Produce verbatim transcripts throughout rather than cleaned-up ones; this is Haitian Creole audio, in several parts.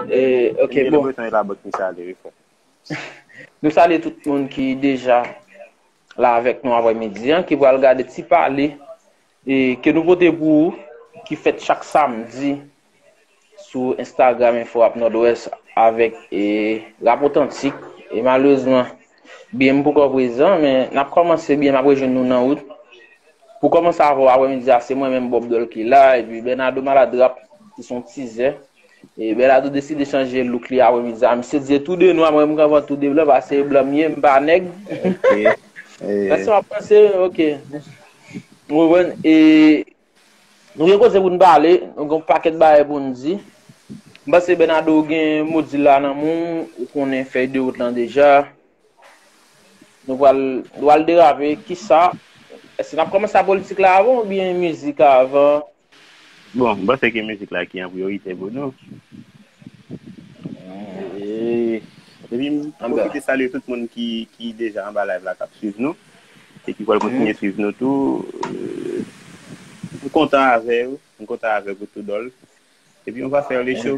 E, ok, bon. Nou salye tout moun ki deja la avèk nou aprèmidi an, ki pral gade ti pale e, ke nou pote pou ou, ki fèt chak samdi sou Instagram Info Rap Nòdwès avèk e, Rap Otantik. E malerezman, B M poko prezan, men n ap kòmanse, B M ap rejwenn nou nan wout. Pou kòmanse avè w aprèmidi a, se mwen menm Bob Doll ki la, epi Bernardo Malad Rap, ki se yon tizè. E Bernardo deside chanje look li aprèmidi a. Misye di tou de nwa, mwen menm k anvan tou de blan, paske blan m ye, m pa nèg. Ok. Sa se w ap panse, ok. Ou konprann? E nou gen koze pou n pale, nou gen yon pakèt bagay pou n di. M panse Bernardo gen mo di la nan men w, ou konnen fèy de wout lan deja. Nou pral, nou pral derape. Kisa? Èske n ap kòmanse a politik la avan oubyen mizik avan? Bon, m panse ke mizik la ki an priyorite pou nou. E, epi m pwofite salye tout moun ki, ki deja anba live la k ap swiv nou e ki pral kontinye swiv nou tou. E, m kontan avè w, m kontan avè w tou, Dòl. Epi on va faire les shows.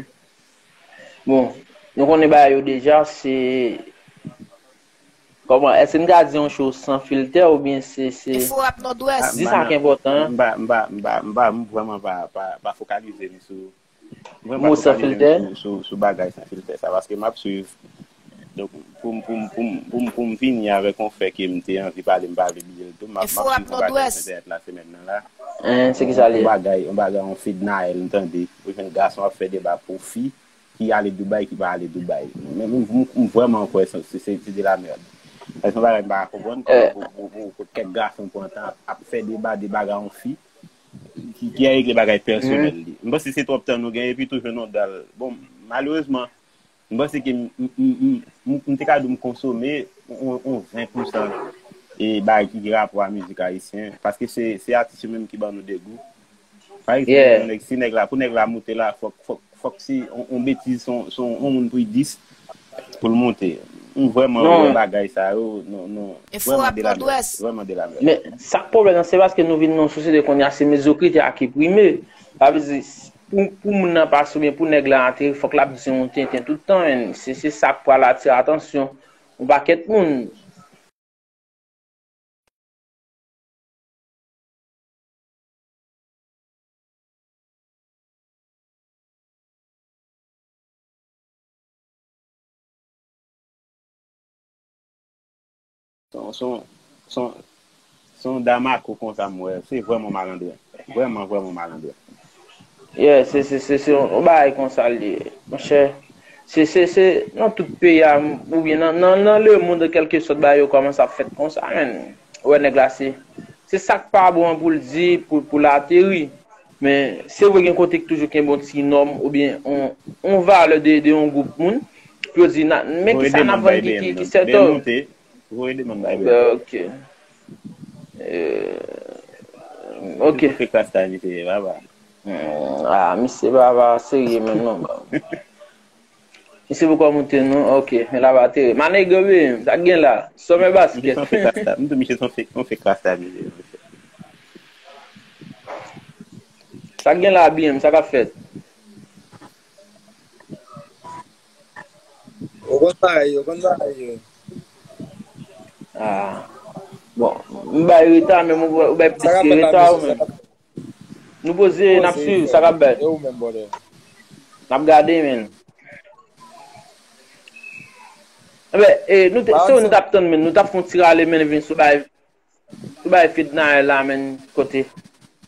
Bon, nou konnen bagay yo deja, se kòman, èske n ka di yon show san filtè oubyen se, se Info Rap Nòdwès. Di sa ki enpòtan. M pa, m pa, m pa, m pa, m vrèman pa, pa, pa fokalize m sou, m vrèman pa fokalize m sou, sou, sou bagay san filtè sa, paske m ap swiv. Donk, pou m, pou m, pou m, pou m, pou m vini avèk yon fè ke m te anvi pale, m pa vle bliye l tou, m ap, m ap swiv yon bagay sou entènèt la semèn nan la. Hein, se kisa l ye? Yon bagay, yon bagay, yon Fednaelle, m tande. Ou jwenn gason ap fè deba pou fi ki ale Dubai, ki pa ale Dubai. Men m, m, m vrèman kwè se, se, se, se de la merde. Paske se yon bagay m pa ka konprann kòman pou, pou, pou, pou kèk gason pran tan ap, ap fè deba de bagay yon fi ki, ki al regle bagay pèsonèl li. M panse se twòp tan nou gen epi toujou nou dal. Bon, malerezman, m panse ke m, m, m, m, m, m te ka di w m konsome yon, yon ven pousan e bagay ki gen rapò a mizik ayisyen, paske se, se atis yo menm ki ban nou degou. Pa egzanp, yon nèg, si nèg la, pou nèg la moute la, fòk, fòk, fòk si on, on betiz, son, son, on moun pri dis pou l moute. M vrèman wè bagay sa yo, non, non, vrèman de la merde, vrèman de la merde. Men sa k pwoblèm nan, se paske nou vin nan yon sosyete kounye a, se medyokrite a ki prime. Sa vle di, pou, pou moun nan pase oubyen pou nèg la ateri, fòk l ap di yon tenten tout tan, men se, se sa k pral atire atansyon yon pakèt moun. Se yon, se yon, se yon, se yon damako konsa m wè. Se vrèman malandren. Vrèman, vrèman malandren. Yeah, se, se, se, se yon bagay konsa l ye, monchè. Se, se, se nan tout peyi a, oubyen nan, nan, nan lemond, kèlkesòt bagay yo kòmanse ap fèt konsa, men. Ou wè nèg la, se, se sa k pa bon an pou l di, pou, pou l ateri. Men, se vre gen kote ki toujou kenbe yon ti nòm, oubyen yon, yon valè de, de yon gwoup moun. Pou yo di, na, men kisa n ap vann ki, ki, ki sètò. Voye demann bay bèl. Ok. Eh, ok. Fè klas ta misye, papa. Hmm, ah, misye pa, pa serye menm non. Misye poko monte non, ok. Men la pa tere. Manegre, wi, sa k gen la. Sòmè baskèt. Misye son fake rasta. M di misye son fake, son fake rasta, misye. Sa k gen la, B M, sa k ap fèt? Ou konn bagay yo, ou konn bagay yo. Ah. Bon, m bay reta, men ou, ou bay plis ke reta ou menm. Nou poze, n ap swiv sa k ap bay. E ou menm, brother? N ap gade, men. Enben, e, nou te, se ou nou t ap tann, men. Nou t ap fè yon ti rale, men, vin sou bay. Ou bay Fednaelle la, men, kote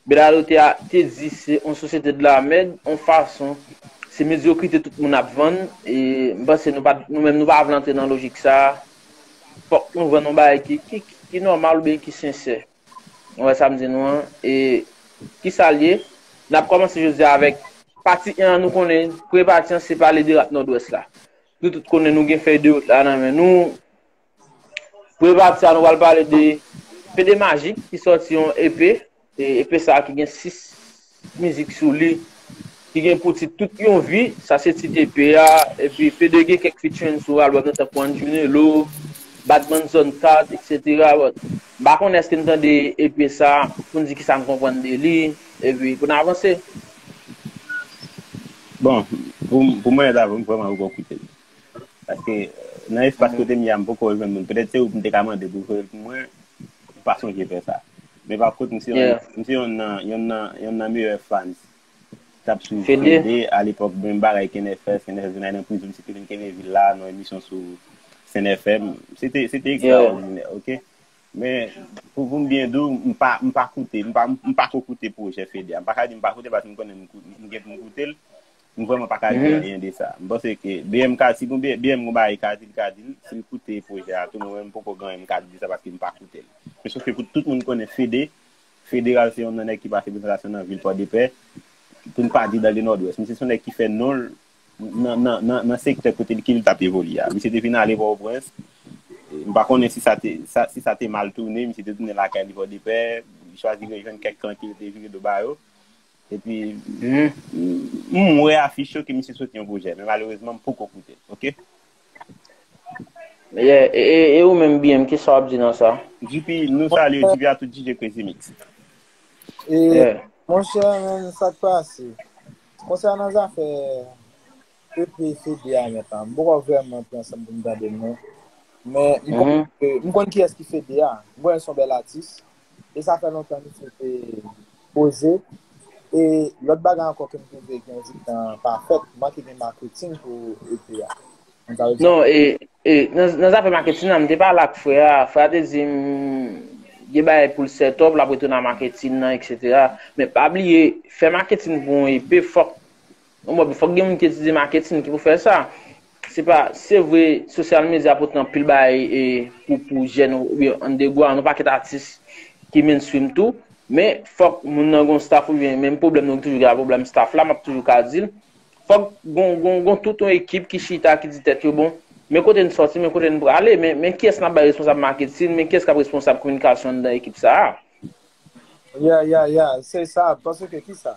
Bernardo te, te di se yon sosyete de la mèd, yon fason, se medyokrite tout moun ap vann, e m panse nou pa, nou menm nou pa vle antre nan lojik sa a. Fòk nou vann yon bagay ki, ki, ki, ki nòmal oubyen ki sensè. Ou wè sa m di nou an? E kisa l ye? N ap kòmanse jodi a avèk pati en an, nou konnen, premye pati an se pale de rap Nòdwès la. Nou tout konnen nou gen fèy de wout la nan men nou. Premye pati a, nou pral pale de Pede Majik ki sòti yon E P. E, E P sa a ki gen sis mizik sou li, ki gen pou tit Tout Yon Vi, sa se tit E P a. Epi Pede gen kèk featuring sou album nan tankou Anjunelo, Badman Zòn Kat, etsetera. But, m pa konnen èske n tande E P sa a pou n di kisa n konprann de li, epi pou n avanse. Bon, pou, pou mwen, Davo, m vrèman poko koute l. Paske, euh, nan espas kote m ye a, m poko jwenn moun. Petèt se ou m te ka mande pou jwe l pou mwen, m pa sonje fè sa. Men pa kont, m se yon, yeah, m se yon nan, yon nan, yon nan meyè fans. T ap swiv Fede. Fede, alepòk, menm bagay Ken F S, Ken F S vin al nan prizon, m se te vin kenbe vil la, nan emisyon sou Sèn F M. Se te, se te, yeah, ekstraòdinè, oke? Men, pou, pou m byen di w, m pa, m pa koute, m pa, m pa ko koute pwojè Fede a. M pa ka di m pa koute, paske m konnen m kou-, m gen pou m koute l. M vrèman pa ka di anyen de sa. M panse ke B M ka, si gon B M gon bagay ka di, li ka di l. Si l koute pwojè a tou, mwen menm, m poko gen anyen m ka di de sa paske m pa koute l. Men sof ke pou tout moun konnen Fede, Federal se yon nan nèg ki pa fè prezantasyon nan vil Pòdepè, pou n pa di dans le Nord-Ouest. Misye se yon nèg ki fè non l nan, nan, nan, nan sektè kote l, ke l t ap evolye a. Misye te vin ale Pòtoprens, m pa konnen si sa te, sa, si sa te mal tounen, misye te tounen lakay li Pòdepè, li chwazi rejwenn kèk klan ke l te vire do ba yo. Epi, m, m wè afich yo ke misye soti yon pwojè, men malerezman, m poko koute l, oke? Yeah, e, e, e ou menm, B M, kisa w ap di nan sa? G P, nou salye G P a tout D J Crazy Mix. E, yeah, monchè, men, sa k pase? Konsènan zafè E P Fede a, mèt la, m poko vrèman pran san pou m tande l, non. Men, m konn, m konn kiyès ki Fede a. M konnen se yon bèl atis. E sa fè lontan misye te poze. E lòt bagay ankò ke m twouve ke yon ti tan pa fèt, manke gen maketing pou E P a. Non, e, e nan, nan zafè maketing nan, m te pale ak frè a. Frè a te di m gen bagay pou l set up, l ap retounen a maketing nan, etsetera. Men pa bliye, fè maketing pou yon E P, fòk, yon mòd, fòk gen moun ki etidye maketing ki pou fè sa. Se pa, se vre, sosyal medya pote anpil bagay e, pou, pou jèn oubyen underground, yon pakèt atis ki mainstream tou. Men, fòk moun nan gon staff oubyen menm pwoblèm nou toujou gen, pwoblèm staff la, m ap toujou ka di l. Fòk gon, gon, gon tout yon ekip ki chita, ki di tèt yo, bon, men kote n sòti, men kote n prale, men, men kiyès n ap bay responsab maketing, men kiyès k ap responsab kominikasyon anndan ekip sa a. Ya, ya, ya, se sa, paske kisa?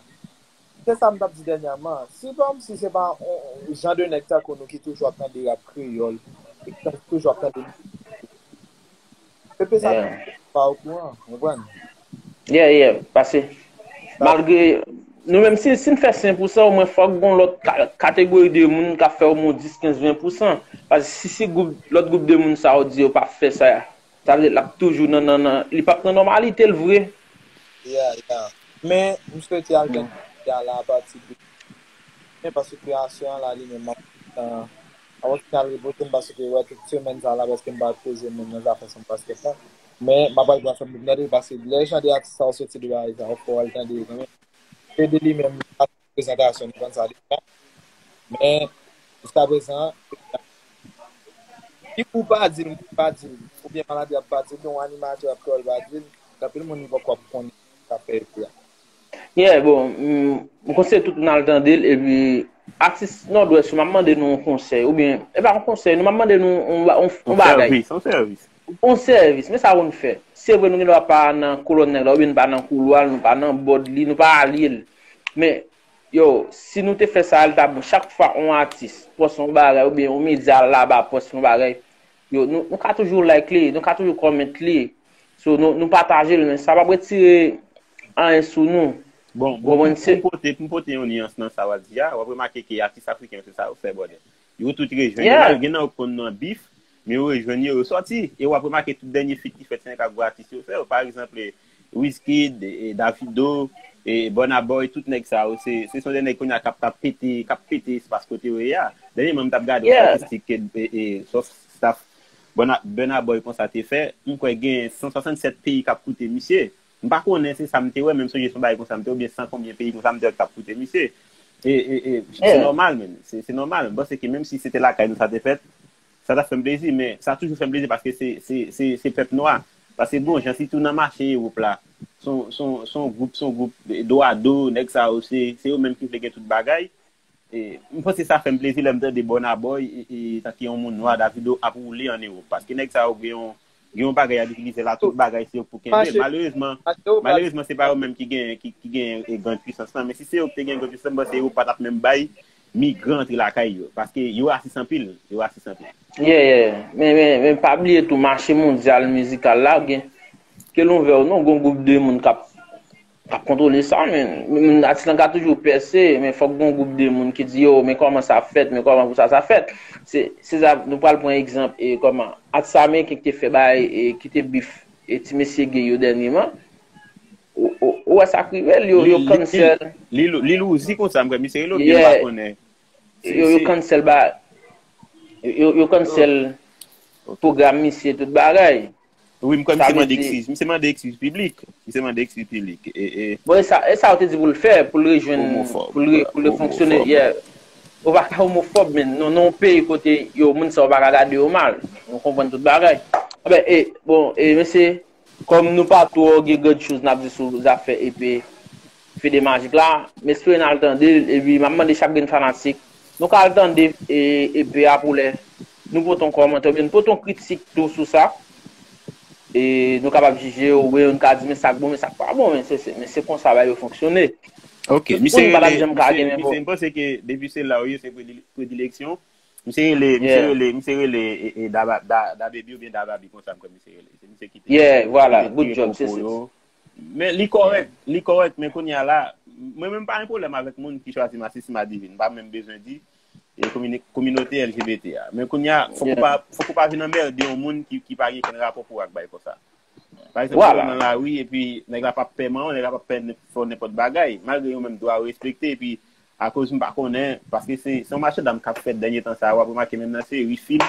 Se sa m t ap di dènyèman. Si pa, si se pa yon jan de nèg tankou nou ki toujou ap tande rap kreyòl, e ki toujou ap tande E P sa pa okouran, konprann? Yeah, yeah, pase. Malgre, nou menm, si, si n fè sen pou san, omwen fòk gon lòt ka, kategori de moun k ap fè omwen dis, kenz, ven pou san. Paske si, si gwoup, lòt gwoup de moun sa yo di yo p ap fè sa, sa vle di l ap toujou nan, nan, nan, li p ap nan nòmalite l vre. Yeah, yeah. Men, m swete altènativ a la apati de men paske kreyasyon an la li menm, m ap, euh, m ap kontinye al repoze m paske wè tout semèn sa la prèske m pa repoze m menm nan zafè sanm baskèt la. Men m ap al pran sanm pou m tande paske lè jan de atis sa yo soti de bagay sa yo fò w al tande yo kanmenm. Fede li menm li pa t nan prezantasyon, nou konn sa deja. Men jiskaprezan, ki pou pa di l, pa di l, oubyen maladi ap pa di l, yon animatè ap kreyòl pa di l, gen anpil moun li poko ap konnen sa k fè epi a. Yeah, bon, m, m konseye tout moun al tande l, epi atis Nòdwès yo, m ap mande nou yon konsèy, oubyen, e pa yon konsèy, non, m ap mande nou yon, yon, yon bagay. Yon sèvis, yon sèvis. Yon sèvis, men sa pou n fè. Se vre, nou gen dwa pa nan kolòn nèg la, oubyen nou pa nan koulwa l, nou pa nan bòd li, nou pa alye l. Men, yo, si nou te fè sa, li t ap bon. Chak fwa yon atis pòs yon bagay, oubyen yon medya laba pòs yon bagay, yo, nou, nou ka toujou like li, nou ka toujou comment li. So, nou, nou pataje l, men sa p ap retire anyen sou nou. Bon, bon, pou, pou m pote, pou m pote yon nyans nan sa w ap di a, w ap remake ke atis afriken yo se sa yo fè, brother. Yo tout rejwenn. Yeah. Gen nan yo k konn nan bif, men yo rejwenn yo, yo sòti. E w ap remake tout dènye feat ki fèt, se nèg ak gwo atis yo fè yo. Pa egzanp, Wizkid, e, e, Davido, e, Burna Boy, tout nèg sa yo, se, se son de nèg kounye a k ap, k ap pete, k ap pete espas kote yo ye a. Dènyèman, m t ap gade yon statistik ke, e, e, Soft Staff Burna, Burna Boy konsa te fè, m kwè gen san swasannsèt peyi k ap koute misye. M pa konnen se sa m te wè, men m sonje se yon bagay konsa m te wè, oubyen san konbyen peyi konsa m te wè k t ap koute misye. E, e, e, se nòmal, men. Se, se nòmal. M panse ke menm si se te lakay nou sa te fèt, sa t ap fè m plezi, men sa toujou fè m plezi paske se, se, se, se pèp nwa. Paske bon, jan sitou nan mache Ewòp la, se yon, se yon, se yon gwoup, se yon gwoup do a do, nèg sa yo, se, se yo menm ki vle gen tout bagay. E, m panse sa fè m plezi lè m tande Burna Boy, e, e, tanke yon moun nwa, Davido, ap woule ann Ewòp. Paske nèg sa yo gen yon, gen yon bagay y ap itilize la, tout bagay se yo k pou kenbe l. Malerezman, malerezman, se pa yo menm ki gen, ki, ki gen, e, grand puissance lan, men si se yo ki te gen grand puissance lan, m panse Ewòp pa t ap menm bay migran antre lakay yo, paske yo rasis anpil, yo rasis anpil. Yeah, yeah. Men, men, men pa bliye tou, mache mondyal mizikal la, gen, ke l ouvè ou non, gon gwoup de moun k ap k ap kontwole sa, men, men atis lan ka toujou pèse, men fòk gen yon gwoup de moun ki di, yo, men kòman sa fèt, men kòman pou sa, sa fèt. Se, se sa, nou pral pran egzanp, e kòman, atis ameriken ki te fè bagay, e ki te beef, e ti mesye gay yo dènyèman, ou, ou, ou wè sa k rive l, yo, yo cancel. Lil Uzi konsa, m kwè, misye rele, oubyen m pa konnen. Yo, yo cancel ba, yo, yo cancel pwogram misye, tout bagay. Wi, m kwè misye mande eskiz. Misye mande eskiz piblik. Misye mande eskiz piblik. E, e, bon, e sa, e sa yo te di pou l fè, pou l rejwenn, pou l re-, pou l refonksyone, yeah. Ou pa ka omofòb, men nou nan yon peyi kote yo, moun sa yo pa ka gade yo mal. Nou konprann tout bagay. Anben, e, bon, e, mesye, kòm nou pa twò gen grann choz n ap di sou zafè epe Fede Majik la, m espere n al tande l, epi m ap mande chak grenn fanatik, nou ka al tande, e, epe a pou lè nou pote yon kòmantè, oubyen nou pote yon kritik tou sou sa, e nou kapab jije, oubyen nou ka di, men sa k bon, men sa k pa bon, men se, se, men se konsa bagay yo fonksyone. Ok, misye rele, misye, misye, m panse ke depi se la w ye, se predi-, predileksyon. Misye rele, misye rele, misye rele, e, e, Da, Da, Da Baby oubyen Da Baby konsa, m kwè misye rele. Se misye ki te, yeah, voilà, ki te good job, se, se yo. Men li kòrèk, li kòrèk, men kounye a la, mwen menm pa gen pwoblèm avèk moun ki chwazi Masisi Madivin, m pa menm bezwen di, e komini-, kominote L G B T a. Men kounye a, fòk ou pa, fòk ou pa vin anmède yon moun ki, ki pa gen kenn rapò pou ak bagay konsa. Pa egzanp, si w nan lari, epi nèg la p ap pè manman w, nèg la p ap pè n-, fè w nenpòt bagay, malgre yo menm dwa yo respekte, epi akoz m pa konnen, paske se, se yon machann dam k ap fèt dènye tan sa a, w ap remake menm nan seri fim,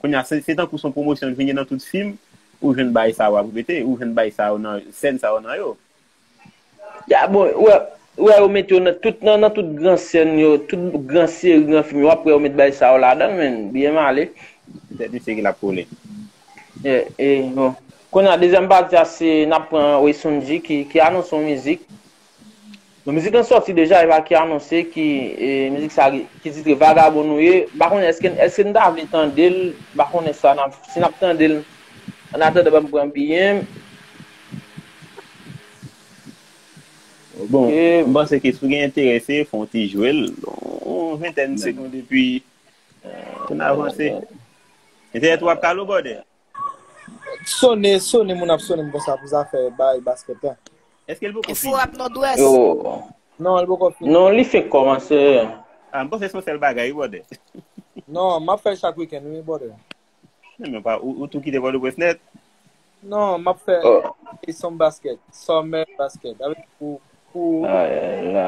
kounye a, se, se tankou se yon pwomosyon l vin gen nan tout fim, ou jwenn bagay sa a, w ap repete, ou jwenn bagay sa yo nan, sèn sa yo nan yo. Ya, bon, ou wè, ou wè yo mete yo nan tout, nan, nan tout gran sèn yo, tout gran seri, gran fim yo, w ap wè yo met bagay sa yo ladan l, men, byen male. Petèt yon seri l ap kole. E, e, bon. Kounye a, dezyèm pati a, se n ap pran Wayson G ki, ki anonse yon mizik. Bon, mizik lan sòti deja, e pa ki anonse, ki, e, mizik sa ki, ki titre Vagabon Nou Ye. M pa konnen, èske, èske n ta vle tande l? M pa konnen sa, n ap, si n ap tande l, annatandan, ban m pran biyè m. Bon, m panse ke si w gen enterese, fè yon ti jwe l, yon ventèn segonn, epi pou n avanse. Entènèt ou ap kale w, brother? Sonnen, sonnen, moun ap sonnen m konsa pou zafè bay baskèt la. Èske l poko fini? Info Rap Nòdwès. Yo. Non, l poko fini. Non, li fenk kòmanse. Ah, m panse se yon sèl bagay, wi, brother. Non, m ap fè l chak wikenn, wi, brother. Men, men pa, ou, ou tou kite Pòtoprens nèt? Non, m ap fè Summer Basket, Summer Basket, avèk pou, pou Ay, ay, la.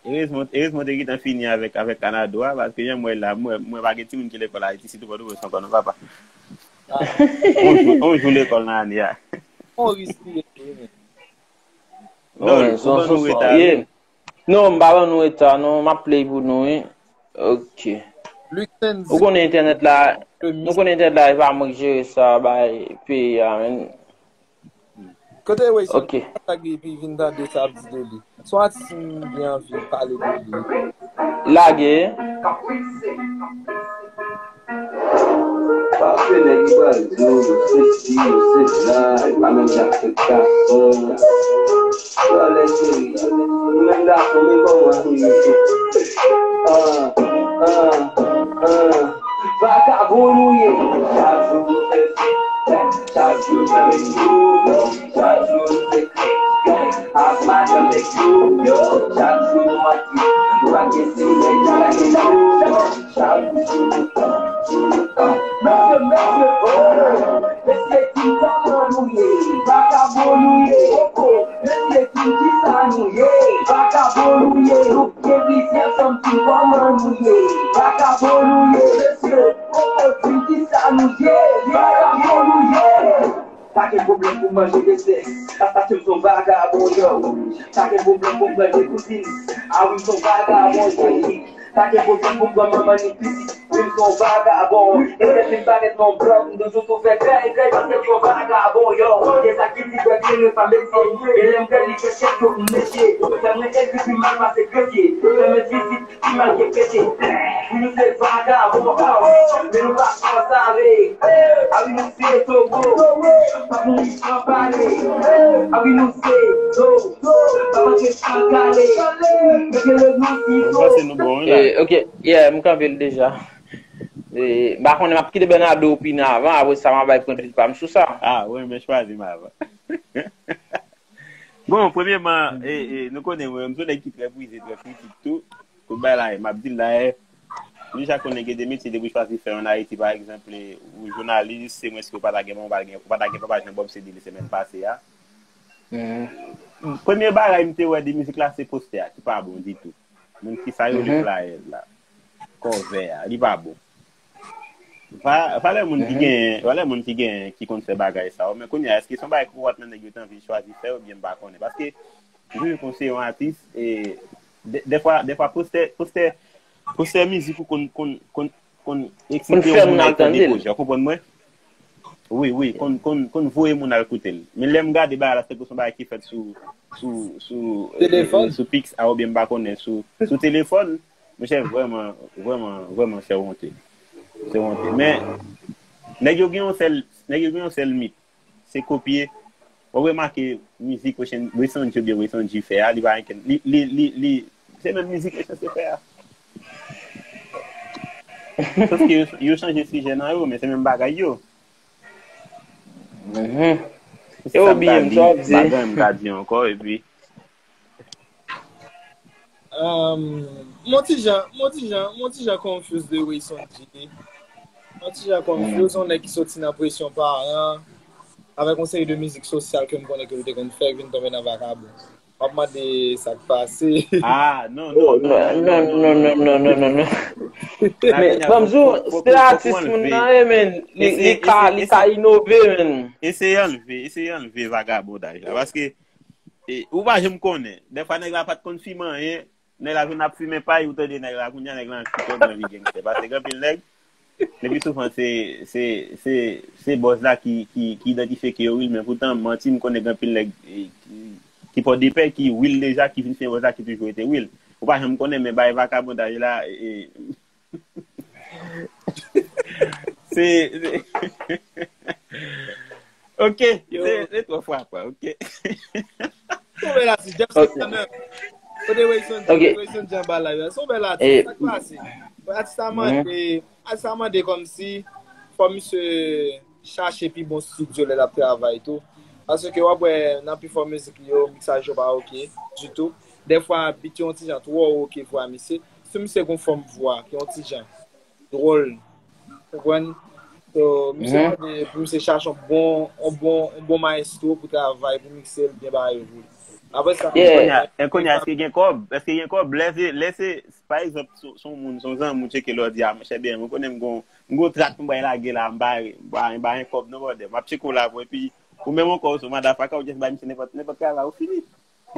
Erezman, erezman te gentan fini avèk, avèk Kanado a, paske jan m wè la, m wè, m wè pa gen timoun ki lekòl Ayiti, sitou Pòtoprens ankò non, papa. Ah. On jou, on jou lekòl nan ane a. On risk li ye tou, wi, men. Non, ou ban nou reta, wi. Non, m pa ban nou reta, non, m ap play pou nou, wi. Ok. Ou konnen entènèt la, nou konnen entènèt la, e pa mwen ki jere sa, bay peyi a, men. Kote Wayson? Ok. Sa k epi vin tande sa ap di de li. Se yon atis m byen anvi pale de li. Lage. Paske nèg yo pral di w se si, se sa, e pa menm jan ak gason. Yo, lè cheri, nou menm gason, men kòman nou ye? Ah, ah, ah. Vagabon nou ye. Chak jou nou fè fèt, chak jou nou fè fèt, chak jou nou fè fèt. Ak madanm nèg yo, yo, chak jou nou antre. Nou pa gen semèn, nou pa gen jou. Chak jou nou tan, jou nou tan. Mesye, mesye, oh. Mesye, di m kòman nou ye? Vagabon nou ye. Mesye, di m kisa nou ye? Vagabon nou ye. Nou gen plizyè fanm, di m kòman nou ye? Vagabon nou ye. Mesye, oh, di m kisa nou ye? Vagabon nou ye. Pa gen pwoblèm pou manje desè. Paske m se yon vagabon, yo. Pa gen pwoblèm pou m pran de kouzin. A wi, m se yon vagabon, yo. Pa gen pwoblèm pou m pran manman ni pitit. Wi, m se yon vagabon. E lè m fin parèt nan blòk, m toujou tou fè krèy, krèy, paske m se yon vagabon, yo. Gen sa ki di fè kleren pa mesye. E lè m fè li fè chèk yo, m mesye. Fè mwen ekri pi mal pase kretye. Fè mwen vizit Ki mal ke pete. Wi, nou se vagabon, men nou pa fò sale. A wi, nou se tobo, pa mouri san pale. A wi, nou se do, pa manje san kale. Mete le nou si do. Bon, se nou bon, wi, la. Eh, ok, yeah, m kanpe l deja. Eh, m pa konnen, m ap kite Bernardo opine avan, apre sa, m a bay pwen pit pa m sou sa. Ah, wi, men chwazi m avan. Bon, premyèman, e, e, nou konnen mwen, m se yon nèg ki trè prize, trè kritik tou. Tout bagay la, e, m ap di l la, e, nou deja konnen gen de metye depi w chwazi fè ann Ayiti, pa egzanp, e, ou jounalis, se mwen si w pa ta gen, ou pa ta gen, ou pa ta gen papa Jan Bob se de li semèn pase a. Premye bagay m te wè de mizik la, se postè a, ki pa bon ditou. Moun ki sa yo le flayè la. Kòvè a, li pa bon. Pa, pa lè moun ki gen, pa lè moun ki gen, ki konn fè bagay sa yo. Men kounye a, èske se yon bagay ki pou wòt nan nèg yo te anvi chwazi fè, oubyen m pa konnen? Paske, m toujou konsidere yon atis, e, de, dèfwa, dèfwa postè, postè, postè mizik ou konn, konn, konn, konn eksite yon moun al tande pwojè, w konprann mwen? Wi, wi, konn, konn, konn voye moun al koute l. Men lè m gade bagay la, se tankou se yon bagay ki fèt sou, sou, sou, e, e, sou Pix a oubyen m pa konnen, sou, sou telefòn. Monchè, vrèman, vrèman, vrèman, se wonte. Se wonte. Men, nèg yo gen yon sèl, nèg yo gen yon sèl mit. Se kopye. W ap remake mizik Wesson G oubyen Wesson G fè a, li pa ankenn, li, li, li, li, se menm mizik Wesson G fè a. Sof ke yo, yo chanje sijè nan yo, men se menm bagay yo. Se sa m ka di, m pa gen anyen m ka di ankò, epi Um, m on ti jan, m on ti jan, m on ti jan confused de Wesson G. M on ti jan confused, yon nèg ki soti nan presyon paran, avèk yon seri de mizik sosyal ke m konnen ke l te konn fè, vin tonbe nan vakabon. M ap mande sa k pase. Ah, non, non, non, non, non, non, non, non, non, non. Men, ban m di w, se atis moun nan ye, men. Li, li ka, li ka inove, men. Eseye anlve, eseye anlve vagabondaj la, paske e, ou pa janm konnen. Dèfwa nèg la pa t konn fimen anyen, nèg la vin ap fimen pay, ou tande nèg la, kounye a nèg la anvi kòb, anvi gangstè. Paske gen anpil nèg, le pi souvan se, se, se, se bòz la ki, ki, ki idantifye ke yo real, men poutan, manti, m konnen gen anpil nèg e, ki, ki Pòdepè, ki real deja, ki fin fimen bòz la, ki toujou rete real. Ou pa janm konnen, men bay vakabondaj la, e, Se, se, ok, se, se twò frapan, ok. Se yon bèl atis, Jefferson Samuel. Kote Wayson, Wayson Jean Bala yo? Se yon bèl atis, sa k pase? Atis la mande, atis la mande kòmsi fò misye chache pi bon estidyo lè l ap travay tou. Paske w ap wè nan pifò mizik li yo, miksaj yo pa oke ditou. Dèfwa, bit yo yon ti jan twò oke vwa misye. Si misye gon fòm vwa ki yon ti jan dwòl, konprann? So, misye mande pou misye chache yon bon, yon bon, yon bon mayestwo pou travay, pou mikse l, byen bagay yo pou li. Apre sa, kounye a, èske gen kòb? Èske gen kòb? Lè se, lè se, pa egzanp, se yon moun, se yon zanmi ou tcheke lè w di, a, monchè, byen, mwen konnen m gon, m gon trak pou m bay lage la, m pa, m pa, m pa gen kòb non, brother. M ap tcheke w la pou, epi, ou menm ankò, ou se yon madafaka, ou just bay misye nenpòt, nenpòt travay, ou fini.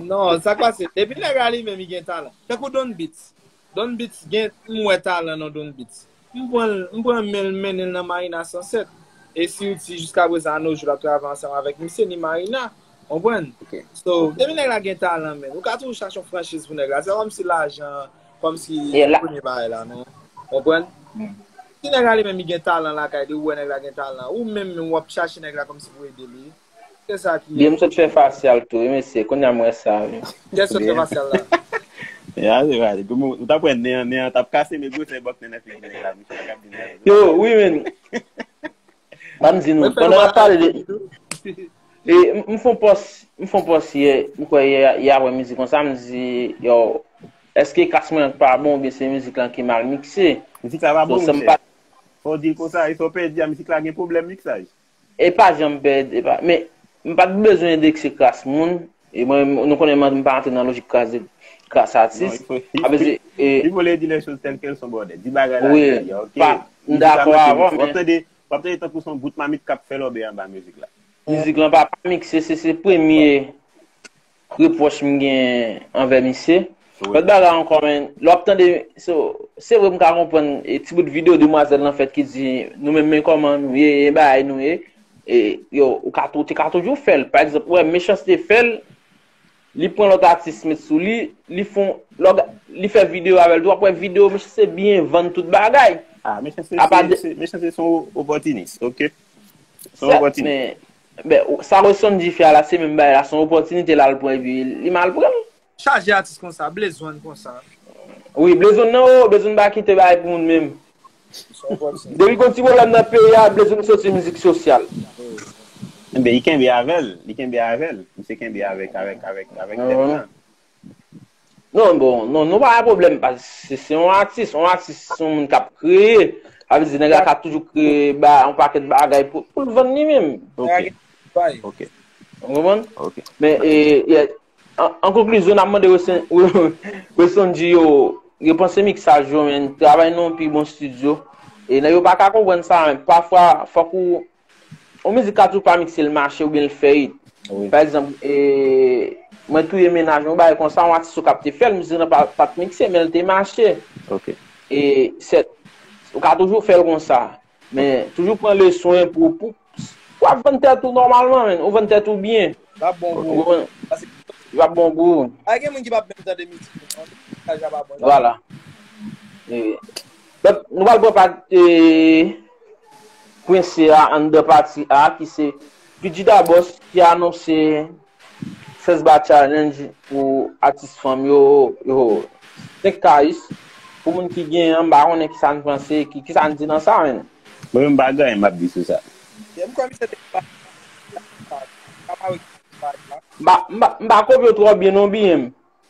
Non, sa k pase? Depi nèg la li menm li gen talan. Tankou Don Beats. Don Beats gen, m wè talan nan Don Beats. M pran l, m pran men l, mennen l nan Marina san sèt. E Sirti, jiskaprezan, a no jou, l ap travay ansanm avèk misye, ni Marina. Konprann? So, depi nèg la gen talan, men, ou ka toujou chache yon franchiz pou nèg la. Se pa kòmsi lajan, kòmsi premye bagay la, non. Konprann? Si nèg la li menm li gen talan lakay li, ou wè nèg la gen talan, ou menm, menm w ap chache nèg la kòmsi pou ede li. Se sa ki. Byen, m sot fè fasyal tou, wi, mesye. Kounye a m wè sa, wi. Kiyès sot fè fasyal la? Ya, se vre. Ou t ap wè nen an, nen an t ap kase, men gwosè bòk nen nan figi nèg la, mesye, pa kap di nèg la. Yo, wi, men. Ban m di nou, pandan n ap pale de. E, m, m fè yon pòs, m fè yon pòs yè, m kwè yè, yè apre midi konsa, m di, yo, èske klas mwen an pa bon, oubyen se mizik lan ki mal mikse? Mizik la pa bon, monchè. Fò w di l konsa, e sa w pèdi a, mizik la gen pwoblèm miksaj. E pa janm pèdi, e pa, men, m pa t bezwen endekse klas moun. E mwen, nou konnen mwen, m pa antre nan lojik kraze klas atis. Sa vle di, e. Il faut les dire les choses telles qu'elles sont, brother. Di bagay la jan l ye, ok? M dakò avè w, men. W ap tande, w ap tande tankou se yon bout mamit k ap fè lòbèy anba mizik la. Mizik lan pa, pa mikse, se, se premye repwòch m gen anvè misye. Lòt bagay ankò, men, lè w ap tande, so, se vre m ka konprann, e, ti bout videyo demwazèl lan fèt ki di, nou menm men kòman nou ye, e bagay nou ye, e, yo, ou ka tou, te ka toujou fè l. Pa egzanp, ou wè, Mechanste fè l, li pran lòt atis met sou li, li fè yon, lè w ga-, li fè videyo avè l tou, w ap wè videyo Mechanste byen vann tout bagay. Ah, Mechanste, se, se, Mechanste se yon opòtinis, ok? Se yon opòtinis. Ben, sa Wesson G fè a la, se menm bagay la, se yon opòtinite l al pran epi li mal pran l. Chaje atis konsa, Blaze One konsa. Wi, Blaze One nan, o, Blaze One pa kite bagay pou moun menm. Depi gon ti pwoblèm nan peyi a, Blaze One soti mizik sosyal. Enben, li kenbe avè l, li kenbe avè l. Misye kenbe avèk, avèk, avèk, avèk tèm nan. Non, bon, non, nou pa gen pwoblèm, paske se, se yon atis, yon atis se yon moun k ap kreye, sa vle di nèg la ka toujou kreye ba, yon pakèt bagay pou, pou l vann li menm. Ok, ok, Ou konprann? Ok. Men, e, e, an, an konklizyon, n ap mande Wesson, Wesson G yo repanse miksaj yo, men travay nan yon pi bon estidyo. E nèg yo pa ka konprann sa, men pafwa, fòk ou, yon mizik ka tou pa mikse, l mache oubyen l fè it. Wi. Pa egzanp, e, mwen touye mennaj mwen, bagay konsa, yon atis yo k ap te fè l, mizik nan pa, pa t mikse, men l te mache. Ok. E, sèt, ou ka toujou fè l konsa. Men, toujou pran le swen pou, pou, pou ap vann tèt ou nòmalman, men. Ou vann tèt ou byen. L ap bon Ou pou ou. konprann? Paske L ap bon pou ou. Pa gen moun ki p ap menm tande mizik ou, non. Sa deja pa bon. Vwala. E, donk, nou pral pran pa, e, Prince a anndan pati A, ki se P G Da Boss ki anonse sèz ba challenge pou atis fanm yo, yo, senk K is. Pou moun ki gen an, m pa konnen kisa n panse, ki, kisa n di nan sa, men. Mwen menm m pa gen anyen m ap di sou sa. M kwè misye te pa pa mare. M pa, m pa, m pa kopye w twò byen non, B M.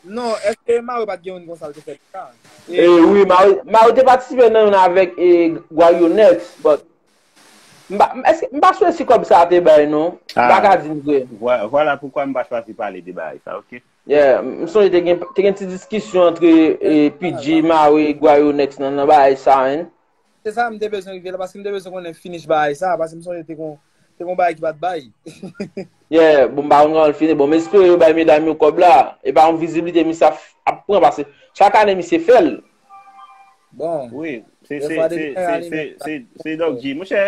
Non, èske Mario pa t gen youn konsa l te fè deja? E, wi, Mario, Mario te patisipe nan youn avèk, e, Guayo Next, but m pa, èske, m pa swè si kòb sa a te bay, non. M pa ka di n vre. Vwa- Vwala poukwa m pa chwazi pale de bagay sa, ok? Yeah, m sonje te gen, te gen ti diskisyon antre, e, P G, Mario e Guayo Next nan, nan bagay sa, men. Se sa m te bezwen rive la, paske m te bezwen konnen finish bagay sa, paske m sonje te kon, te kon bagay ki pa t bay. Yeah, bon, m pa konn kòman l fini. Bon, m espere yo bay medam yo kòb la. E pa yon viziblite misye ap, ap pran, paske chak ane misye fè l. Bon. Wi, se Yo se fwa se de se se se se Doc G. Monchè,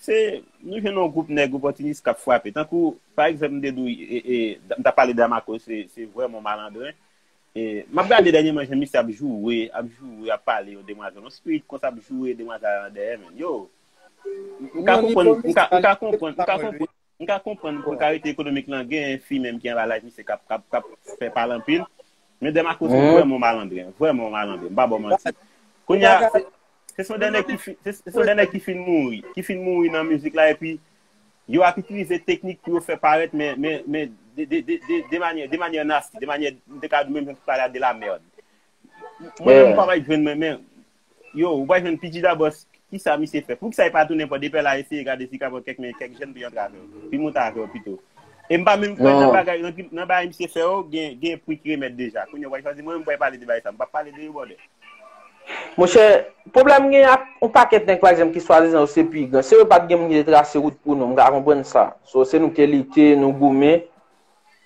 se nou jwenn yon gwoup nèg opòtinis k ap frape. Tankou, pa egzanp, m te di w, e, e, m t ap pale Damaco, se se vrèman malandren. E, m ap gade dènyèman jan misye ap joure, ap joure, ap pale yon demwazèl, yon spirit konsa ap joure demwazèl la nan dèyè, men. Yo, m ka konprann, m ka, m ka konprann, m ka konprann, m ka konprann pou l ka rete ekonomik lan, gen fi menm ki anba live misye k ap, k ap, k ap fè pale anpil. Men Damaco se vrèman malandren, vrèman malandren, m pa ba w manti. Kounye a, se se yon dènè ki fin, se se yon dènè ki fin mouri, ki fin mouri nan mizik la, epi yo ap itilize teknik pou yo fè parèt, men, men, men de, de, de, de, de manyè, de manyè nasty, de manyè, m te ka di menm jan ki pale a de la merde. Mwen menm, m pa bay jwenn mwen, men, yo, ou pa jwenn P G Da Boss, kisa misye fè? Poukisa li pa tounen pran de pèl la, eseye gade si li ka pran kèk, men kèk jèn pou y antre avè l, pou y monte avè l pito? E m pa menm kwè nan bagay, nan, nan bagay misye fè yo, gen, gen pri ki remèt deja. Kounye a, w pral chwazi mwen menm pou w pale de bagay sa. M p ap pale de yo, brother. Monchè, pwoblèm gen ak yon pakèt nèg, pa egzanp, ki swadizan yo se pi gran. Se yo pa t gen moun ki te trase wout pou nou, m ka konprann sa. So, se nou ki te lite, nou goumen,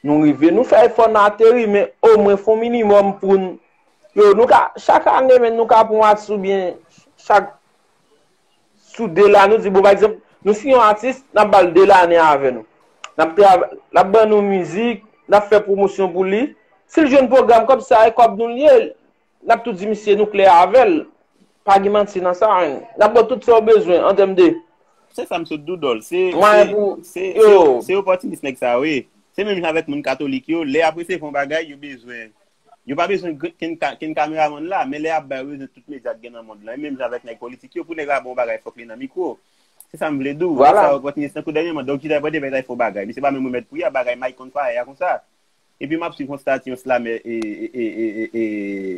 nou rive, nou fè efò, nou ateri, men omwen fè yon minimòm pou n. Yo, nou ka, chak ane, men nou ka pran yon atis oubyen chak sou de lane, nou di, bon, pa egzanp, nou siyen yon atis, n ap ba l de lane avè nou. N ap travay, l ap ban nou mizik, n ap fè pwomosyon pou li. Si l jwenn pwogram, kòb sa, e kòb nou l ye, n ap tou di misye nou klè avè l. Pa gen manti nan sa, n ap ba w tout sa w bezwen an tèm de. Se sa m sot di w, Dòl. Se, Mwen se, pou- se, yo. se, se opòtinis nèg sa yo ye. Se menm jan avèk moun katolik yo, lè y ap resevwa yon bagay, yo bezwen. Yo pa bezwen gr- kenn ka- kenn kameramann la, men lè y ap bay, yo bezwen tout medya k gen nan mond lan. E menm jan avèk nèg politik yo, pou nèg la ba w bagay, fòk li nan mikwo. Se sa m vle di w. Vwala. Nèg sa yo opòtinis tankou dènyèman, Doc G ta pral de bagay fò bagay. Misye pa menm remèt pri a, bagay Mike konn fè a konsa. Epi m ap swiv yon stati yon slamè e, e, e, e, e,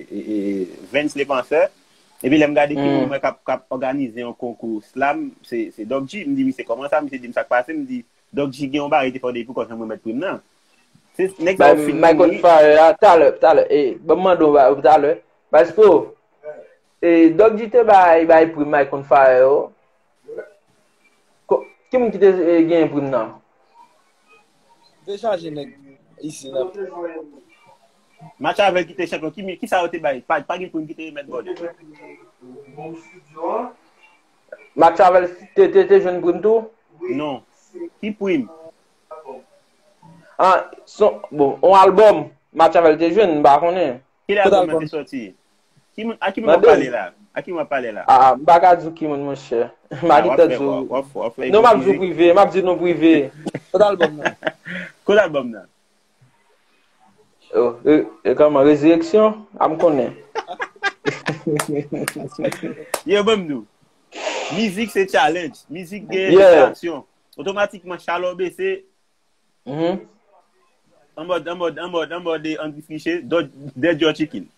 e, e, Vens Le Penseur. Epi lè m gade ki moun mwen k ap, k ap òganize yon konkou slam, se, se Doc G. M di, "Misye, kòman sa?" Misye di m sa k pase. M di, "Doc G gen yon bagay te fè w depi w kòmanse remèt pri m nan." Se nèg sa yo fin Mike on mouri. Fire a, talè, talè, e, ban m mande w talè. Paske, e, Doc G te bay, bay pri Mike on Fire yo. Ko- Ki moun ki te, e, genyen pri m nan? Dechaje nèg isi nan. Match avèl ki te chanpyon, ki, ki sa yo te bay? Pa, pa gen pri m ki te remèt bòdè. Match avèl te, te, te jwenn pri m tou? Non. Ki pri m? Ah, son, bon, on albòm, Match avèl te jwenn, m pa konnen. Ki lè albòm nan te sòti? Ki moun, a ki moun w ap pale la? A ki moun w ap pale la? Ah, m pa ka di w ki moun, monchè. M pa gentan di w. Non, m ap di w prive, m ap di nou prive. Kot albòm nan? Kot albòm nan? Oh, e, e kòman? Rezireksyon? A m konnen. Yo, ban m di w. Mizik se challenge. Mizik gen distraksyon. otomatikman chalè w bese. Mhm. An mòd, an mòd, an mòd, an mòd de Andris Riche, dead your chicken.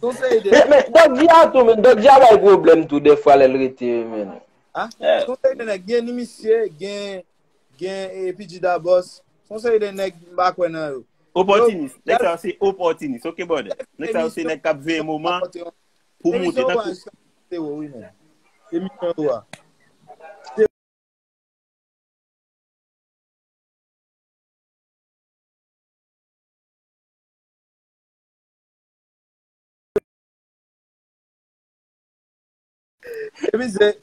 Konsèy de. Men, men Dòk Di a tou, men Dòk Di a bay pwoblèm tou, dèfwa lè l rete, men. Ah, konsèy de nèg, gen ni misye, gen, gen eh, P G Da Boss. Konsèy de nèg, m pa kwè nan yo. Opòtinis. Nèg sa yo se opòtinis, ok, brother? Nèg sa yo se nèg k ap veye moman pou monte. Tankou. Se wo, wi, men. Emisyon yo a. Epi se.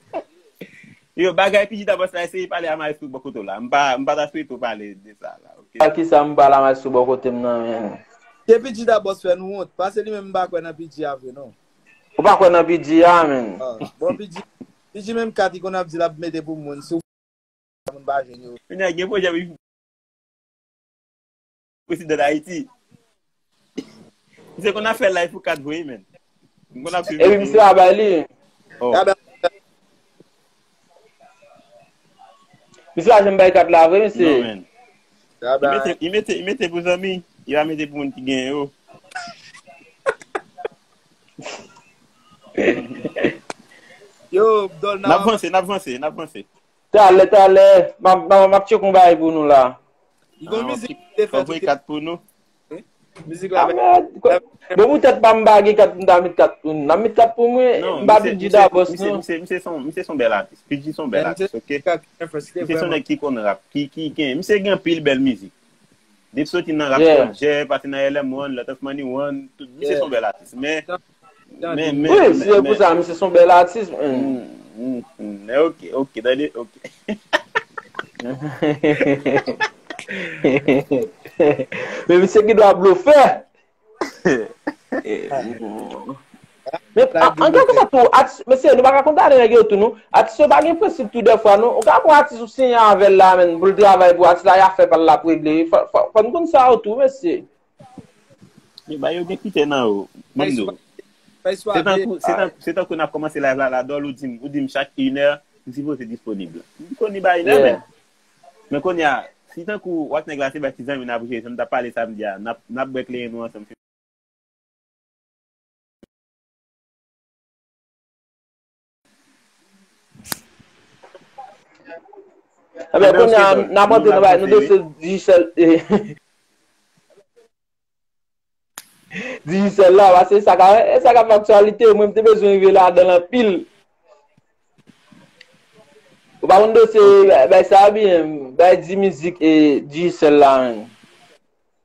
Yo, bagay P G Da Boss la, eseye pale a maestro bò kote w la. M pa, m pa ta swete w pale de sa la, ok? A kisa m pale a maestro bò kote m nan, men? Se P G Da Boss fè nou wont. Pase li menm m pa kwè nan P G a vre, non. Ou pa kwè nan P G a, men? Ah, bon, P G, P G menm kat li konn ap di l ap mete pou moun. Si moun pa jwenn yo. Kounye a gen pwojè pou prezidan Dayiti. Misye konn ap fè live pou kat voye, men. M konn ap swiv. Epi misye a bay li. Oh. Gade, Misye a janm bay kat la vre, misye. Non, men. Li mete, li mete, li mete pou zanmi. Li pa mete pou moun ki gen yo. Yo, Dòl N ap vanse, n ap vanse, n ap vanse. Talè, talè, m ap, m ap, m ap tcheke yon bagay pou nou la. Li gon mizik ki te fè Fò voye kat pou nou. Mizik la. Ah, mèd. Bon, poutèt pa m pa gen kat, m ta met kat pou nou. N ap met kat pou mwen, Non, m pa misye, P G misye, Da Boss, misye, non. Misye, misye son, misye son bèl atis. P G son bèl atis, ok? Kat ki fè fè, se te Misye son vrèman. Nèg ki konn rap, ki, ki, ki, misye gen anpil bèl mizik. Depi soti nan Rap Yeah. Soldier, pase nan L M One, Lot of Money One, tout, misye Yeah. son bèl atis. Men, Tan- men, tan- men, Wi, men, si se pou men, sa, misye son bèl atis, man. Mm, mm, mm. Men ok, ok, tande, ok. Men misye ki dwa blofè. Men an, an kèlkeswa tou, atis, mesye, nou pa ka kondane nèg yo tou, non. Atis yo pa gen prensip tou dèfwa, non. Ou ka pran atis ou siyen avè l la, menm, pou l travay pou atis la, y a fè pa l la pou regle. Fò, fò, fò n konn sa yo tou, mesye. Men ba yo gen kritè nan yo. Ban m di w. Fè swa Se tankou, se tankou, se tankou n ap kòmanse live la, la, Dòl ou di m, ou di m chak inè, m sipoze disponib. M disponib a inè, Yeah. Men. Men kounye a, si tankou w ak nèg la se bay ti zanmi n ap jwe, jan n t ap pale samdi a, n ap, n ap bwè kleren nou ansanm. Enben, kounye a, n ap antre nan bagay, nou dosye Digicel. Digicel la, paske sa ka, sa ka fè aktyalite, mwen m te bezwen rive ladan l anpil. Ou pa konn dosye bay sa byen, bay di mizik e Digicel la menm.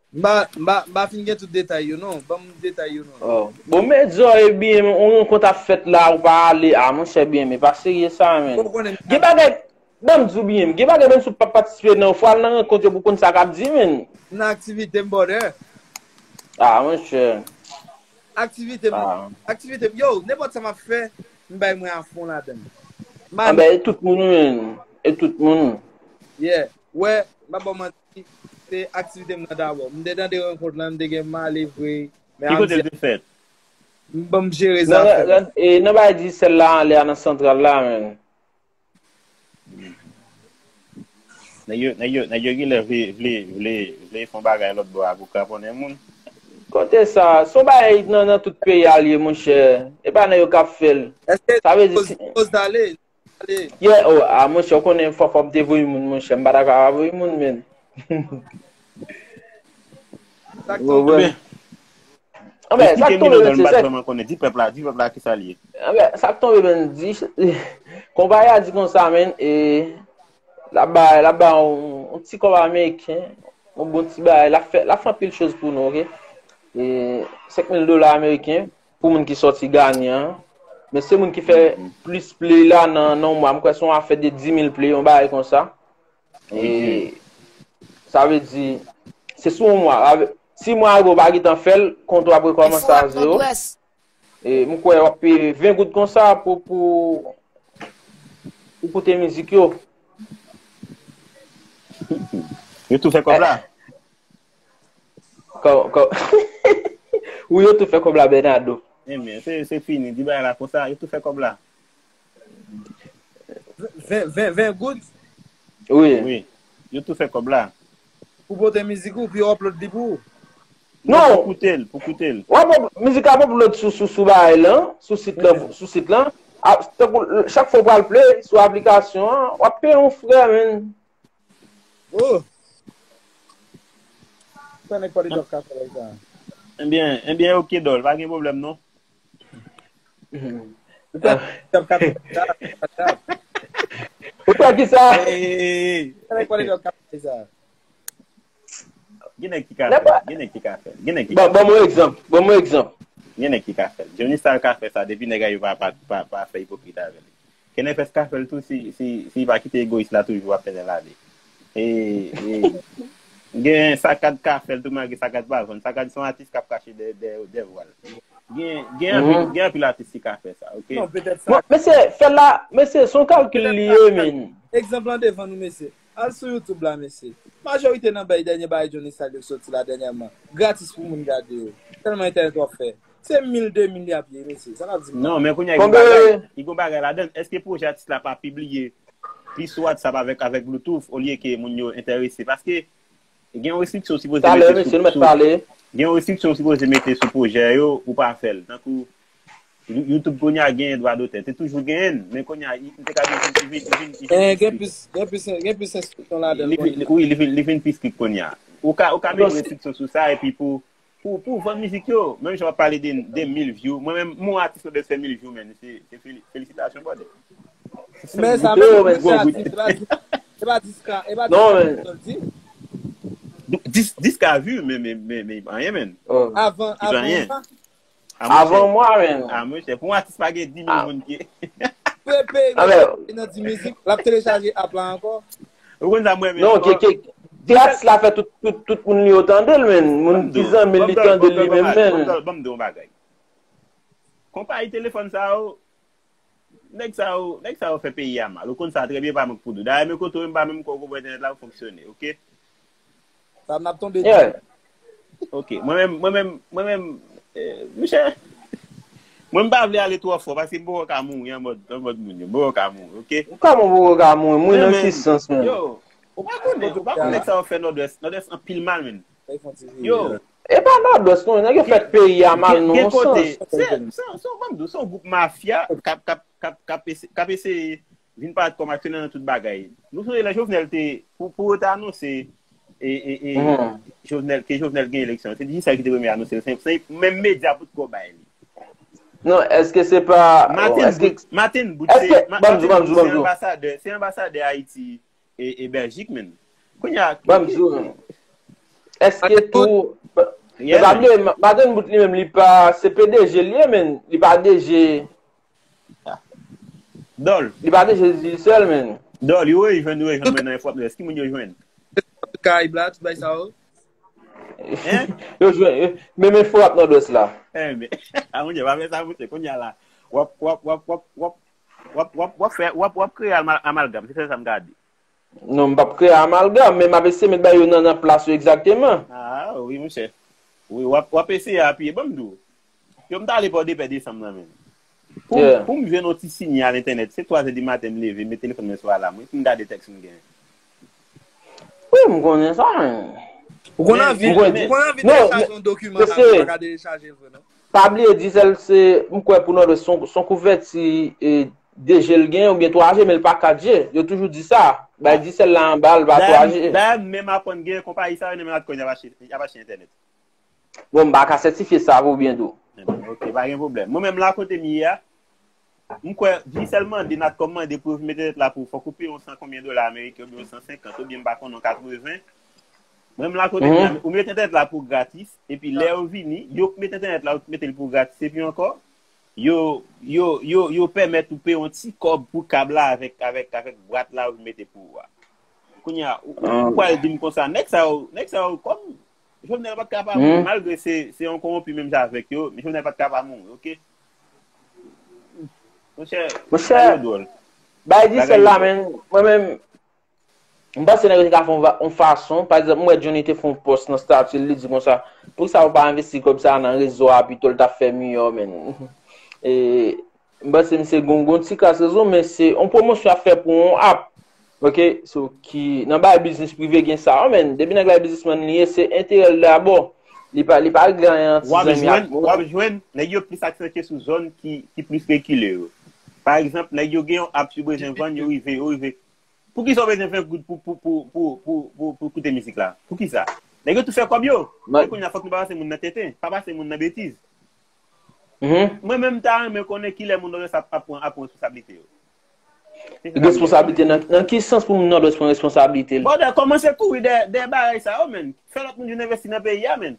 M pa, m pa, m pa fin gen tout detay yo, non. Ban m detay yo, non. Oh. Bon, men di w e byen, men yon rankont ap fèt la, ou pa ale, a, monchè, byen, men pa serye sa, men. Gen bagay, ban m di w byen, gen bagay, menm si w pa patisipe nan, fò al nan rankont yo pou konn sa k ap di, men. Nan aktivite m, brother. A, monchè. Aktivite m, Ah. Aktivite m, yo, nenpòt sa m ap fè, m bay mwen a fon ladan. Anben, e tout moun, men. E tout moun. Yeah. Wè, m pa ba w manti, se aktivite m nan dabò. M te nan de rankont lan, m te gen m ale vre. Men Ki kote ann l te fèt? M ban m jere Nan, zafè. nan, e nan bay Digicel la anlè a nan santral la, men. Nèg yo, nèg yo, nèg yo genlè vle, vle, vle, vle fè yon bagay lòt bò a pou kraponnen moun. Kote sa, se yon bagay nan, nan tout peyi a l ye, monchè. E pa nèg yo k ap fè l. Sa vle di, Poz, poz dale. Dale. Yeah, oh, a, monchè, ou konnen fò, fò m te voye moun, monchè. M pa ta ka voye moun, men. Sa k Bon, tonbe. bon. Anben, sa k tonbe, men, se sa. Di pèp la, di pèp la ki sa l ye. Anben, sa k tonbe, men, di, konpayi a di konsa, men, e, l ap bay, l ap bay yon, yon ti kòb ameriken, yon bon ti bagay, l ap fè, l ap fè anpil choz pou nou, ok? E, senk mil dola ameriken, pou moun ki sòti ganyan. Men se moun ki fè plis play la nan, nan yon mwa. M kwè se yon afè de dis mil play, yon bagay konsa. E sa vle di, se sou yon mwa. Avè-, si mwa rive ou pa gentan fè l, kontra ap rekòmanse a zewo. E m kwè w ap peye ven goud konsa pou, pou, pou koute mizik yo. Yo tou fè kòb la? Kò-, kò-, wi, yo tou fè kòb la, Bernardo. Ebyen, se, se fini. Di bagay la konsa, yo tou fè kòb la. Ven, ven, ven goud. Wi. Wi. Yo tou fè kòb la. Pou pote mizik ou, pou yo upload li pou ou. Non, Pou koute l, pou koute l. w ap mizik ap upload sou, sou, sou bagay lan, sou sit lan, sou sit lan. A, tankou, chak fwa w pral play sou aplikasyon an, w ap peye yon frè, men. Oh! Sa nèg pa de dòk ka fè la sa. Ebyen, ebyen, ok, Dòl, pa gen pwoblèm non. Sa ka fè sa. Ou fè ki sa? Ey, Sa nèg pa de dòk ka fè sa. Gen nèg ki ka fè l, gen nèg ki ka fè l, gen nèg ki ka Ban ban mwen egzanp, ban mwen egzanp. Gen nèg ki ka fè l. Johnny Star ka fè sa depi nèg a yo pa, pa, pa, pa fè ipokrit avè l. Kenefès ka fè l tou si, si, si li pa kite egoyis la toujou ap mennen l ale. E, e, gen Sakad ka fè l tou malgre Sakad pa vann. Sakad se yon atis k ap kache dèyè dèyè dèyè vwal. Gen, gen anpil, gen anpil atis ki ka fè sa, ok? Non, petèt sa. Bon, mesye, fè la, mesye, se yon kalkil li ye, men. Egzanp lan devan nou, mesye. Al sou YouTube la, mesye. Majorite nan bay dènye bagay Johnny Style yo soti la dènyèman. Gratis pou moun gade yo. Tèlman entènèt w ap fè. Se mil, de mil y ap ye, mesye. Sa n ap di m. Non, men kounye a, gen Konbe- bagay, gen bagay ladan. Èske pwojè atis la pa pibliye pi sou WhatsApp avèk, avèk Bluetooth olye ke moun yo enterese? Paske gen yon restriksyon sipoze Talè, mete mesye, sou, nou mèt sou pale. Gen yon restriksyon sipoze mete sou pwojè yo, ou pa fè l. Tankou You- YouTube kounye a genyen dwa dotè. Te toujou genyen, men kounye a, li te ka vin, vin, vin, vin, vin Eh, gen plis plis, gen plis, gen plis enstriksyon ladan l Li kounye vin, a. wi, li vin, li vin plis ki kounye a. Ou ka, ou ka mete Bon, restriksyon sou sa, epi pou, pou, pou vann mizik yo, menm jan w ap pale de, de mil view, mwen menm, mwen yon atis mwen fè mil view, men se, se feli- felisitasyon, brother. Men sa Yo, menm, men se gwo pa bout. di, se pa di, se pa di ka, se pa di Non, ka, men- sa l di. Dis, dis ka view, men, men, men, men, anyen, men. Oh. Avan, Ki pa anyen. avan sa, A, monchè. Avan mwa, men. A, monchè, pou yon atis pa gen di mil Ah. moun ki. pe, pe, Ah, men- nan di mizik, l ap telechaje app la ankò. Ou konn sa mwen, men. Non, ke, ke, ke atis la fè tout, tout, tout moun li yo tande l, men. Moun ki zanmi li tande li menm, men. Ban m di yon bagay. Konpayi telefòn sa yo, nèg sa yo, nèg sa yo fè peyi a mal. Ou konn sa trè byen, pa mank pou di w. Dayè, men kote w, m pa menm kwè w konprann entènèt la fonksyone, ok? Sa n ap tonbe. Yeah. Ok, mwen menm, mwen menm, mwen menm, eh, monchè, mwen m pa vle ale twò fò, paske m poko ka mouri an mòd, an mòd moun yo, m poko ka mouri, ok? Kòman pou ka mouri? Mouri nan Men, ki sans, men? Yo, ou pa konnen, ou pa konnen nèg sa yo fè Nòdwès, Nòdwès anpil mal, men. Fè yon ti Yo, vye. E pa Nòdwès, non, nèg yo fè peyi a mal, gen, non, gen kote, sans. se, se, se, ban m di w, se yon gwoup mafya k ap, k ap, k ap, k ap ese- k ap eseye vin parèt kòm aksyonè nan tout bagay. Nou sonje lè Jovenel te, pou, pou yo te anonse e, e, e, Mhm. Jovenel, ke Jovenel gen eleksyon, se Digicel ki te premye anonse l, se, se menm medya potko bay li. Non, èske se pa, bon, Martin èske, Bout, Martin Bout, èske, se, Ma- ban m di, Martin ban m di, Bout, ban se m di. Anbasadè, se anbasadè Ayiti e, e Bèljik, men. Kounye a, Ban m di w, men. Èske tou, Yeah, e pa man. bliye, Ma- Martin Bout li menm, li pa, se P D G li ye, men, li pa D G. Dòl. Li pa D G Digicel, men. Dòl, yo rejwenn, yo rejwenn mwen nan Enfo Ap Nòdwès. Ki moun yo jwenn? Karayib la, tout bay sa yo. Hein? Yo jwenn, yo, menm Enfo Ap Nòdwès la. Eh, men, a, monchè, pa fè sa, monchè, kounye a la. W ap, w ap, w ap, w ap, w ap, w ap, w ap, w ap fè, w ap, w ap kreye amal- amalgam, se sa m ka di. Non, m p ap kreye amalgam, men m ap eseye met bagay yo nan, nan plas yo egzakteman. Ah, wi, monchè. Wi, w ap, w ap eseye apiye. Ban m di w. Yo, m t ale Pòdepè desanm nan, men. Pou, Yeah. Pou m jwenn yon ti sinyal entènèt, se twa zè di maten m leve, m met telefòn mwen sou alam, wi, pou m gade tèks m gen. Wi, m konnen sa, men. Ou konn Men, anvi, men, Mwen, men, ou konn anvi non, telechaje men, yon dokiman mesye, la, ou pa ka telechaje l vre, non? Pa bliye, Digicel se, m kwè pou Nòdwès, se yon, se yon kouvèti, e, de G l gen, oubyen twa G, men l pa kat G. Yo toujou di sa. Bay Digicel la anba, l pa twa G. Dayè, dayè, menm aprann gen konpayi sa yo, nan men Natcom y ap achte, y ap achte entènèt. Bon, m pa ka sètifye sa pou byen tou. Ebyen, ok, pa gen pwoblèm. Mwen menm la kote m ye a, m kwè, Digicel mande, Natcom mande pou yo mete entènèt la pou, fòk ou peye yon san konbyen dola ameriken, oubyen yon san senkant, oubyen m pa konnen, yon katreven. Mwen menm la kote m ye a, ou mete entènèt la pou gratis, epi lè yo vini, yo mete entènèt la, yo mete l pou gratis, epi ankò, yo, yo, yo, yo pèmèt ou peye yon ti kòb pou kab la avèk, avèk, avèk bwat la yo mete pou ou a. Kounye a, ou, ou pral di m konsa, nèg sa yo, nèg sa yo, kòm Jovenel pa t ka pa mouri, malgre se, se yon kowonpi menm jan avèk yo, men Jovenel pa t ka pa mouri, ok? Monchè, Monchè, bagay yo dwòl. Bay Digicel la, men, mwen menm, m panse nèg yo te ka fè yon va- yon fason, pa egzanp, m wè Johnny te fè yon pòs nan stati l, li di konsa, poukisa ou pa envesti kòb sa nan rezo a, pito l t ap fè miyò, men. E, m panse misye gon, gon ti kras rezon, men se yon pwomosyon ap fè pou yon app. Ok, so ki nan bay biznis prive gen sa, men depi nèg la biznismann li ye, se enterè l dabò. Li pa, li pa regle anyen an ti W ap zanmi ak jwenn, w ap jwenn, nèg yo plis aksantye sou zòn ki, ki plis rekile yo. Pa egzanp, nèg yo gen yon app yo bezwen vann, yo rive, yo rive. Poukisa w bezwen fè goud pou, pou, pou, pou, pou, pou, pou koute mizik la? Poukisa? Nèg yo tou fè kòb yo. Men kounye a fòk nou pa pase moun nan tenten, pa pase moun nan betiz. Mwen menm m ta renmen konnen kilè moun Nòdwès ap, ap pran, ap pran responsablite yo. Responsablite nan, nan ki sans pou moun Nòdwès pran responsablite l? Bòdè, kòmanse kouri dèyè, dèyè bagay sa yo, men. Fè lòt moun vin envesti nan peyi a, men.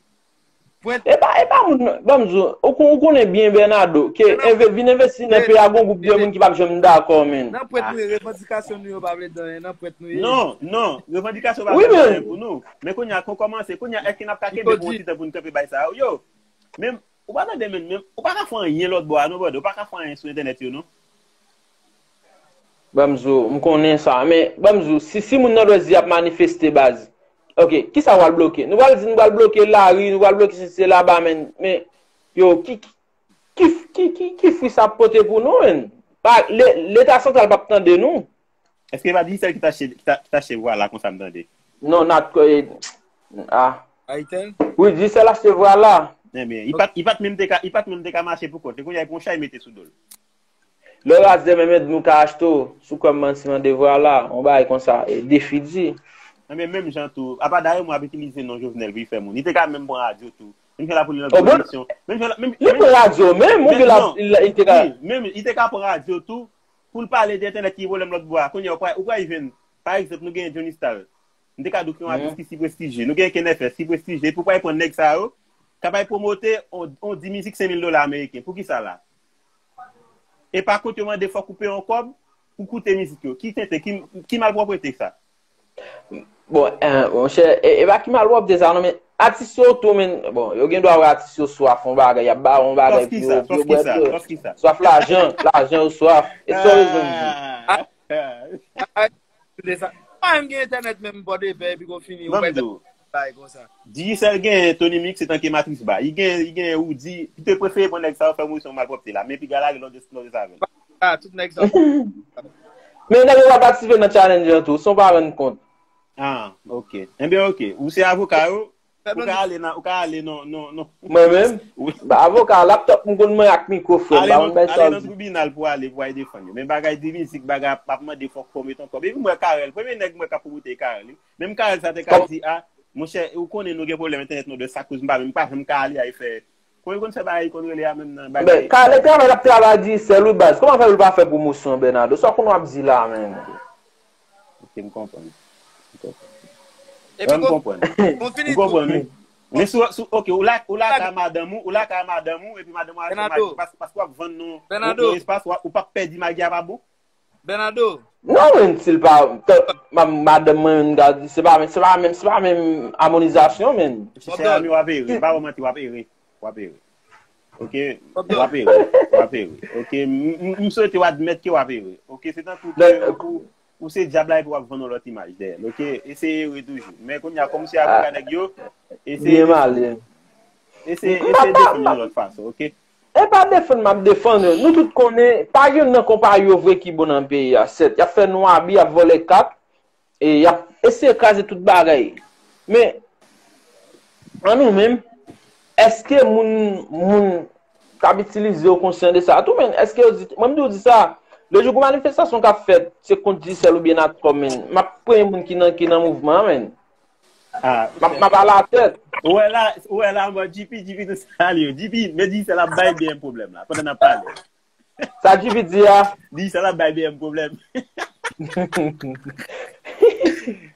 E pa, e pa moun, ban m di w, ou, kon- ou konnen byen, Bernardo, ke enve- vin envesti nan peyi a, gon gwoup de moun ki p ap janm dakò, men. Nan pwent nou ye, revandikasyon nou yo pa vle di anyen, nan pwent nou ye. Non, non, revandikasyon pa Wi, vle di men- anyen pou nou. Men kounye a, kon kòmanse, kounye a, èske n ap ka kenbe pou yon ti tan pou n kanpe bay sa yo? Yo, men, ou pa tande, men, men, ou pa ka fè anyen lòt bò a, non, brother. Ou pa ka fè anyen sou entènèt yo, non. Ban m di w, m konnen sa, men ban m di w, si, si moun Nòdwès di y ap manifeste, baz, ok, kisa w al bloke? Nou pral di nou pral bloke lari, nou pral bloke sesi sela, ba, men, men, yo, ki, ki, ki, ki, ki fwi sa ap pote pou nou, men? Pa, le- Leta santral p ap tande nou. Èske e pa Digicel ki t achte, ki t a- ki t achte Vwala konsa m tande? Non, nat, eh, ah. Ayitel? Wi, Digicel achte Vwala. Ebyen, li pa t, li pa t menm te ka, li pa t menm te ka mache pou kont li. Kounye a, li pran yon chay mete sou do l. Lè w raz de menm, nou ka achte w. Sou kòm manti mande Vwala, yon bagay konsa, e defi di. Ebyen, menm jan tou, apa dayè mwen ap itilize non Jovenel pou li fè moun. Li te ka menm pran radyo tou. Menm jan l ap pran nan pwodiksyon. Menm jan l ap, menm, Li pran radyo menm, ou gen la, li te ka. Wi, menm, li te ka pran radyo tou, pou l pale de entènèt ki pwoblèm lòt bò a. Kounye a, ou pral, ou pral jwenn, pa egzanp, nou gen Johnny Star. Nou te ka di w ki yon atis ki si prestijye. Nou gen Ken F S ki prestijye. Pou pral pran nèg sa yo, k ap al pwomote on, on di mizik senk mil dola ameriken. Poukisa la? E pa kont yo mande fòk ou peye yon kòb pou koute mizik yo. Ki tenten, ki, ki malpwòpte sa? Bon, eh, monchè, e, e pa ki malpwòpte sa, non, men atis yo tou, men, bon, yo gen dwa wè atis yo swaf yon bagay, y ap ba yo yon bagay pou yo, pou yo bwè dlo. Swaf lajan, lajan yo swaf. E sa w bezwen di? Sa pa menm gen entènèt menm bò de pè epi gon fini ou bay bay konsa. Digicel gen Tony Mix etanke matris ba. Li gen, li gen Roody. Li te prefere pran nèg sa yo fè mwen yon malpwòpte la. Men piga lage lòt de lòt de sa avè l. Ah, tout nèg sa. Men nèg yo pa patisipe nan challenge an tou, san w pa rann kont. Ah, ok. Ebyen, ok. Ou se avoka yo? Ou ka ale nan, ou ka ale non, non, non. Mwen menm? Ba avoka, laptop m konn mwen ak mikwo, frè m. Ale nan tribinal pou ale, pou ale defann yo. Men bagay de mizik, bagay ap mande fòk fò w mete yon kòb. Epi m wè Carel, premye nèg m wè k ap pwomote Carel, wi. Menm Carel sa te ka di, ah, monchè, ou konnen nou gen pwoblèm entènèt nou de sa koz m pa menm pa janm ka ale ay fè. Kòman yo konn fè bagay, konn rele a menm nan bagay. Carel travay l ap travay Digicel wi baz. Kòman fè pou l pa fè pwomosyon Bernardo? Sa w konn w ap di la menm? Ok, m konprann. Epi m konprann. M konprann wi. Men sou, sou, ok, ou la, ou la ka madanm ou, ou la ka madanm ou, epi madanm ou achte magi paske w ap vann nou yon espas, ou p ap pèdi magi a pa bon? Bernardo. Non, men, si l pa, madanm mwen menm, se pa, se pa menm, se pa menm amonizasyon, men. Chè ami, w ap ere, m pa ba w manti, w ap ere. W ap ere. Ok? W ap ere. W ap ere. Ok? M swete w admèt ke w ap ere. Ok? Se tankou ke ou se dyab la epi w ap vann yon lòt imaj dèyè l. Ok? Eseye ere toujou. Men kounye a, kòm se avoka nèg yo, eseye eseye defann yon lòt fason. Ok? E pa defann m ap defann yo. Nou tout konnen, pa gen nan konpayi yo vre ki bon nan peyi a. Sèt, y ap fè nou abi, y ap vòlè kat, e y ap eseye kraze tout bagay. Men, an nou menm, èske moun, moun k ap itilize yo konsyan de sa tou, men? Èske yo di, mwen m di w di sa, le jou gon manifestasyon k ap fèt, se kont Digicel oubyen Natcom, men, m ap premye moun ki nan, ki nan mouvman an, men. M ap, m ap alatèt. Ou wè la, ou wè la, mwen, G P, G P, nou salye w. G P, men Digicel ap bay B M pwoblèm la, pandan n ap pale. Sa G P di a? Digicel ap bay B M pwoblèm.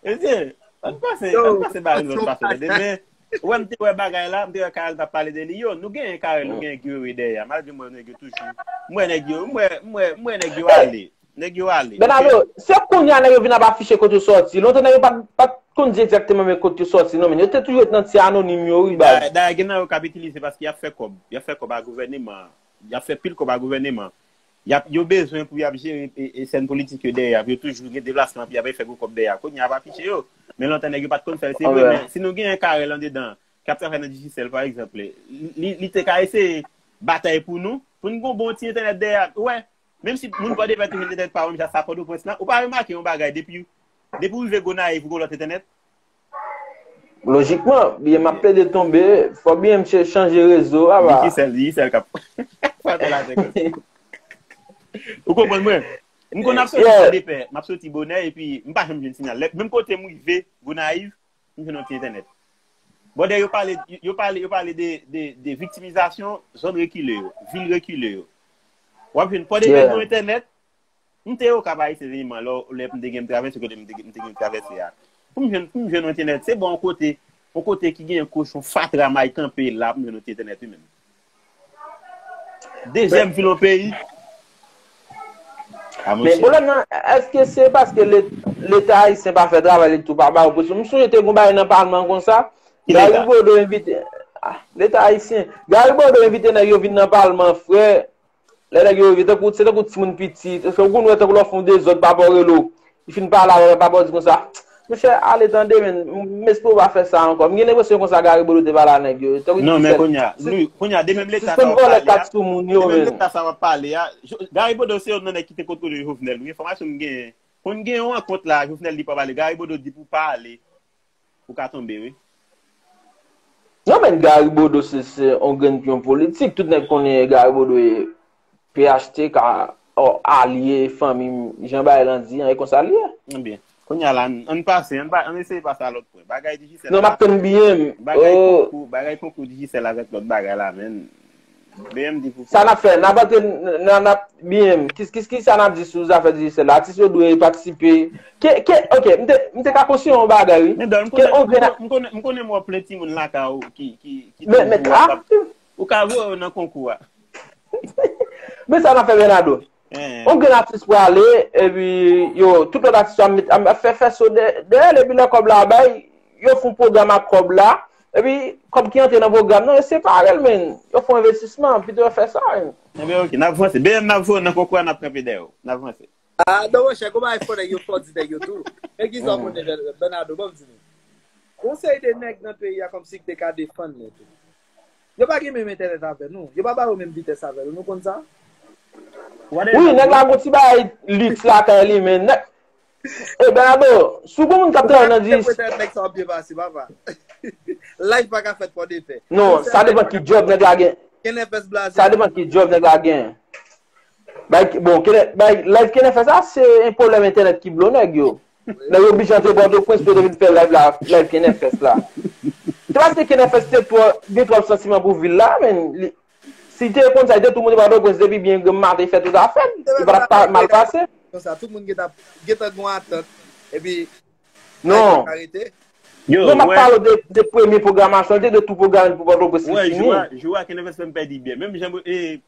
Mesye, ann pase, ann pase ba yon lòt fason, tande, men, ou wè m te wè bagay la, m te wè Carel t ap pale de li, yo, nou genyen Carel, nou genyen Guerrier dèyè a, malgre m wè nèg yo toujou, m wè nèg yo, m wè, m wè, m wè nèg yo ale. Nèg yo ale. Bernardo, se kounye a nèg yo vin ap afiche kote yo sòti. Lontan nèg yo pa t, pa t konn di egzakteman men kote yo sòti, non, men yo te toujou ret nan ti anonim yo, wi, baz. Dayè, dayè, gen nan yo k ap itilize paske y ap fè kòb. Y ap fè kòb a gouvèneman an. Y ap fè pil kòb a gouvèneman an. Y ap, yo bezwen pou y ap jere e, e sèn politik yo dèyè a. Pou yo toujou gen deplasman, pou y ap fè gwo kòb dèyè a. Kounye a y ap afiche yo. Men lontan nèg yo pa t konn fè l, se vre, men si nou genyen Carel andedan, k ap travay nan Digicel, pa egzanp, li, li, li te ka eseye batay pou nou, pou n gon bon ti entènèt dèyè a. Ou wè, Menm si moun Pòdepè te jwenn entènèt pa yo, menm jan sa Pòtoprens lan, ou pa remake yon bagay depi, depi w rive Gonayiv, ou gen lòt entènèt? Lojikman, byen m ap plede tonbe, fò byen m chanje rezo a ba. Digicel, Digicel k ap frape lajan konsa. Ou konprann mwen? M konn ap soti Pòdepè, m ap soti bonè epi m pa janm jwenn siyal. Menm kote m rive, Gonayiv, m jwenn yon ti entènèt. Bòdè yo pale, yo pale, yo pale de, de, de viktimizasyon zòn rekile yo, vil rekile yo. W ap jwenn Pòdepè gen entènèt, m te Okap Ayisyen Zeniman lè, lè m te gen m travèse kote m te, m te gen m travèse a. Pou m jwenn, pou m jwenn yon entènèt, se bon yon kote, yon kote ki gen kochon fatra may kanpe la, pou m jwenn yon ti entènèt wi menm. Dezyèm vil yon peyi. Men pwoblèm nan, èske se paske Leta ayisyen pa fè travay li tou, pa ba yo presyon? M sonje te gon bagay nan palman konsa, Gary Bodeau envite, Leta ayisyen, Gary Bodeau envite nèg yo vin nan palman, frè. Lè nèg yo rive, tankou, se tankou timoun piti. Paske ou konn wè tankou lè w fè yon dezòd, papa w rele w. Li fin pale avè w, papa w di konsa, monchè, ale tande, men, m espere w pa fè sa ankò. M gen lenpresyon konsa Gary Bodeau te pale a nèg yo. Non, men kounye a, kounye a, de menm Leta sa w ap pale a, de menm Leta sa w ap pale a, Gary Bodeau se youn nan nèg ki te kontwole Jovenel, wi, enfòmasyon m genyen. Konn gen yon rankont la, Jovenel di pa pale, Gary Bodeau di pou pa ale. Ou ka tonbe, wi. Non, men Gary Bodeau se, se yon grenn pyon politik. Tout nèg konnen Gary Bodeau e P H T K, alye fanmi Jean Bail an di an, e konsa l ye. Ebyen, kounye a la, ann pase, ann eseye pase a lòt pwen. Bagay Digicel la. Non, m ap tann byen. Bagay konkou, bagay konkou Digicel avèk lòt bagay la, men. B M di pou. Sa n ap fè, n ap antre nan, n ap, B M, ki, ki, ki sa n ap di sou zafè Digicel la? Atis yo dwe patisipe. Ke, ke, ok, m te, m te ka konseye yon bagay, wi. Men Don, m konnen, m konnen, m konnen, m konnen mwen plen timoun lakay ou ki, ki, ki toujou ap, ou ka voye yo nan konkou a. Men sa n ap fè, Bernardo. Yon grenn atis prale, epi yo, tout lòt atis yo ap met, ap fè, fè so dèyè l, epi lè kòb la bay, yo fè yon pwogram ak kòb la, epi kòb ki antre nan pwogram nan, yo separe l, men. Yo fè yon envestisman, pito yo fè sa, men. Ebyen, ok, n ap vanse. B M, n ap voye w nan konkou a, n ap kanpe dèyè w. N ap vanse. Ah, non, monchè, kòman e fò nèg yo fò di nèg yo tou? Men ki sa w konnen, Bernardo, ban m di nou. Gon seri de nèg nan peyi a kòmsi ki te ka defann nèg yo. Yo pa gen menm entènèt avè nou. Yo pa ba yo menm vitès avè nou. Nou konn sa? Wi, nèg la gon ti bagay liks lakay li, men nèg. E Bernardo, si w gon moun k ap travay nan dis. Petèt nèg sa w ap byen pase, papa. Live pa ka fèt Pòdepè. Non, sa depann ki djòb nèg la gen. Kenèfès blaze. Sa depann ki djòb nèg la gen. Bay, bon, kenè, bay, live kenèfès la, se yon pwoblèm entènèt ki blo nèg yo. Nèg yo oblije antre Pòtoprens pou yo te vin fè live la, live kenèfès la. Se paske kenèfès te twò, gen twòp santiman pou vil la, men li, si te konn sa, li te tou monte Pòtoprens depi byen granm maten, fè tout afè l. Li pa t ap mal pase. Konsa, tout moun gentan, gentan gon atant. Epi, non. Non, m ap pale w de, de premye pwogramasyon, li te dwe tou pwograme l pou Pòtoprens li fini. Jou a, jou a kenèfès fè m pèdi byen. Menm jan, e,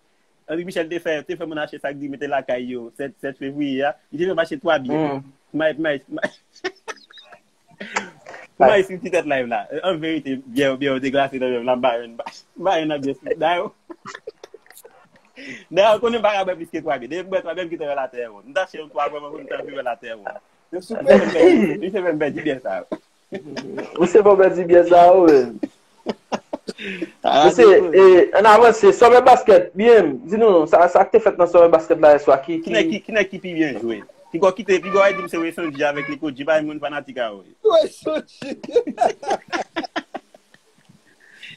André Michel te fè, te fè moun achte sa k di mete lakay yo sèt, sèt fevriye a, li te fè m achte twa biyè. May, may, may. Pou may sou ti tèt live la. An verite, biyè, biyè yo te glase nan men m la, m pa jwenn, m pa jwenn nan biyè sou. Dayè, dayè, ou konnen m pa ka bwè plis ke twa biyè. Depi m bwè twa biyè, m kite wè latè wonn. M t achte yon twa bwè, mwen, pou m t anvi wè latè wonn. Misye fè m pèdi biyè sa yo. Misye fè w pèdi biyè sa yo, men. Mesye, e, ann avanse, Summer Basket, B M, di nou, sa, sa k te fèt nan Summer Basket la yèswa, ki, ki... Ki nèg ki, ki nèg ki pi byen jwe? Pigaw kite, Pigaw al di m se Wesson G avèk Nico G, pa menm moun fanatik a yo ye. Wesson G.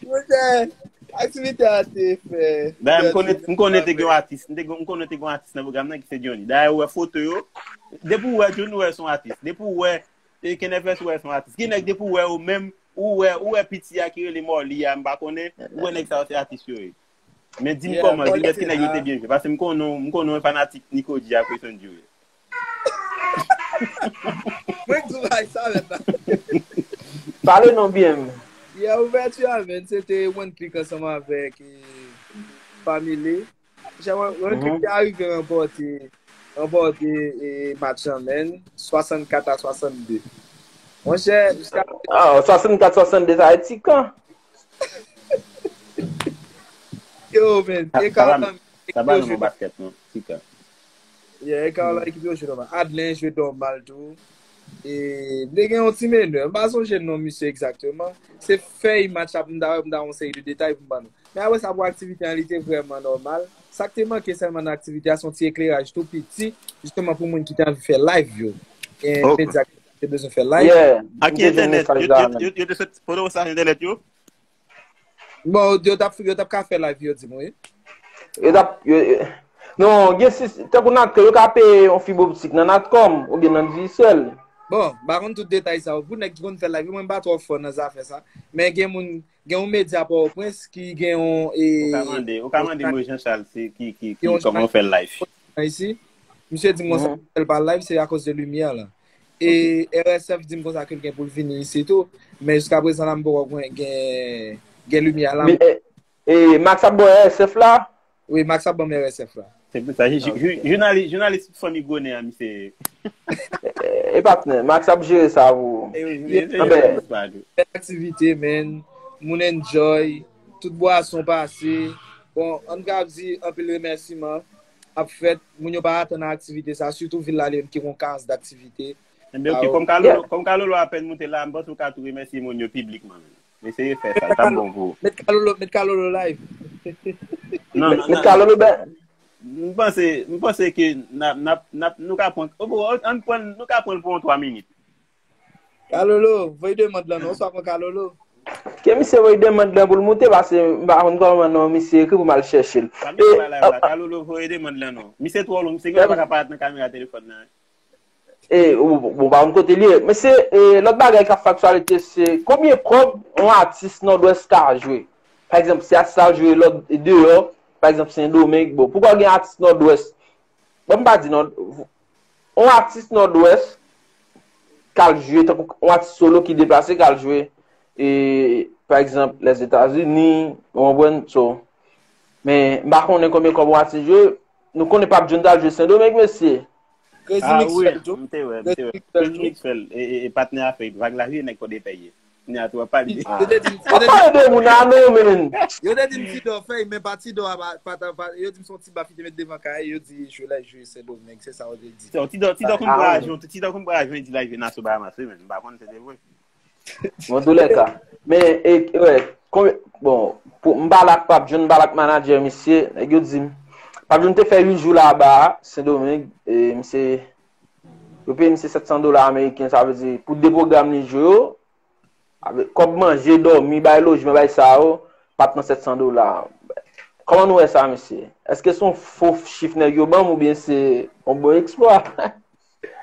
Monchè, aktivite a te fè. Dayè, m konnen, m konnen te gen yon atis, m te gen, m konnen te gen yon atis nan pwogram nan ki se Johnny. Dayè, ou wè foto yo, depi ou wè Johnny, ou wè se yon atis. Depi ou wè E Kenèfès ou wè se yon atis. Gen nèg depi w wè yo menm, ou wè, ou wè piti a ki rele Mòli a, m pa konnen, ou wè nèg sa yo se atis yo ye. Men di m kòman, di m èske nèg yo te byen jwe. Paske m konnen, m konnen w fanatik Nico G ak Wesson G ou ye. Mwen k di w bagay sa menm la. Pale non byen. Yeah, ouvèti a, men, se te One Click ansanm avèk, eh, Family. Monchè, One Click te arive ranpòte, ranpòte, e, match lan, menn, swasannkat a swasannde. Monchè, jiska... Ah, swasannkat swasannde, sa e ti kan. Yo, menn, e ka w lan, ekip yo jwe nòmal. Yeah, e ka w lan, ekip yo jwe nòmal. Adlen jwe nòmal tou. E, m te gen yon ti menè, m pa sonje non misye egzakteman. Se fèy match la pou m ta wè, pou m ta wè yon seri de detay pou m ban nou. Men apre sa, pou aktivite an, li te vrèman nòmal. Sa k te manke sèlman nan aktivite a, se yon ti ekleraj tou piti, jisteman pou moun ki te anvi fè live yo. Gen Ok. medya ki te bezwen fè live. Yeah. Ak M te jwenn entènèt, mesaj yo, la, yo, men. yo, yo te sot, pandan w sa entènèt yo? Bon, yo t ap, yo t ap ka fè live, yo di m, wi. Yo t ap, yo, yo, non, gen sis, tankou Natcom, yo ka peye yon fib optik nan Natcom oubyen nan Digicel. Bon, m pa konn tout detay sa yo. Pou nèg ki konn fè live, mwen m pa twò fò nan zafè sa. Men gen moun, gen yon medya Pòtoprens ki gen yon, Ou ka e, mande, ou ka mande Moïse Jean Charles se ki, ki, ki, yon kòman w fè live. Isi. Misye di m konsa, Mhm. fè l pa live, se akoz de limyè la. E R S F di m konsa ke l gen pou l vini isi tou. Men jiska prezan la, m poko gen, gen, gen limyè la. Men, e, e Max ap ba w R S F la? Wi, Max ap ban m R S F la. Se pou sa, jou- jou- jounalis, jounalis fanmi Gonen an, misye. E, e patnè, Max ap jere sa pou ou. E wi, wi, Anben. Bèl aktivite, man. Moun enjoy. Tout bwason pase. Bon, an ka di anpil remèsiman ap fèt. Moun yo pa atann nan aktivite sa, sitou vil la li menm ki gon kaz daktivite. Enben, ok, Awo. kòm Kalolo, Yeah. kòm Kalolo apèn moute la, m panse w ka tou remèsye moun yo piblikman, man. Eseye fè sa, l t ap bon pou ou. Met Kalolo, met Kalolo live. Non, non, Met non. Kalolo ben. M panse, m panse ke n ap, n ap, n ap, nou ka pran, o, bon, ann pran, nou ka pran l pou yon twa minit. Kalolo, voye demann lan non, oswa pran Kalolo. Ke misye voye demann lan pou l moute, paske m pa konn kòman non misye ekri pou m al chèche l. Pa misye pa la, la. Kalolo voye demann lan non. Misye twò long, misye gen pa ka parèt nan kamera telefòn nan. E, ou, ou pa konn kote l ye. Men se, e, lòt bagay k ap fè aktyalite, se konbyen kòb yon atis Nòdwès ka jwe. Pa egzanp, si atis la jwe lòt deyò, pa egzanp, Sendomeng, bon, poukò gen atis Nòdwès? Bon, m pa di non, yon atis Nòdwès k al jwe, tankou yon atis solo ki deplase k al jwe, e, pa egzanp, Lèzetazini, ou konprann? So, men, m pa konnen konbyen kòb yon atis jwe, nou konnen Papi John t al jwe Sendomeng, mesye. Crazy Ah Mix wi, fè l tou. m te wè, m te wè. Crazy Mix fè l Crazy tou. Mix fè l, e, e, e patnè a fè vag la, wi, nèg Pòdepè ye. Kounye a tou w ap pale. Yo te di m, yo te di m, pale de moun a non, men. Yo te di m Tidò fè, men pa Tidò a, pa, pa, pa, yo di m se yon ti baf ki te met devan kay, yo di jwe lè jwe Sendomeng, se sa yo te di. So, Tidò, Tidò konn Ah, pran ajan, Tidò konn pran ajan, di lè jwe Naso Bahamas, wi, men m pa konn se te vre. Bon, toulèka. Men, e, wè, konbyen, bon, pou, m pale ak Papi John, m pale ak manadjè misye, nèg yo di m, Papi John te fè uit jou laba a, Sendomeng, e misye, yo peye misye sèt san dola ameriken, sa vle di, pou de pwogram li jwe yo, avèk kòb manje, dòmi, bay lojman, bay sa yo, pa t nan sèt san dola. Kòman nou wè sa, mesye? Èske se yon fo chif nèg yo ban m oubyen se yon bon eksplwa?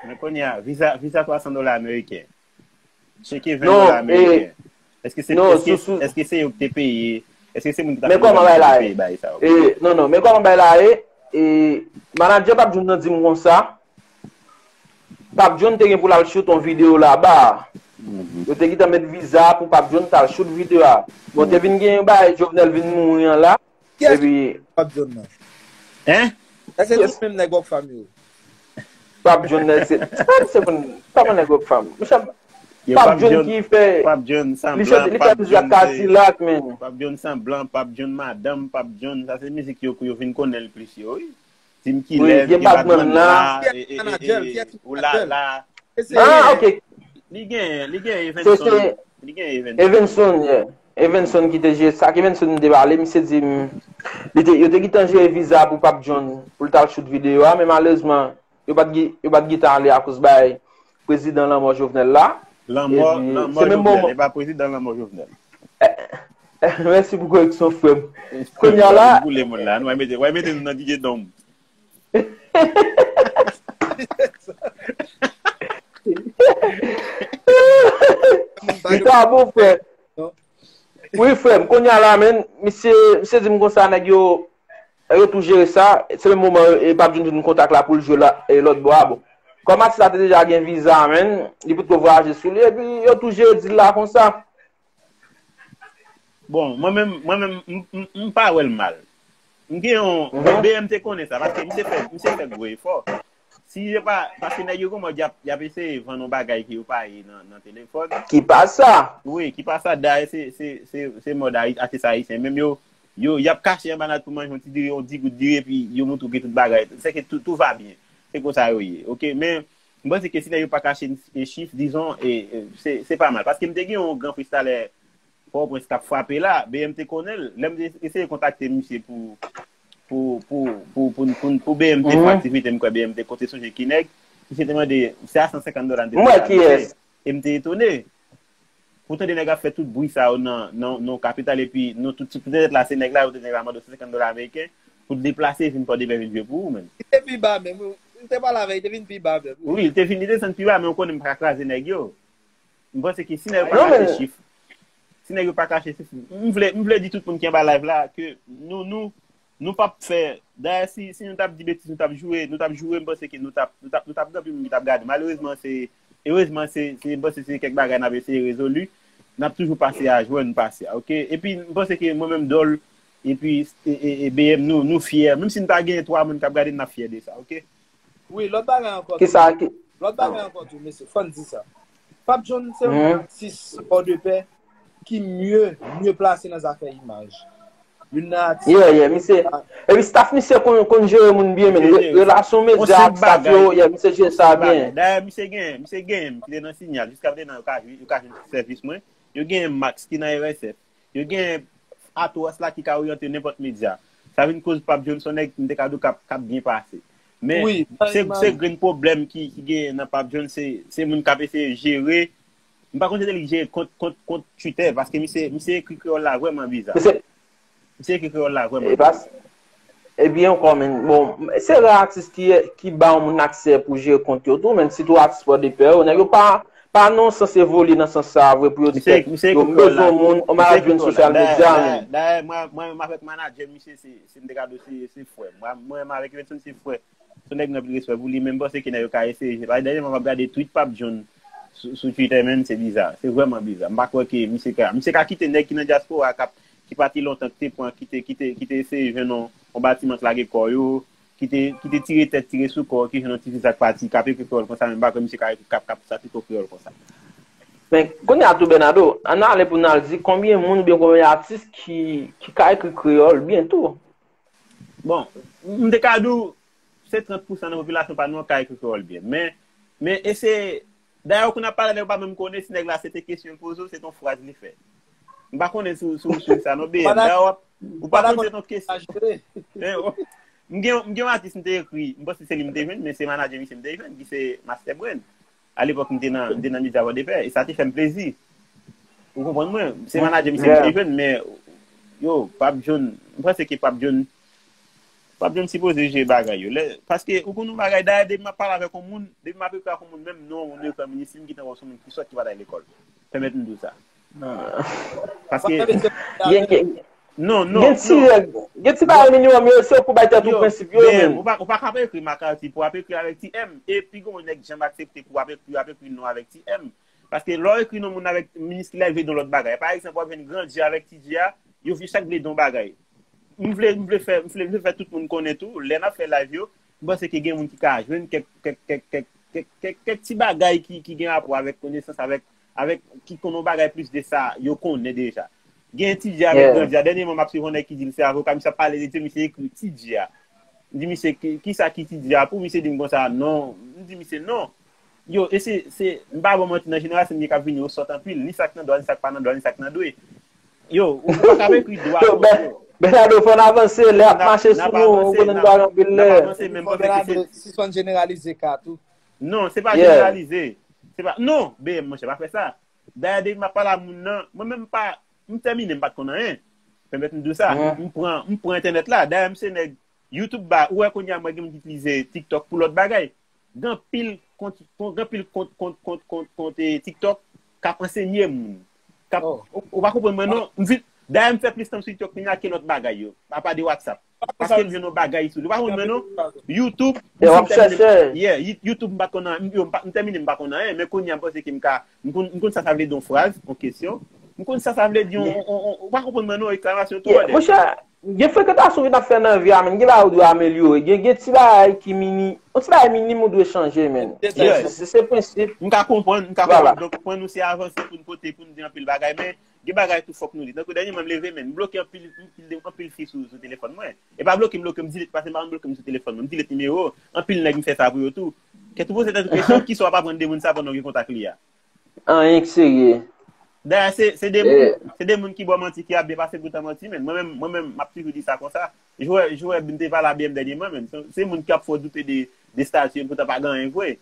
Men kounye a, viza, viza twa san dola ameriken. Cheke ven Non, dola e, ameriken. Èske se, non, èske, sou, sou, èske se yo ki te peye? Èske se moun ki ta men fè kòman bay la ye? Peye bagay sa yo? E, non, non, men kòman bay la ye? E, manadjè Papi John nan di m konsa, Papi John te gen pou l al shoot yon videyo laba. Mhm. Yo te gentan met viza pou Papi John t al shoot videyo a. Bon, te Mhm. vin gen yon bagay, Jovenel vin mouri an la. Kiyès ki Epi, Papi John nan? Hein? Èske se Yes. menm nèg Rockfam yo? Papi John nan, se, se, se moun, pa moun nèg Rockfam. Monchè, Yo, Papi Papi John John, ki fè, Papi John li fè, sanblan, li fè Papi mizik ak John se, Kadilak, men. Papi John sanblan, Papi John madanm, Papi John, sa se mizik yo pou yo vin konnen l plis yo, wi. Wi, Timkilè, gen gen Badman Badman la. la, Kiyès e, e, e, manadjè l? e, Kiyès ki manadjè l? Oulala. E se Ah, ok. Li gen, li gen Se, Evenson. se Li gen Evenson. Evenson, yeah. Evenson ki te jere sa. Evenson te pale, misye di m, li te, yo te gentan jere viza pou Papi John, pou l t al shoot videyo a, men malerezman, yo pa t gen, yo pa t gentan ale akoz bay prezidan lanmò Jovenel la. Lanmò, Epi, lanmò se menm Jovenel, moman e pa prezidan lanmò Jovenel. Mèsi pou koreksyon, frè m. Kounye a la, Ou boule moun la, nou va mete, va mete nou nan DJ Dom. Li ta bon, frè. Wi, frè m, kounye a la, men, misye, misye di m konsa, nèg yo, nèg yo tou jere sa. Se menm moman, e, Papi John vin kontak la pou l jwe la, e, lòt bò a, bon. Kòm atis la te deja gen viza, men, li potko vwayaje sou li, epi yo tou jere dil la konsa. Bon, mwen menm, mwen menm, m, m, m pa wè l mal. M gen yon, Mhm. B M te konnen sa, paske misye fè, misye fè gwo efò. Si yo pa, paske nèg yo gon mòd y ap, y ap eseye vann yon bagay ke yo pa ye nan, nan telefòn. Ki pa sa? Wi, ki pa sa. Dayè, se, se, se, se mòd Ayi-, atis ayisyen. Menm yo, yo, y ap kache anba nat pou manje yon ti diri, yon digout diri, epi yo montre w gen tout bagay. Se ke tout, tout va bien. Se konsa yo ye. Oke, men, m panse ke si nèg yo pa kache e chif, dizon, e, e, se, se pa mal. Paske m te gen yon gran fristalè Pòtoprens k ap frape la, B M te konnen l. Lè m te eseye kontakte misye pou, pou, pou, pou, pou, pou, pou B M te fè aktivite, m kwè B M te konte sonje ki nèg. Misye te mande, se a san senkant dola m te deplase. E m te etone. Pou tande nèg ap fè tout bri sa yo nan, nan, nan kapital, epi nou tout, tout nèt la, se nèg la, yo te nèg la mande san senkant dola ameriken pou deplase vin Pòdepè vin jwe pou ou, menm. Li te pi ba menm, wi. Li te pale avè, li te vin pi ba menm, wi. Wi, li te vin, li desann pi ba, men ou konnen m pa kraze nèg yo. M panse ke si nèg yo pa kache chif, si nèg yo pa kache chif, m vle, m vle di tout moun ki anba live la ke nou, nou, nou p ap fè. Dayè, si, si nou t ap di betiz, nou t ap joure, nou t ap joure, m panse ke nou t ap, nou t ap, nou t ap gen anpil moun ki t ap gade. Malerezman, se, erezman, se, se, m panse se kèk bagay n ap eseye rezoli. N ap toujou pase a, jwenn pase a, oke? Epi, m panse ke mwen menm, Dòl, epi, e, e, e B M, nou, nou fyè. Menm si n ta gen twa moun k ap gade, n ap fyè de sa, oke? Wi, lòt bagay ankò tou. Kisa ki? Lòt bagay ankò tou, mesye, fò n di sa. Papi John se yon atis Pòdepè ki mye, mye plase nan zafè imaj. Youn nan atis. Yeah, yeah, misye. Epi staff misye konn, konn jere moun byen, men. Relasyon medya ak staff yo, yeah, misye jere sa byen. Dayè, misye gen, misye gen, m ki te nan Sinyal, jiska prezan, yo ka, yo ka jwenn sèvis mwen. Yo gen Max ki nan R S F. Yo gen Atwòs la ki ka oryante nenpòt medya. Sa vin koz Papi John se yon nèg m te ka di w k ap, k ap byen pase. Men, se, se grenn pwoblèm ki, ki genyen nan Papi John, se, se moun k ap eseye jere. M pa konn si se li ki jere kont, kont, kont Twitter, paske misye, misye ekri kreyòl la vrèman biza. Misye ekri kreyòl la vrèman biza. Ebyen ankò, men, bon, se rè atis ki, ki ba yon moun aksè pou jere kont yo tou, men sitou atis Pòdepè yo, nèg yo pa, pa nan yon sans evolye nan sans sa a vre pou yo di kèk, yo bezwen moun, yon manadjè sosyal medya, men. Dayè, mwen, mwen menm avèk manadjè misye, se, se m te ka di w, se, se frè. Mwen, mwen menm avèk Evenson, se frè. Se yon nèg m gen anpil respè pou li, men m panse ke nèg yo ka eseye. Paske dènyèman m ap gade tweet Papi John sou, sou Twitter, men, se biza. Se vrèman biza. M pa kwè ke misye ka, misye ka kite nèg ki nan dyaspora k ap, ki pati lontan, ki te pran, ki te, ki te, ki te eseye jwenn yon, yon batiman k lage kò yo, ki te, ki te tire tèt, tire sou kò, ki jwenn yon ti viza k pati, k ap ekri kreyòl konsa, men m pa kwè misye ka, ka, ka, sa pito kreyòl konsa. Men, kounye a tou, Bernardo, ann ale pou n al di konbyen moun oubyen konbyen atis ki, ki ka ekri kreyòl byen tou. Bon, m te ka di w, se trant pousan nan popilasyon pa nou an k ka ekri kreyòl byen. Men, men, e se, dayè, ou konn ap pale avè l, ou pa menm konnen si nèg la se te kesyon l poze w, se te yon fraz li fè. M pa konnen si, si w swiv sa, non, B M. Dayè, w ap, ou pa konn se te yon kesyon. M gen, m gen yon atis m te ekri, m panse se li m te jwenn, men se manadjè misye m te jwenn, ki se Master Brain. Alepòk, m te nan, m te nan medya Pòdepè, e sa te fè m plezi. Ou konprann mwen? Se manadjè misye m te jwenn, men, yo, Papi John, m panse ke Papi John, Papi John sipoze jere bagay yo. Lè, paske, ou konn yon bagay, dayè, depi m ap pale avèk yon moun, depi m ap ekri ak yon moun, menm non, nou ekri an minislim, m gentan wè se yon moun ki sòt ki pa t al lekòl. Pèmèt m di w sa. Paske, gen, gen, non, non, gen ti règ, gen ti bagay minimòm yo, se pou bay tèt ou prensip yo, men. Ou pa, ou pa ka ekri McCarthy pou w ap ekri avèk ti M. E pi gon nèg janm aksepte pou w ap ekri, ap ekri non avèk ti M. Paske lè w ekri non moun avèk miniskil la, li vle di yon lòt bagay. Pa egzanp, w ap jwenn Gran J avèk ti J a, yo vle chak vle di yon bagay. M vle, m vle fè, m vle, m vle fè tout moun konnen tou, lè n ap fè live yo, m panse ke gen moun ki ka jwenn kèk, kèk, kèk, kèk, kèk, kèk, kèk ti bagay ki, ki gen rapò avèk konesans, avèk, avèk ki konn yon bagay plis de sa yo konnen deja. Gen Ti Dja avèk Gran Dja. Dènyèman, m ap swiv yon nèg ki di l se avoka, misye ap pale de Dye, misye ekri Ti Dja. M di misye, "Ki, kisa ki Ti Dja pou?" Misye di m konsa, "Non." M di misye, "Non." Yo, e se, se, m pa ba w manti, nan jenerasyon m ye k ap vini yo sòt anpil, ni sa k nan dwa, ni sa k pa nan dwa, ni sa k nan dwe. Yo, ou pa ka ekri dwa. Yo, ben, Bernardo, fò n avanse, lè ap mache sou nou, ou konnen nou pa gen anpil lè. N ap avanse, men m panse ke se sispann jeneralize ka tou. Non, se pa jeneralize. Se pa, non, B M, monchè, pa fè sa. Dayè, depi m ap pale a moun nan, mwen menm m pa, m tèmine, m pa t konn anyen. Pèmèt m di w sa. M pran, m pran entènèt la. Dayè, m se nèg YouTube ba, ou wè kounye a mwen gen moun ki itilize TikTok pou lòt bagay. Gen anpil kont, gen anpil kont, kont, kont, kont, kont, eh, TikTok k ap ansenye moun. K ap, ou, ou pa konprann mwen non. M di, dayè m fè plis tan sou TikTok kounye a ke lòt bagay yo. Apa de WhatsApp. Paske m jwenn yon bagay sou li. Ou pa konn mwen non. YouTube, m fin tèmine. Yeah, You-, YouTube m pa t konn anyen. M, yo, m pa, m tèmine m pa konn anyen. Men kounye a m panse ke m ka, m konn, m konn sa sa vle di yon fraz, yon kesyon. M konn sa sa vle di yon, yon, yon, yon, ou pa konprann mwen non, eksklamasyon tou. Yeah, monchè, gen frekantasyon ke n ap fè nan vi a, men gen bagay ou dwe amelyore. Gen, gen ti bagay ki mini, yon ti bagay minim ou dwe chanje, men. Se, se, se, se prensip. M ka konprann, m ka konprann. Donk, pwen nou se avanse pou n pote, pou n di anpil bagay, men gen bagay tou fòk nou di. Tankou dènyèman m leve men, m bloke anpil, anpil, anpil fi sou, sou telefòn mwen. E pa bloke m bloke, m delete, paske m pa konn bloke moun sou telefòn mwen. M delete nimewo, anpil nèg m fè sa pou yo tou. Kèt ou poze tèt ou kesyon, kisa w ap aprann de moun sa pandan w gen kontak li a? Anyen k serye. Dayè, se, se de moun, se de moun ki ba w manti ki ap byen pase pou tan manti, men. Mwen menm, mwen menm, m ap toujou di sa konsa. Jwè, jwè, m te pale a B M dènyèman, men. Se, se moun k ap fè w doute de, de stati yo, poutan pa gen anyen vre.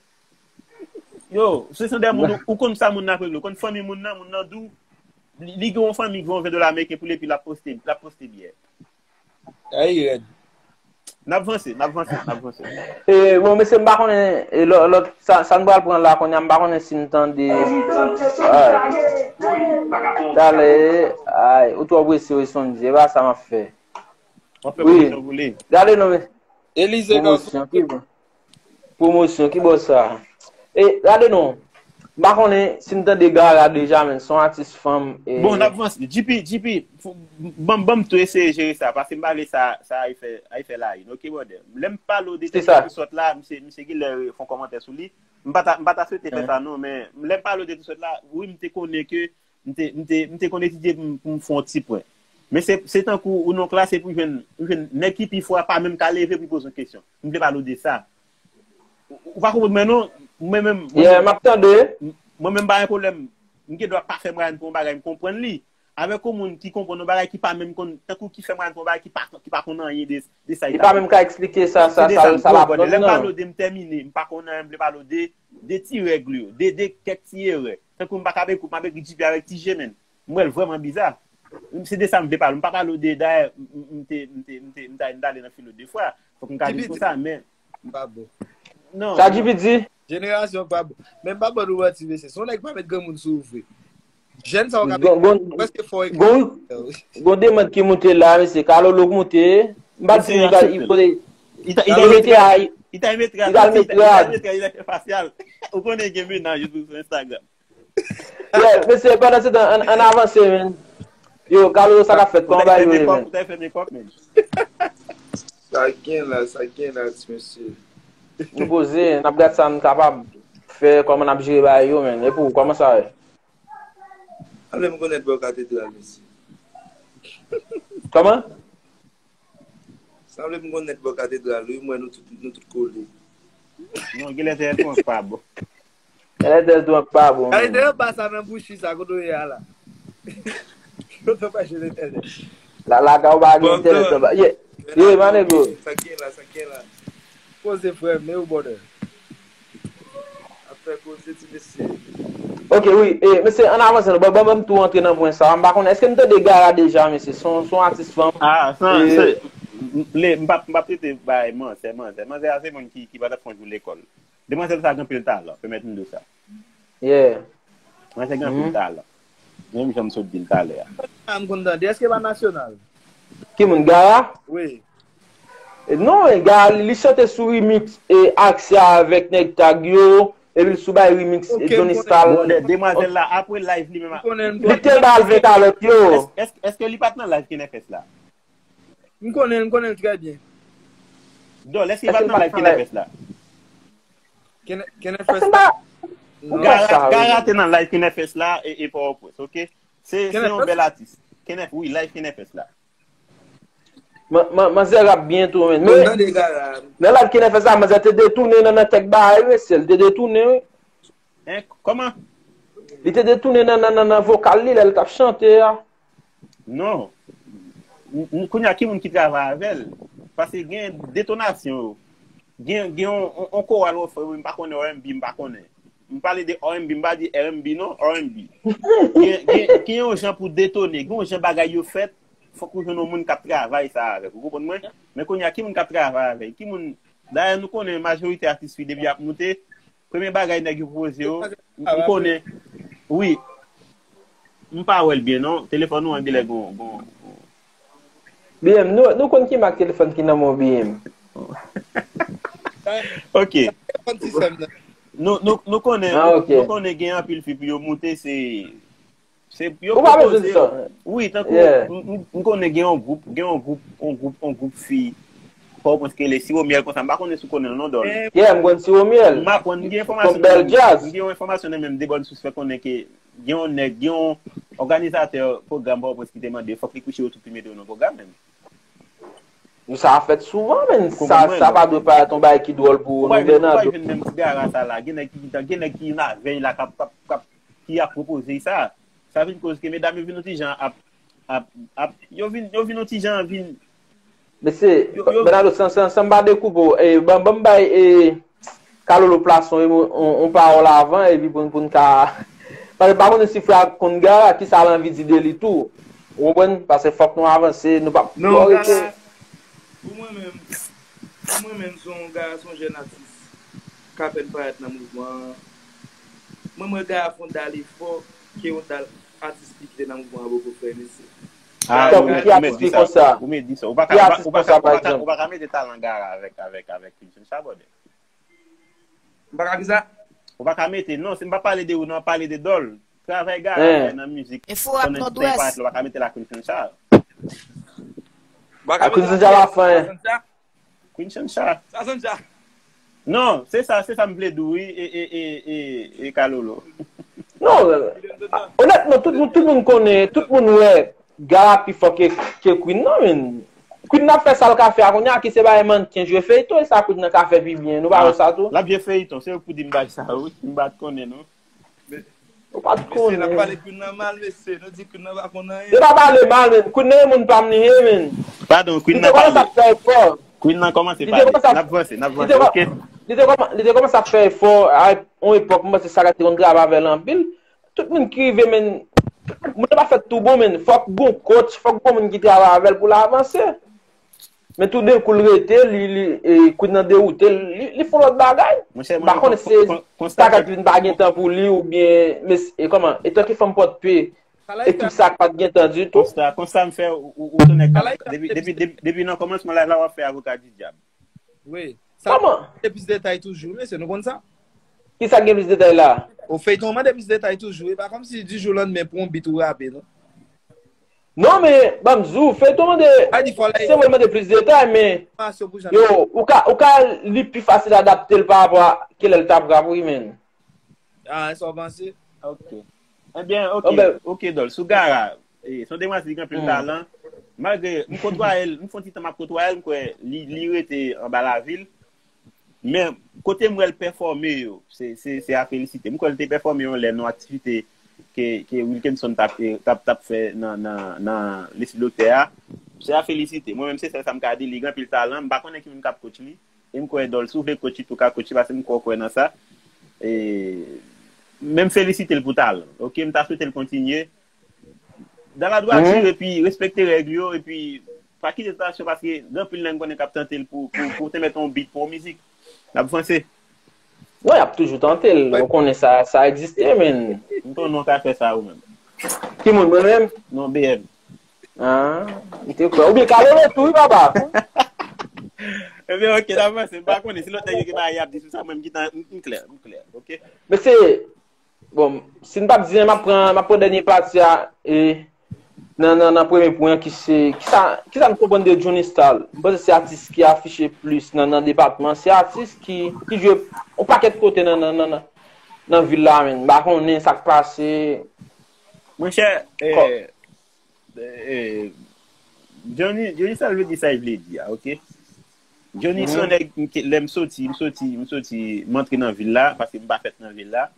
Yo, se son de moun, ou, ou konn sa moun nan ap regle, ou konn fanmi moun nan, moun nan di w, li, li gen yon fanmi ki voye yon ven dola ameriken pou li, epi l ap poste, l ap poste byè. Ay, rèd. N ap vanse, n ap vanse, n ap vanse. E, bon, mesye, m pa konnen, e, lò, lòt, sa, sa n pral pran la, kounye a, m pa konnen si n tande. Talè, ay, ou twò prese, wi, Sondy, e pa sa m ap fè. W ap fè pwomosyon pou li. Gade non, men. Elize Pwomosyon, ki bon. Pwomosyon, ki bò sa? E, gade non. M pa konnen si n tande Gara deja, men se yon atis fanm. E... Bon, n ap vanse. G P, G P, fò, ban, ban m tou eseye jere sa, paske m pa vle sa, sa ay fè, ay fè layine. Ok, brother. Lè m pale w de tèt ki sòt la, misye, misye genlè fè yon kòmantè sou li. M pa ta, m pa ta swete fè sa, non, men lè m pale w de tout sòt la, wi, m te konnen ke M te, m te, m te konn etidye pou m, pou m fè yon ti pwen. Men se, se tankou ou nan klas epi w jwenn, ou jwenn nèg ki pi fò a pa menm ka leve pou l poze yon kesyon. M vle pale w de sa. Ou, ou pa konprann mwen non, mwen menm, mwen Yeah, menm, m ap tande. M, mwen menm pa gen pwoblèm. M gen dwa pa fè mwayen pou yon bagay, m konprann li. Avèk yon moun ki konprann yon bagay ki pa menm konn, tankou ki fè mwayen pou yon bagay ki pa, ki pa konn anyen de, de sa Li pa menm ka eksplike sa, sa, se de sa, sa, m sa l ap pale w de, lè m pale w de m tèmine, m pa konn anyen, m vle pale w de, de ti règ yo, de, de kèk ti erè. Tankou m pa ka bèk ou, m ap ekri G P avèk ti G, men. M wè l vrèman biza. Se de sa m vle pale. M pa pale w de, dayè, m, m, m te, m te, m te, m ta, m t ale nan filo de fwa. Fòk m ka di l konsa, men. M pa bon. Non. Sa G P di? Jenerasyon pa bon. Men m pa ban nou manti, mesye. Se yon nèg pa met granmoun sou ou vre. Jèn sa yo ka met prèske fò ekri. Gon, gon, gon demann ki moute la, mesye. Kalolo k moute. M pa di li ka, li kote. Li ta, li ta mete a, li ta mete a, li ta mete a, li ta fè fasyal. Ou konnen gen mennaj sou Instagram. Yeah, mesye, pandan se tan, ann, ann avanse, men. Yo, Kalolo, sa k ap fèt? Kòman bagay yo ye, men? Ou ta fè mekòp, ou ta fè mekòp, men. Sa gen la, sa gen la, ti mesye. Nou poze, n ap gad sa n kapab fè, kòman n ap jere bagay yo, men. E pou ou, kòman sa ye? Sanble m konn nèt bò katedral, mesye. Kòman? Sanble m konn nèt bò katedral, wi, m wè nou tout, nou tout kole. Non, genlè tèt ou pa bon. Genlè tèt ou pa bon, men. Gade, te yo ba sa nan bouchi sa, kote w ye a la. Kote w pa jwenn entènèt. La, la, ka w pa gen entènèt, ou pa. Ye, ye, manego. Sa k gen la, sa k gen la. Poze, frè m, e ou, brother? Ap fè koze, ti mesye. Ok, wi. E, mesye, ann avanse, non. Ban, ban, ban m tou antre nan pwen sa a. M pa konnen, èske n tande Gara deja, mesye? Se yon, se yon atis fanm. Ah, sa, e, se, m, m, m p ap, m p ap trete bay manzè, manzè. Manzè a se moun ki, ki pa t ap fè yon jou lekòl. Demwazèl sa gen anpil talan, pèmèt m di w sa. Yeah. Manzè gen anpil talan. Menm jan m sot di l talè a. Ah, m konn tande. Èske pa nasyonal? Ki moun, Gara? Wi. E non, men Gara, li, li chante sou remix e Axia avèk nèg Tag yo, epi l sou bay remix e Johnny Style. Bon, de, demwazèl la, apre live li menm a. Li te ba l ven talent yo. Èske, èske, èske li pa t nan live Kenèfès la? M konnen l, m konnen l trè byen. Dòl, èske li pa t nan live Kenèfès la? Kenèfès la? Non. Gara, Gara te nan live Kenèfès la e, e Pòtoprens, ok? Se, se yon bèl atis. Kenèf, wi, live Kenèfès la. Man, man, manzè rap byen tou, men. Men, nan live Kenèfès la, manzè te detounen nan, nan kèk bagay, mesye. Li te detounen, wi. Hein? Kòman? Li te detounen nan, nan, nan, nan vokal li, lè l t ap chante a. Non. N, n, kounye a, ki moun ki travay avè l? Paske gen detonasyon yo. Gen, gen yon, yon, yon koral refren, wi, m pa konnen R and B, m pa konnen. M pale de R and B, m pa di R and B non, R and B. Gen, gen, gen yon jan pou detone, gen yon jan bagay yo fèt, fòk ou jwenn yon moun k ap travay sa avè l. Ou konprann mwen? Men kounye a, ki moun k ap travay avè l? Ki moun, dayè, nou konnen majorite atis fi depi y ap moute, premye bagay nèg yo pwopoze yo, m, m konnen. Wi. M pa wè l byen non. Telefòn ou an genlè gon, gon, gon. B M, nou, nou konn ki mak telefòn ki nan men w, B M. Ok. Nou, nou, nou konnen, ah, nou, ok, nou konnen gen anpil fi pou yo moute, se, se, yo pwopoze yo. Ou pa bezwen di sa. Wi, tankou, yeah, m, m, m konnen gen yon gwoup, gen yon gwoup, yon gwoup, yon gwoup fi, Pòtoprens ki rele Siromyèl konsa, m pa konnen si w konnen l non, Dòl. Yeah, m konn Siromyèl. M aprann, m gen enfòmasyon nan men, m gen yon enfòmasyon nan men m de bòn sous fè konnen ke gen yon nèg, gen yon òganizatè pwogram Pòtoprens ki te mande fòk li kouche yo tou pou mete yo nan pwogram menm. Sa ap fèt souvan, men sa, sa pa dwe parèt yon bagay ki dwòl pou ou non, Bernardo. Ou pa jwenn, ou pa jwenn menm ti gara sa la. Gen nèg ki, gen nèg ki nan vèy la k ap, k ap, k ap, ki ap pwopoze sa. Sa vin koz ke medam yo vin yon ti jan ap, ap, ap, yo vin, yo vin yon ti jan vin, Mesye, yo, yo, Bernardo, san, san, san m pa dekoupe w, e, ban, ban m bay e, Kalolo plas yon, yon, yon pawòl avan, epi pou, pou n ka. Paske m pa konnen si frè a konn Gara, kisa l anvi di de li tou. Ou konprann? Paske fòk nou avanse, nou pa. Non, Gara, pou mwen menm, pou mwen menm, se yon Gara, se yon jèn atis k apèn parèt nan mouvman an. Mwen, mwen, Gara fè yon dal efò ke yon dal atis ki te nan mouvman an poko fè, mesye. Ah, ou mèt di sa. Ou mèt di sa. Ou pa ka, ou pa ka mete talan Gara avèk, avèk, avèk Quinson Charbonnet. M pa ka kisa? Ou pa ka mete, non, se m pa pale de ou, non, pale de Dòl. Travay Gara fè nan mizik. Enfo rap Nòdwès. Ou pa ka mete la Quinson Char. A Quinson Char la fen. Quinson Char. Sa sann sa. Non, se sa, se sa m vle di w, wi, e, e, e, e, e Kalolo. Non, onètman, tout, tout moun konnen, tout moun wè Gara pi fò ke, ke Queen nan, men. Queen nan ap fè sa l ka fè a kounye a, ki se bagay mannken jwe feyton, e sa Queen nan ka fè pi byen. Nou pa wè sa tou? L ap jwe feyton, se ou k pou di m bagay sa, wi. M pa t konnen, non. Ou pa t konnen. Mesye, n ap pale Queen nan mal, mesye. Nou di Queen nan pa konn anyen. Yo pa pale mal, men. Queen nan e moun pa m li ye, men. Padon, Queen nan pale. Queen nan kòmanse pale. N ap vanse, n ap vanse, ok? Li te kòmanse ap fè efò, a yon epòk, mwen panse sa te konn travay avè l anpil. Tout moun ki rive, men, moun nan pa fèt tou bon, men. Fòk gon coach, fòk gon moun ki travay avè l pou l avanse. Men toudenkou l rete, li, li, e, Queen nan dewoute l, li, li fè yon lòt bagay. M pa konnen se sa k ap vin pa gen tan pou li oubyen, men, e kòman, etanke fanm pòt pe, e tout sa k pa t gen tan ditou. Konsta, konsta m fè, ou, ou, ou se nèg k ap, depi, depi, depi, depi nan kòmansman live la w ap fè avoka di dyab. Wi. Sa gen plis detay toujou, mesye, nou konn sa? Kisa k gen plis detay la? O feyton an mande plis detay toujou. E pa kòmsi di jou lannmen pou yon bit ou rape, non. Non, men, ban m di w, feyton mande, se vre l mande plis detay, men, yo, ou ka, ou ka li pi fasil adapte l pa rapò a kilè l t ap rap, wi, men. Ah, sa w panse? Ok. Ebyen, ok, ok, Dòl, sou Gara, e, se yon demwazèl ki gen anpil talan. Malgre, m kotwaye l, m fè yon ti tan m ap kotwaye l, m kwè li, li rete anba lavil. Men, kote m wè l pèfòme yo, se, se, se a felisite. M kwè l te pèfòme yon lè nan yon aktivite ke, ke Wilkenson t ap, t ap, t ap fè nan, nan, nan Lespri Doktè a. Se a felisite. Mwen menm, se sèl sa m ka di, li gen anpil talan. M pa konnen ki moun k ap coach li. E m kwè Dòl, si w vle coach li tou, w ka coach li, paske m kwè, w kwè nan sa. E, men m felisite l pou talan. Ok, m ta swete l kontinye. Dans la droiture, epi respekte règ yo, epi pa kite tantasyon, paske gen anpil nèg m konnen k ap tante l pou, pou, pou te mèt yon beat pou yon mizik. N ap vanse. Wi, y ap toujou tante l. Ou konnen sa, sa egziste, men. M konnen w ka fè sa ou menm. Ki moun, mwen menm? Non, B M. Ah, m te kwè. Oubyen Kalolo tou, wi, papa. Ebyen, ok, n ap vanse. M pa konnen si lòt nèg yo gen bagay y ap di sou sa, mwen m gentan, m, m klè, m klè, ok? Mesye, bon, si n p ap di anyen, m ap pran, m ap pran dènye pati a, e, nan, nan, nan premye pwen an, ki se, kisa, kisa n konprann de Johnny Style? M panse se atis ki afiche plis nan, nan depatman, se atis ki, ki jwe yon pakèt kote nan, nan, nan, nan, nan vil la, men. M pa konnen sa k pase. Monchè, eh, eh, Johnny, Johnny Style vle di sa l vle di a, ok? Johnny se yon nèg, m ke- lè m soti, m soti, m soti, m antre nan vil la, paske m pa fèt nan vil la.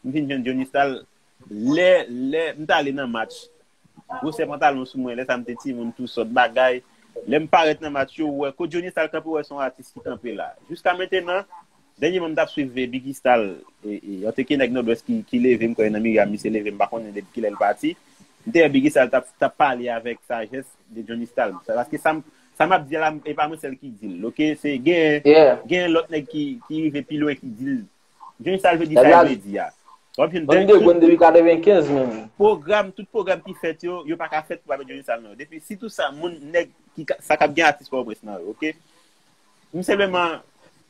M vin jwenn Johnny Style lè, lè m t ale nan match. Gwosè pantalon sou mwen, lè sa m te timoun, tou sòt bagay. Lè m parèt nan match yo, ou wè, kote Johnny Style kanpe, ou wè se yon atis ki kanpe la. Jiska mentenan, dènyèman m t ap swiv Biggy Style, e, e, antanke nèg Nòdwès ki, ki leve, m kwè nan Miriam, misye leve, m pa konnen depi kilè l pati. M te wè Biggy Style t ap, t ap pale avèk sajès de Johnny Style. Sa, paske sa m, sa m ap di a la, e pa mwen sèl ki di l, ok? Se gen, gen lòt nèg ki, ki rive pi lwen ki di l. Johnny Style vle di sa l vle di a. W ap jwenn de, tout, depi katrevenkenz menm. Pwogram, tout pwogram ki fèt yo, yo pa ka fèt pou pa met Johnny Style nan yo. Depi, sitou sa, moun, nèg, ki ka, sa k ap gen atis Pòtoprens nan yo, ok? M senpleman,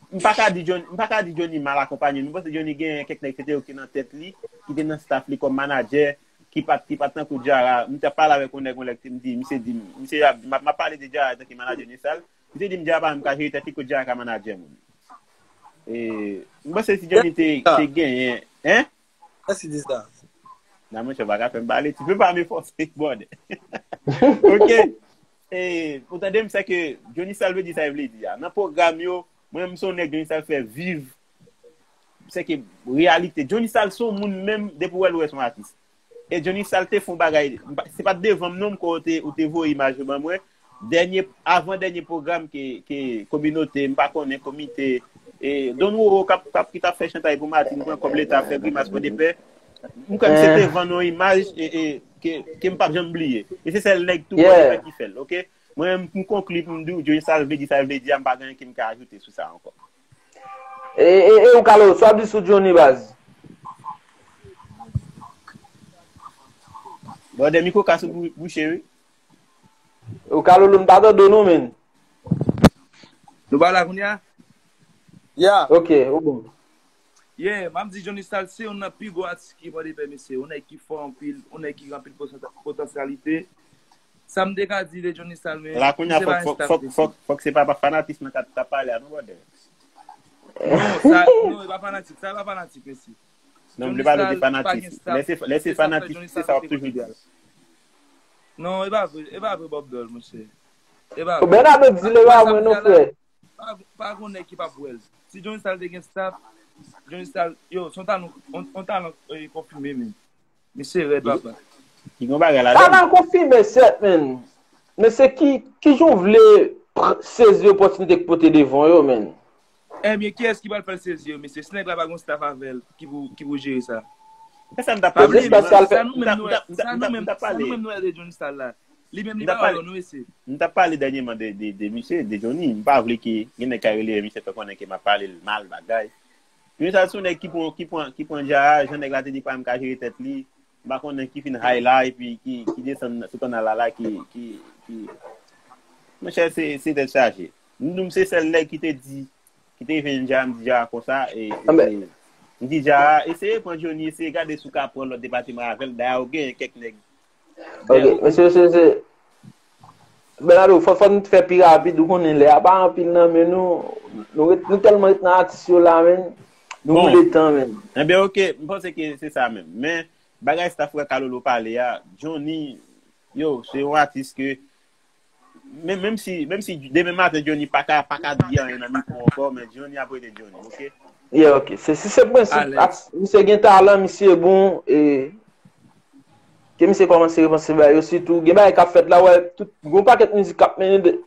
m pa ka di Johnny, m pa ka di Johnny mal akonpanye. M panse Johnny gen kèk nèg se te yo ki nan tèt li, ki te nan staff li kòm manadjè, ki pa t, ki pa t tankou Jara. M t ap pale avèk yon nèg, yon nèg, m di, misye di m, misye ap, m ap, m ap pale de Jara antanke manadjè Johnny Style. Misye di m Jara pa menm ka jere tèt li, kot Jara ka manadjè moun. E, m panse si Johnny te, te genyen, en? Mèsi di sa. Nan, monchè, w pa ka fè m pale, tu peux pas me forcer, brother. Ok. E, ou tande m, se ke Johnny Style vle di sa l vle di a. Nan pwogram yo, mwen menm, m se yon nèg Johnny Style fè viv. Se ke reyalite. Johnny Style se yon moun menm, depi w wè l, ou wè se yon atis. E Johnny Sal te fè yon bagay, m pa- se pa t devan m non, m kwè ou te, ou te voye imaj yo ban mwen. Dènye, avan dènye pwogram ke, ke kominote, m pa konnen, komite, e Don Roro k ap, k ap, ki t ap fè chantay pou Martine, pran kòb leta, fè grimas Pòdepè. M kwè m se te vann yon imaj e, e, ke, ke m p ap janm bliye. E se sèl nèg tou Pòdepè ki fè l, oke? Mwen menm, m konkli pou m di w, Johnny Sal vle di sa l vle di a, m pa gen anyen ke m ka ajoute sou sa ankò. E, e, e ou Kalo, sa w ap di sou Johnny baz? Brother, mikwo ka sou bou- bouche wi. Ou Kalo, nou pa tande w non, menn. Nou pa la kounye a? Ya. Ok, ou bon. Yeah, m ap di Johnny Sal se youn nan pi gwo atis ki Pòdepè, mesye. Yon nèg ki fò anpil, yon nèg ki gen anpil potansyalite. Sa m te ka di de Johnny Sal, men La kounye a fòk fòk fòk fòk se pa pa fanatism nan k ap pale a non brother. Non, sa non, e pa fanatik, sa e pa fanatik, mesye. Non, m vle pale de fanatism. Lè se lè se fanatism, se sa w ap toujou di. Non, e pa vre, e pa vre Bob Dol, monchè. E pa vre. Bernardo di le pa mwen non frè. Pa pa gon nèg ki p ap wè l. Si Johnny Sal te gen staff, Johnny Sal, yo, se yon talan, yon talan konfime menm. Misye rèd papa. Ki gon bagay ladan. Talan konfime sèt menn. Men se ki kijan w vle sezi opòtinite k pote devan w yo menn. Ebyen kiyès ki pral fè l sezi yo mesye? Si nèg la pa gon staff avè l ki pou ki pou jere sa. Se sa m t ap pale. Sa nou menm nou wè de Johnny Sal la. Li menm li pa wè nou mesye. M t ap pale dènyèman de de de misye, de Johnny. M pa vle ke gen nèg ka rele misye fè konnen ke m ap pale l mal bagay. Johnny Sal se yon nèg ki pran ki pran ki pran dja a, jan nèg la te di pa menm ka jere tèt li. M pa konnen ki fin high la epi ki ki desann sou kannal la la ki ki ki Monchè se se tèt chaje. M di w m se sèl nèg ki te di ki te jwenn dja a, m di dja a konsa e m di dja a eseye pran Johnny, eseye gade si w ka pran lòt depatman avè l. Dayè ou genyen kèk nèg. Ok, mesye, mesye, mesye. Bernardo, fò fò nou fè pi rapid, ou konnen lè a pa anpil nan men nou. Nou ret nou tèlman ret nan atis yo la menn. Nou woule tan menn. Enben ok, m panse ke se sa menm. Men bagay staff wè Kalolo pale a, Johnny, yo, se yon atis ke menm menm si menm si demen maten Johnny pa ka pa ka di anyen nan mikwo ankò, men Johnny ap rete Johnny, ok? Yeah, ok. Se si se prensip atis, misye gen talan, misye bon, e Ke misye kòmanse repanse bagay yo, sitou gen bagay k ap fèt la, wè, tout, gen yon pakèt mizik k ap mennen,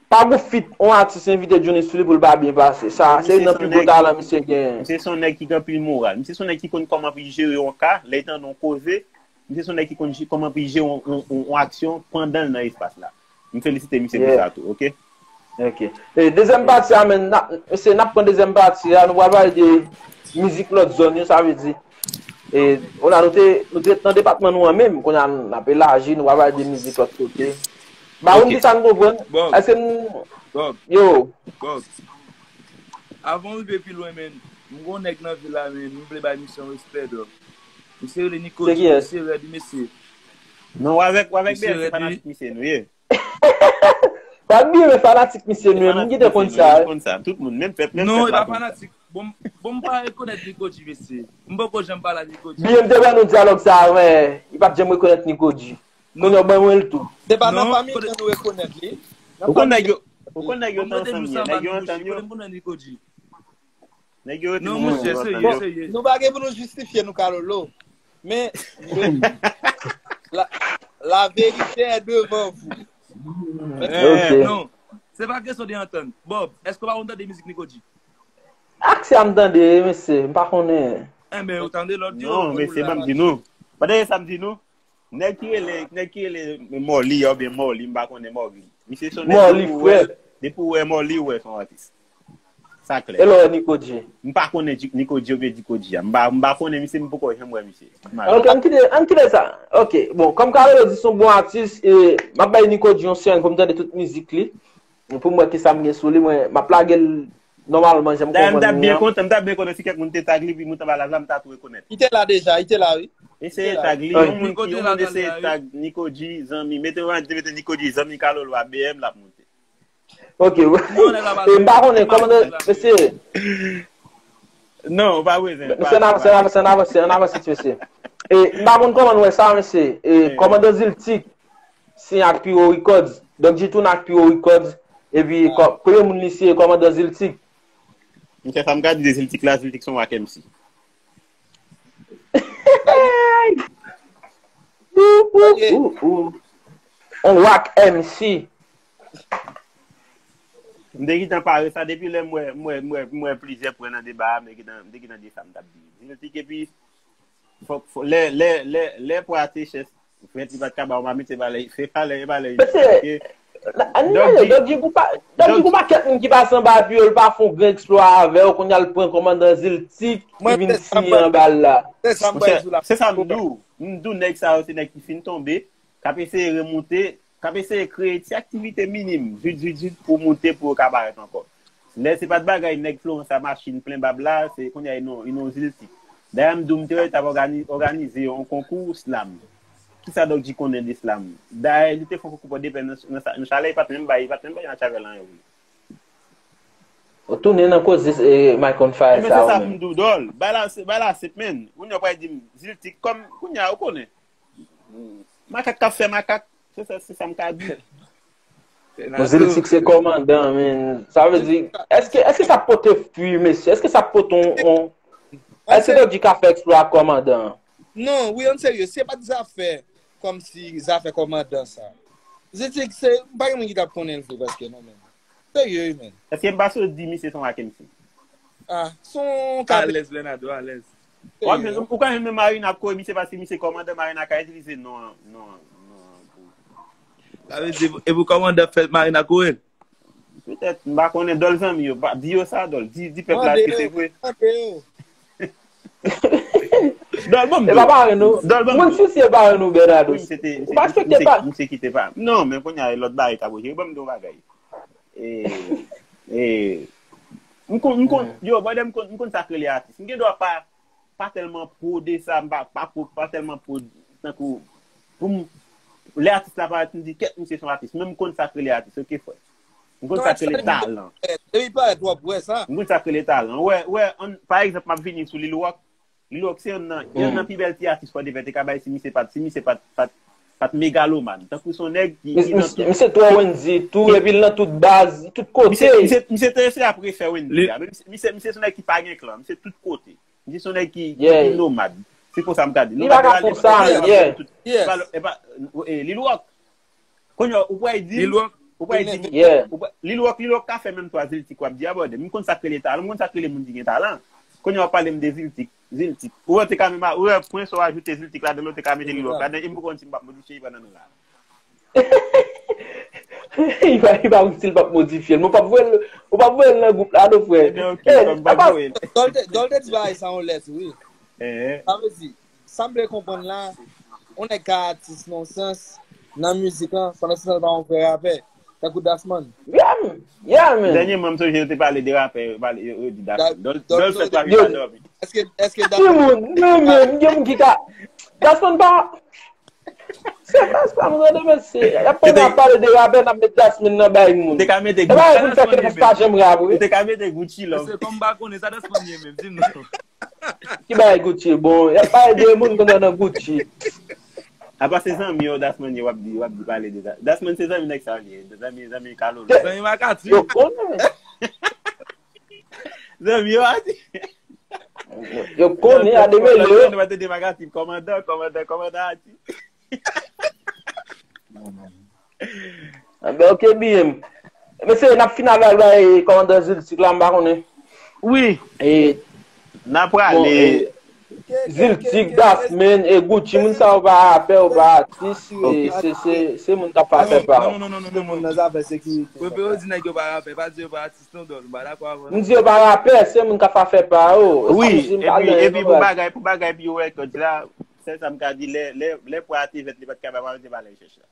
pa gon feat yon atis envite Johnny sou li pou l pa byen pase. Sa, se youn nan pi gwo talan misye genyen. Misye se yon nèg ki gen anpil moral. Misye se yon nèg ki konn kòman pou l jere yon ka, lè l tande yon koze, misye se yon nèg ki konn kòman pou l jere yon, yon, yon, yon aksyon pandan l nan espas la. M felisite misye pou sa tou, ok? Ok. E dezyèm pati a, men, mesye, n ap pran dezyèm pati a, nou pral pale de mizik lòt zòn yo, sa vle di. E, ou la, nou te, nou te ret nan depatman nou an menm, kounye a n ap elaji, nou pral pale de mizik lòt kote. Ba ou di sa n konprann. Èske n. Yo. Avan w rive pi lwen, men, m gon nèg nan vil la, men, m vle bay misye yon respè, dò. Misye rele Nico, misye rèd, mesye. Non, w avèk, w avèk B S, se fanatik misye nou ye. Pa bliye men fanatik misye nou ye, moun ki te konn sa. Konn sa, tout moun, menm pèp, menm pèp la konn sa. Non, e pa fanatik. Bon, bon, m pa rekonèt Nico G, mesye. M poko janm pale ak Nico G. Bliye m te ban nou dyalòg sa a, men li pa t janm rekonèt Nico G. Kounye a w ban mwen l tou. Se pa nan fanmi nou rekonèt li. Ou konn nèg yo, ou konn nèg yo te ansanm yè, nèg yo antann yo. Kote m konnen Nico G? Nèg yo rete nan manje yo antann yo. Nou pa gen pou nou jistifye nou Kalolo. Men, la, la vérité est devant vous. Eh, non. Se pa kesyon de antann. Bob, èske w pa konn tande mizik Nico G? Ak sa m tande, mesye, m pa konnen. Enben, ou tande lòt yo. Non, mesye, ban m di nou. Pandan se sa m di nou, nèg ki rele, nèg ki rele Mòli, oubyen Mòli, m pa konnen Mòli. Misye se yon nèg depi w wè, depi w wè Mòli, ou wè se yon atis. Sa klè. E lè w wè Nico G? M pa konnen Nico G oubyen Dico G a. M pa, m pa konnen misye, m poko janm wè misye. Ok, ann kite, ann kite sa. Ok, bon, kòm Carelo di se yon bon atis, e, m ap bay Nico G yon sèn pou m tande tout mizik li. Pou m wè kisa m gen sou li, mwen, m ap lage l nòmalman, jan m konprann li an. Dayè, m t ap byen kontan, m t ap byen kontan si kèk moun te tag li, epi m ta ba l la, m ta tou rekonèt. Li te la deja, li te la, wi. Eseye tag li, yon moun ki, yon moun eseye tag Nico G, zanmi, mete, mete Nico G, zanmi Carelo a, B M, l ap monte. Ok. E m pa konnen kòmandan, mesye. Non, ou pa bezwen. Mesye, ann avanse, ann avanse, ann avanse, ann avanse, ti mesye. E m pa konn kòman nou wè sa, mesye. E kòmandan Ziltik siyen ak Piro Records. Donk, G two nan ak Piro Records. Epi, premye moun li siyen kòmandan Ziltik. M fè sa m ka di de Ziltik la, Ziltik se yon wak M C. Ou, ou, ou, ou. On rock M C. M te gentan pare sa depi lè m wè m wè m wè m wè plizyè pwen nan deba a, m te gentan m te gentan di sa m t ap di. Ziltik epi fòk fò- lè lè lè lè pwa te chèch vèt li pa t ka ba w mamit se pa lè se pa lè e pa lè Mesye, Dodgy Gou pa Dodgy Gou pa kèt moun ki pase anba pye l pa fè yon gran eksplwa avè w kounye a l pran kòmandan Ziltik ki vin siyen anba l la. Se sa m bay sou la. Se sa m di w. M di w nèg sa yo se nèg ki fin tonbe k ap eseye remonte k ap eseye kreye ti aktivite minim vit vit vit pou moute pou yo ka parèt ankò. Lè se pa t bagay nèg Florence a machin plen bab la se kounye a e non e non Ziltik. Dayè m di w m te wè yo t ap ògani òganize yon konkou slam. Kisa Dodgy konnen de slam? Dayè li te fè yon konkou pòdepè nan nan sa- nan chalè li pa t menm bay li pa t menm bay Natchavèl anyen vre. Ou tounen nan koze eh, Mike on Fire Men sa se ou sa menm. M di w dòl. Bay la se bay la se men. Kounye a w pral di m Ziltik kòm kounye a ou konnen. Makak k ap fè makak. Se sa se sa m ka di. Bon, Ziltik se kòmandan, men. Sa vle di, èske èske sa pote fwi, mesye? Èske sa pote on, on... Èske Dodgy ka fè eksplwa ak kòmandan? Non, wi, an serye, se pa t zafè kòmsi zafè kòmandan sa. Ziltik, se pa gen moun ki t ap konnen l vre prèske non, men. Serye, wi, men. Èske m pa sot di misye se yon ak M C? Ah, se yon ka Alèz, Leonardo, alèz. W ap jwenn ou ka jwenn menm Marina ap kore misye paske misye kòmandan Marina ka itilize non an non an non an pou Sa vle di, e pou kòmandan fè Marina kore l? Petèt, m pa konnen dòl zanmi yo, pa- di yo sa dòl, di, di pèp la ke se vre. Mande yo. Dòl bon m E di pa w. pare nou. Dòl bon m Moun di w. sisye pare nou, Bernardo. Wi, misye te, Ou pa respekte pa. Misye kite pa. Non, men kounye a lòt bagay ka bouje. Ban m di w bagay. E, e, m konn, m konn, yo, brother, m konn, m konn sa k rele atis. M gen dwa pa, pa tèlman pro de sa, m pa, pa pro, pa tèlman pro, tankou, pou m, lè atis la parèt, m di, kèt, misye se yon atis. Men m konn sa k rele atis, ok, frè. M konn sa k rele talan. Depi parèt w ap wè sa. M konn sa k rele talan. Wè, wè, an, pa egzanp, m ap vini sou Lil Rock. Lil Rock se yonn nan, yonn nan pi bèl ti atis Fòdevè te ka bay si misye pa t, si misye pa t, pa t, pa t megaloman. Tankou se yon nèg ki, ki nan tout. Misye twò Wendy tou, epi l nan tout baz, tout kote. Misye, misye, misye te eseye ap refè Wendy a, men misye, misye, misye se yon nèg ki pa gen klan, misye tout kote. Misye se yon nèg ki, ki, ki nomad. Se konsa m ka di. Li pa ka fè sa, yeah. Lil Rock, ou pral di m, ou pral di m, Lil Rock, Lil Rock ka fè menm twa Ziltik w ap di a brother. M konn sa k rele talan, m konn sa k rele moun ki gen talan. Kounye a w ap pale m de Ziltik, Ziltik. Ou wè te ka menm, ou wè pwen sa w ajoute Ziltik ladan l, ou te ka mete Lil Rock ladan, e m poko konn si m p ap modifye li pandan nou la. Li pa li pa wè si l p ap modifye l. Men w p ap voye l, ou p ap voye l nan gwoup la non, frè. Ebyen, ok, kòm m p ap voye l. Dòl te, Dòl te di bagay sa yon lè tou, wi. Sa vle di, sa m vle konprann la, yon nèg ka atis nan yon sans, nan mizik lan, pandan se tan l pa yon vrè rapè, tankou Dasman. Yeah, man. Yeah, man. Dènyèman, m sonje yo te pale de rapè, yo pale, yo, yo di Dasman. Dòl, Dòl fè twa nwi pa dòmi. Èske, èske Dasman. Non, men, gen moun ki ka. Dasman pa. Se baz pa m tande mesye. Y ap pandan ap pale de rapè, n ap met Dasman nan bay moun. Te ka mete Gucci. E pa moun fè ke pa janm rap, wi. Te ka mete Gucci lòm. Se kòm m pa konnen sa Dasman ye menm, di m non. Ki bay Gucci? Bon, y ap pale de moun kontan nan Gucci. Apa se zanmi yo Dasman ye w ap di, w ap di pale de sa. Dasman se zanmi nèg sa li ye. Zanmi, zanmi Kalolo. Zanmi Makati. Yo konnen. Zanmi yo a di. Yo konnen a demele yo. Nou mete de Makati, kòmandan, kòmandan, kòmandan a di. Anben, ok, B M. Mesye, n ap fin avè l bay kòmandan Ziltik la, m pa konnen. Wi. E, n ap prale. Ziltik, Dasman, e Gucci, moun sa yo pa rapè, yo pa atis, e se, se, se moun k ap fè pa. Non, non, non, non, non, non. Moun nan zafè sekirite. Yo di nèg yo pa rapè, pa di yo pa atis, non, Dòl, m pa dakò avè w. M di yo pa rapè, se moun k ap fè pa yo. Wi, epi, epi pou bagay, pou bagay pi records la, sèl sa m ka di, lè, lè, lè pwa a te vèt, li pa t ka bay, pa te ba lè chèch la.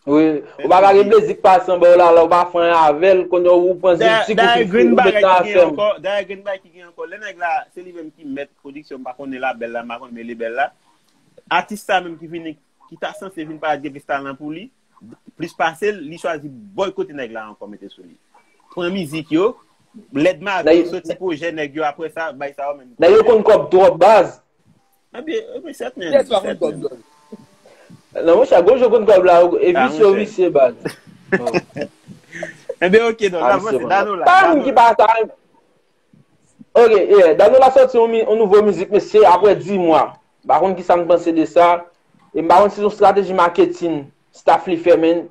Wi, ou pa ka gen plezi k pase anba w la, la ou pa fè anyen avè l, kounye a ou pran Ziltik ou pi fou, ou met nan afè m. Dayè, gen bagay ki gen ankò. Lè nèg la, se li menm ki mèt pwodiksyon, m pa konnen labèl la, m pa konnen men lebèl la. Atis sa menm ki vini, ki ta sanse vin parèt gen plis talan pou li, plis pase l, li chwazi bòykote nèg la ankò, mete sou li. Pran mizik yo, lèd mavi, soti pwojè nèg yo, apre sa, bay sa yo menm. Nèg yo konn kòb twòp, baz. Ebyen, ebyen, sèt menm. Yes, pa konn kòb, Dòl. Non, monchè, gwo je konn kòb la, e visye, visye, baz. Ebyen, ok, Dòl, n avanse, Danola. Pa moun ki pa sa. Ok, yeah, Danola sòti yon, yon nouvo mizik, mesye, apre dis mwa. M pa konn kisa m panse de sa. E m pa konn si se yon strateji maketin staff li fè, men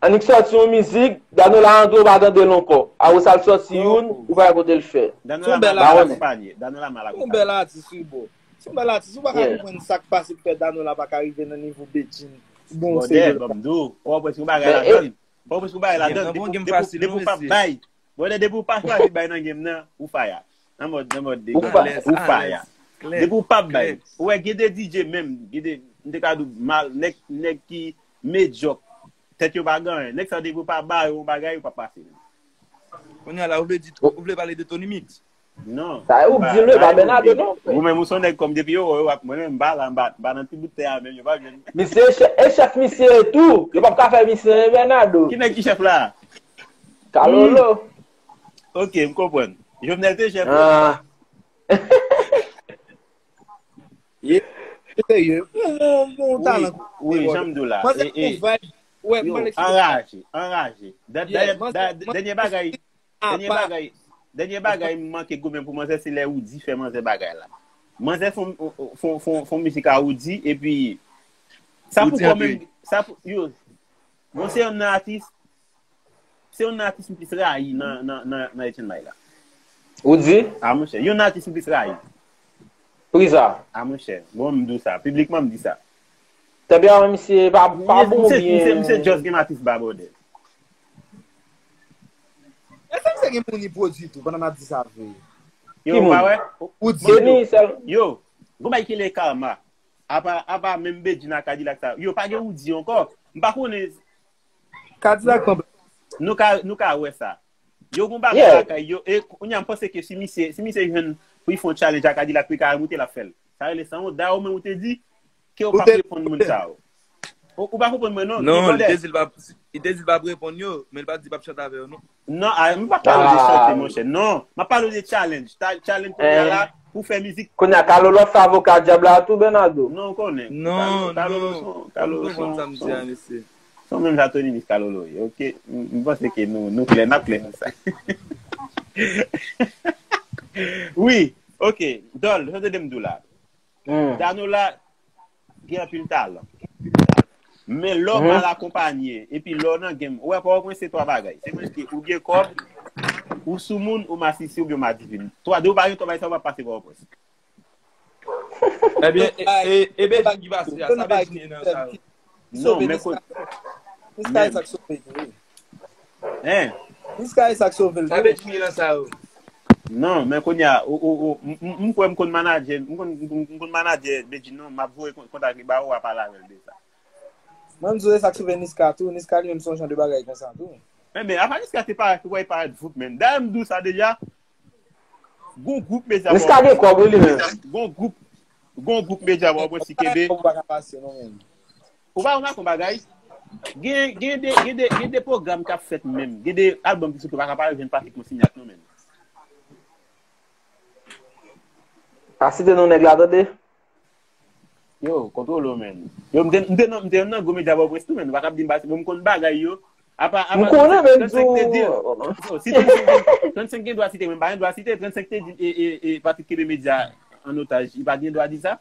annik sòti yon mizik, Danola antre, ou pa tande l ankò. Apre sa, l sòti youn, ou pa wè kote l fè. Danola mal akonpaye. Danola mal akonpaye. Se yon bèl atis, wi, bro. Se yon bèl atis. Ou pa ka konprann sa k pase pou fè Danola pa ka rive nan nivo Bedjine. Bon, serye. Bòdè, ban m di w. Ou wè, se yon bagay ladan. Fò w pran sou bagay la, depi w p ap bay. Bòdè, depi w pa chwazi bay nan game nan, ou faya. Nan mòd, nan mòd de ou faya. Depi w p ap bay. Ou wè, gen de D J menm, gen de, m te ka di w mal, nèg, nèg ki medyòk, tèt yo pa gen anyen. Nèg sa, depi w pa ba yo yon bagay, yo p ap pase menm. Kounye a la, ou vle di, ou vle pale de Tony Mix? Non. Sa yo di l, e pa Bernardo, non. Ou menm, ou se yon nèg kòm depi yo, yo ap, mwen menm, m pa la, m pa, m pa nan ti bout tè a menm, yo pa jwenn. Misye, e chèf misye tou. Yo p ap ka fè misye, e Bernardo. Ki nèg ki chèf la? Kalolo. Ok, m konprann. Jovenel te chèf. Ah. Ye, serye. Bon, bon, bon talan. Wi, jan m di w la. Manzè, e, e, bon vibe. Yo, anraje, anraje. Dènye bagay, dènye bagay, dènye bagay m manke goumen pou manzè, se lè Roody fè manzè bagay la. Manzè fon, fon, fon, fon mizik a Roody, epi sa pou kòm, sa pou, yo, bon, se yon atis, se yon atis m plis rayi nan, nan, nan, nan Etienne May la. Ou di? A, monchè, yon atis m plis rayi. Poukisa? A, monchè, bon, m di w sa, piblikman m di sa. Tèbya, misye pa, pa bon byen. Misye, misye just gen atis ba bòdè. Èske misye gen moun li pwodui tou, pandan m ap di sa vre? Yo, ou pa wè? Ou di yo. Yo, gon bagay ki rele karma. Apa, apa menm Bedjine ak Kadilak sa. Yo, pa gen Roody ankò. M pa konnen. Kadilak konprann. Nou ka, nou ka wè sa. Yo gon bagay lakay yo. E kounye a, m panse ke si misye, si misye jwenn pou l fè yon challenge ak Kadilak, pou l ka al moute, l ap fè l. Sa rele sanwont. Dayè, ou menm ou te di ke ou p ap reponn moun sa yo. Ou, ou pa konprann mwen, non? Non, li te di l p ap, li te di l p ap reponn yo, men l pa t di l p ap chante avè yo, non. Non, a, m pa pale de chante, monchè. Non, m ap pale de challenge. Challenge kounye a la, pou fè mizik. Kounye a, Kalolo ap fè avoka dyab la tou, Bernardo. Non, ou konnen. Non, Kalolo, non. Kalolo, Kalolo, ou konprann sa m di a, mesye. Se menm jan Tony Mix Kalolo ye, ok? M, m panse ke nou, nou klè, n ap klè nan sa. Wi, ok. Dòl, sa w tande m di w la. Danola gen anpil talan. Men lè w mal akonpanye, epi lè w nan game, ou wè pa w mwen se twa bagay. Se mwen ke ou gen kòb, ou soumoun, ou masisi, oubyen ou madivin. Twa, de ou pa gen twa bagay sa, ou pa pase pa w pwès. Ebyen, e, e, e Bedjine ki pase a, sa Bedjine ye nan sa yo. Non, men ko-, Niska e sa k sove l tou, wi. Hein? Niska e sa k sove l tou. Sa Bedjine ye nan sa yo. Non, men kounye a, ou, ou, ou, m, m, m kwè m konn manadjè, m konn, m, m konn manadjè Bedjine, non, m ap voye kon-, kontak li ba ou, w a pale avè l de sa. Mwen, m di w, e sa k sove Niska tou. Niska li menm se yon jan de bagay konsa tou. Enben, apa Niska te parèt, ou wè, parèt vout menm. Dayè, m di w sa deja, Gon gwoup medya Niska gen kòb, wi, li menm. Gon gwoup, gon gwoup medya w ap wè si kenbe. Ou pa ka pase, non, menm. Ou pa wè yon bagay? Gen, gen de, gen de, gen de pwogram k ap fèt menm. Gen de albòm ki soti, ou pa ka pa jwenn Patrick Monsignac, non, menm. Pa site non nèg la, tande. Yo, kontwole w, menn. Yo, m te, m te nan, m te nan gwo medya Pòtoprens tou, menn. Ou pa ka ap di m pa, bon, m konn bagay yo. Apa, apa, m konnen, menn, trannsenk te di, yo, si trannsenk gen, trannsenk gen dwa site, men m pa gen dwa site, trannsenk te di, e, e, e, Patrick kenbe medya an otaj, li pa gen dwa di sa?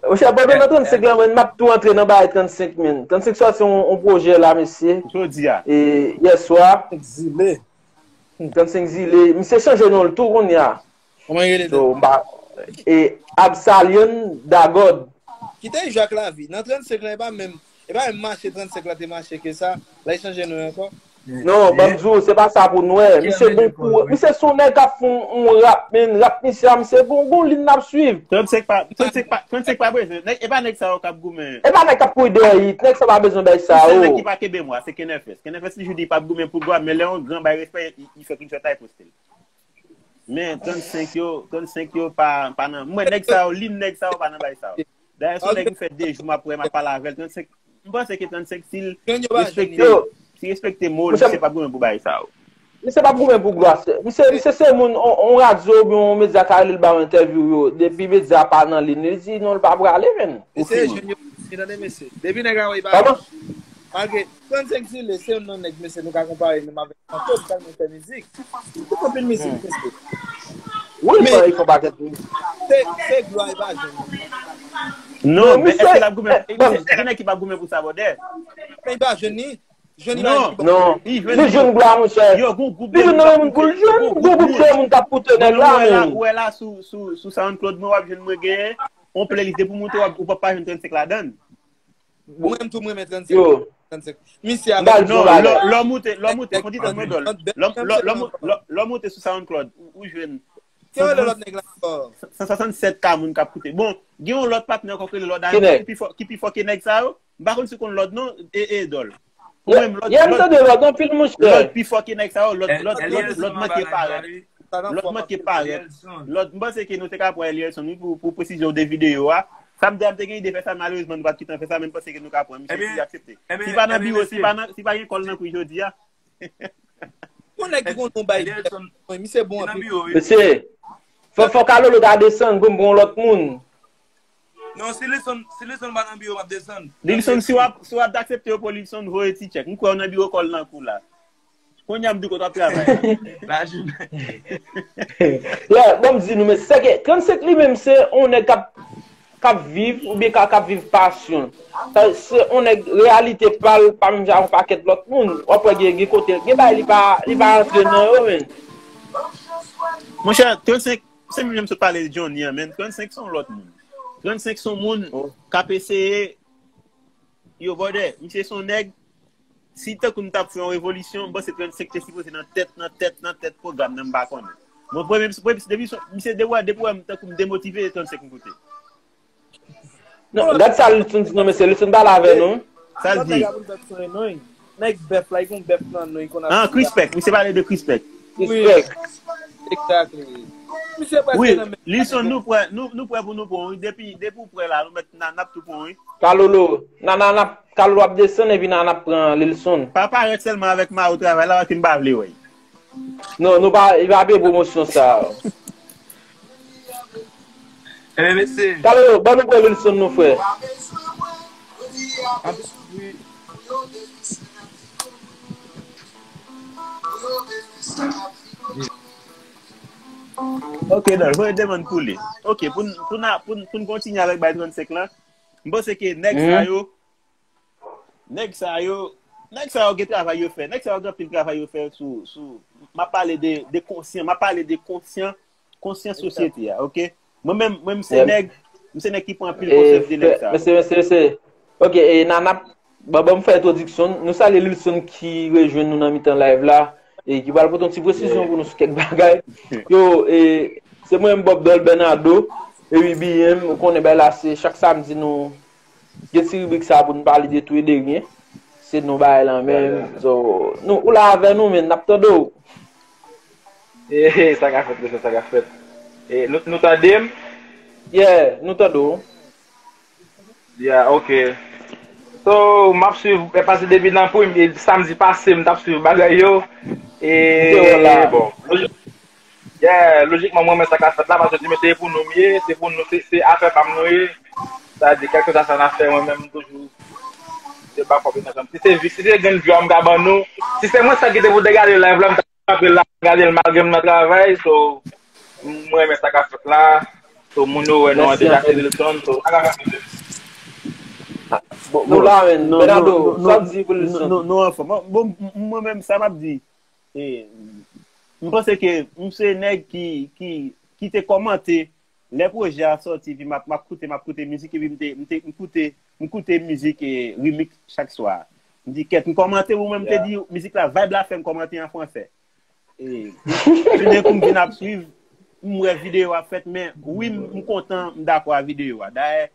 Monchè, pandan nan trannsenk la, menn, m ap tou antre nan bagay trannsenk, menn. Trannsenk sòti yon, yon pwojè la, mesye. Jodi a. E, yèswa. Egzile. Trannsenk Zile. Misye chanje non l tou kounye a. Kòman l rele? So, m pa, e, Absalion Dagod. Kite Jacques Lavi. Nan trannsenk la, e pa menm, e pa menm mache trannsenk la te mache ke sa. La, li chanje non ankò. Non, ban m di w, se pa sa pou nou wè. Misye bon pou, misye se yon nèg k ap fè yon, yon rap, men rap misye a, misye gon, gon lin n ap swiv. Trannsenk pa, trannsenk pa, trannsenk pa bezwen. Nèg, e pa nèg sa yo k ap goumen. E pa nèg k ap kouri dèyè it. Nèg sa pa bezwen bay sa yo. Yon sèl nèg ki pa kenbe mwen, se Kenèfès. Kenèfès li jodi pa ap goumen pou glwa, men lè yon gran bay respè, li, li fè kritè tay poste l. Men trannsenk yo, trannsenk yo pa, pa nan. Mwen, nèg sa yo, lin nèg sa yo pa nan bay sa yo. Dayè, si yon nèg m fè de jou, m ap wè, m ap pale avè l, trannsenk, m panse ke trannsenk, si l respekte, si respekte mo l, misye p ap goumen pou bay sa yo. Misye p ap goumen pou glwa. Misye, misye se moun, on, on radyo oubyen on medya ka rele l ba yo entèvyou yo. Depi medya a pa nan lin, li di non, l pa prale, menn. Ou fini. Mesye, tande, mesye. Depi nèg la wè, li pa. Kòman? Malgre trannsenk Zile, se youn nan nèg, mesye, nou ka konpare menm avèk Santos, tèlman fè mizik. Li fè anpil mizik, mesye. Wi, men, li fè yon pakèt mizik. Se, se glwa, li pa jwenn. Non, men èske l ap goumen? Gen nèg ki p ap goumen pou sa, brother. Men li pa jwenn li. Jwenn li pa jwenn li. Non. Li jwenn glwa, monchè. Yo, gon gwoup de moun k ap koute. Li jwenn nan men moun pou l jwenn. Gon gwoup de moun k ap koute nèg la, men. Ou wè la sou, sou, sou SoundCloud, mwen w ap jwenn mwen genyen yon playlist depi w moute, w ap, ou p ap pa jwenn trannsenk ladan l. Mwen menm tou, mwen renmen trannsenk. Yo. Trannsenk. Misye avèk. Non, lè w moute, lè w moute, fon ti tann mwen dòl. Lè w moute sou SoundCloud, ou, ou jwenn. Ki rele lòt nèg la ankò? San swasannsèt K moun k ap koute. Bon, gen yon lòt patnè ankò ki rele Lòd Ayiti, ki pi fò, ki pi fò ke nèg sa yo. M pa konn si w konn Lòd non, e, e, dòl. Ou menm Lòd, Lòd, Lòd pi fò ke nèg sa yo, Lòd, Lòd, Lòd, Lòd manke parèt. Lòd manke parèt. Lòd, m panse ke nou te ka pran Elielson, wi, pou, pou presizyon de videyo a. Sa m te, m te gen ide fè sa, malerezman, nou pa t gentan fè sa, men m panse ke nou ka pran. Misye, si li aksepte. Si pa nan biwo, si pa nan, si pa gen kòl nan kwi jodi a. Yon nèg ki konn yon bay. Misye bon anpil. Mesye, fò, fò Kalolo ta desann pou m pran yon lòt moun. Non, si Lilson, si Lilson pa nan biwo, m ap desann. Lilson, si w ap, si w ap aksepte yo pou Lilson, voye ti tchèk. M kwè w nan biwo kòl nan kou la. Kounye a m di kote w ap travay. Yeah, bon, m di nou, men se ke trannsenk li menm, se yon nèg k ap k ap viv, oubyen k ap, k ap viv pasyon. Sa, se yon nèg reyalite pa l pa menm jan yon pakèt lòt moun. W ap wè gen, gen kote, gen bagay li pa, li pa antre nan yo, men. Monchè, trannsenk, se menm jan m sot pale de Johnny an, men trannsenk se yon lòt moun. Trannsenk se yon moun k ap eseye, yo, brother, misye se yon nèg, si tankou m t ap fè yon revolisyon, m panse trannsenk te sipoze nan tèt, nan tèt, nan tèt pwogram nan, m pa konnen. Mwen, premye, premye, depi, misye, depi, depi wè m tankou m demotive, trannsenk m koute. Non, gad sa Lilson di non, mesye, Lilson pale avè nou. Sa l di? Nèg bèf la, li gon bèf nan non, li konn ap. Ah, Krispèk, misye pale de Krispèk. Krispèk. Exactly. Misye prèske nan menm. Lilson, nou prè, nou, nou prè pou nou pran, wi. Depi, depi w prè la, nou mèt nan, n ap tou pran, wi. Kalolo, nan, nan, n ap Kalou ap desann epi n a, n ap pran Lilson. Pa parèt sèlman avèk mayo travay la, paske m pa vle wè l. Non, nou pa, li pa peye pwomosyon sa. Enben, mesye. Kalou, ban nou pran Lilson, nou, frè. Ok, dòl, voye demann pou li. Ok, pou n, pou n, pou n, pou n kontinye avèk bay trannsenk lan, m panse ke nèg sa yo, Nèg sa yo, nèg sa yo gen travay yo fè. Nèg sa yo gen anpil travay yo fè sou, sou, m ap pale de, de konsyan, m ap pale de konsyan, konsyan sosyete a, ok? Mwen menm, mwen, m se nèg, m se nèg ki pran anpil konsèp de nèg sa yo. Mesye, mesye, mesye. Ok, e Nana, ban, ban m fè entwodiksyon. Nou salye Lilson ki rejwenn nou nan mitan live la, e ki pral pote yon ti presizyon pou nou sou kèk bagay. Yo, e, se mwen menm Bob Dol Bernardo, e wi, B M, ou konnen bagay la, se chak samdi nou Gen ti ribrik sa pou n pale de tou e de ryen. Se nou bagay lan menm. So, nou, ou la avè nou, men n ap tande w. Hey, hey, sa ka fèt, mesye, sa ka fèt. E, nou, nou tande m? Yeah, nou tande w. Yeah, ok. So, m ap swiv, e, pase depi nan premye, samdi pase, m t ap swiv bagay yo. E, bon, Yeah, lojikman, mwen, mwen, sa k ap fèt la, paske ti mesye, se pou nou m ye, se pou nou, se, se afè pa m nou ye. Sa di, kèlkeswa sa n ap fè, mwen menm, m toujou, se pa kòb nan janm. Si se, si se grenn view a m ka ban nou, si se mwen sèl ki te pou te gade live la, m ta kanpe la, gade l malgre m nan travay, so, m renmen sa k ap fèt la, so, moun yo wè nou an deja, se Lilson, so, sa k ap fèt. Bon, bon, la, men, Bernardo, sa w di pou Lilson? Nou, nou anfòm. Bon, m, m, mwen menm, sa m ap di, E, m panse ke m se nèg ki, ki, ki te kòmante lè pwojè a sòti, epi m ap, m ap koute, m ap koute mizik, epi m te, m te, m koute, m koute mizik, e, remix chak swa. M di, kèt, m kòmante, ou menm m te di, mizik la, vibe la fè m kòmante an fransè. E, toudenkou m vin ap swiv, m wè videyo a fèt, men wi, m, m kontan, m dakò a videyo a. Dayè,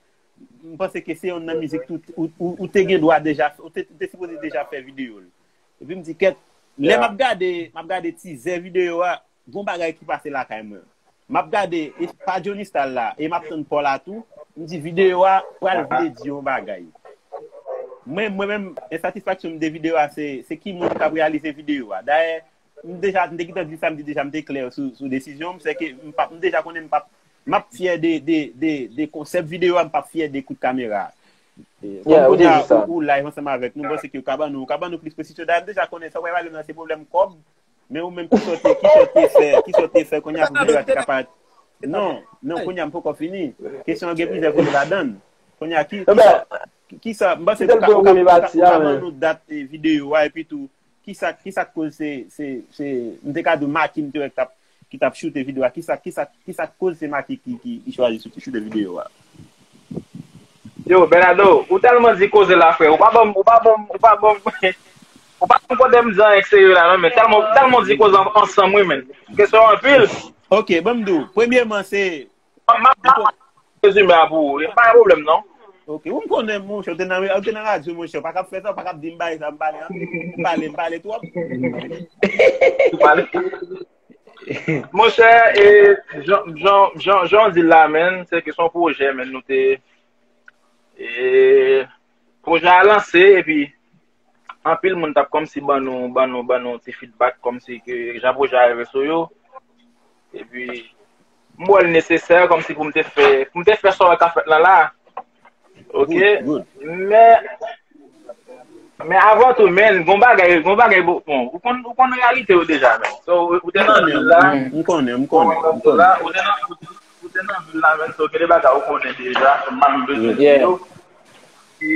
m panse ke se yonn nan mizik ou, ou, ou, ou te gen dwa deja, ou te, ou te sipoze deja fè videyo l. Epi m di, kèt, lè m ap gade, m ap gade tizè videyo a, gon bagay ki pase lakay mwen. M ap gade, e pa Johnny Style la, e m ap tann Paul a tou, m di videyo a pral vle di yon bagay. Mwen, mwen menm, ensatisfaksyon m de videyo a, se, se ki moun k ap reyalize videyo a. Dayè, m deja, m te gentan di sa, m di deja, m te klè sou, sou desizyon m, se ke m p ap, m deja konnen m p ap, m ap fyè de, de, de, de konsèp videyo a, m p ap fyè de kout kamera a. E, kòm kounye a ou, ou live ansanm avèk nou, m panse ke yo ka ban nou, yo ka ban nou plis presizyon. Dayè, m deja konnen sa w pral pale m nan se pwoblèm kòb, men ou menm ki sa w te, ki sa w te fè, ki sa w te fè kounye a pou videyo a te ka parèt. Non, non, kounye a m poko fini. Kesyon an gen plizyè kote ladan l. Kounye a, ki, kisa, kisa, m panse ou ka, ou ka, ou ka, ou ka ban nou dat, eh, videyo a, epi tou, kisa, kisa k koz se, se, se, m te ka di w Maki m te wè k t ap, ki t ap choute videyo a, kisa, kisa, kisa k koz se Maki ki, ki, ki chwazi choute, choute videyo a? Yo, Bernardo, ou tèlman di koze la, frè. Ou pa ban m, ou pa ban m, ou pa ban m, ou pa ban m kote m di anyen k serye la, non, men tèlman, tèlman di koze an- ansanm, wi, men. Kesyon anpil. Ok, ban m di w. Premyèman, se M ap, m ap, m ap rezime a pou ou. Pa gen pwoblèm, non. Ok, ou m konnen, monchè, ou te nan, ou te nan radyo, monchè, ou pa kab fè sa, ou pa kab di m bagay sa, m pale, an. M pale, m pale twòp. Ou pale. Monchè, e, jan, jan, jan, jan w di l la, menn, se ke se yon pwojè, menn, nou te, e, pwojè a lanse, epi anpil moun t ap kòmsi ban nou, ban nou, ban nou ti feedback, kòmsi ke jan pwojè a rive sou yo. Epi, m wè l nesesè, kòmsi pou m te fè, pou m te fè sa w wè k ap fèt lan la. Ok? Men, men avan tou, menn, gon bagay, gon bagay, bon, ou konn, ou konn reyalite yo deja, menn. So, ou te nan vil la. M konnen, m konnen, m konnen. Ou te nan, ou te nan vil la, menn, so, gen de bagay ou konnen deja, m pa menm bezwen di yo. E,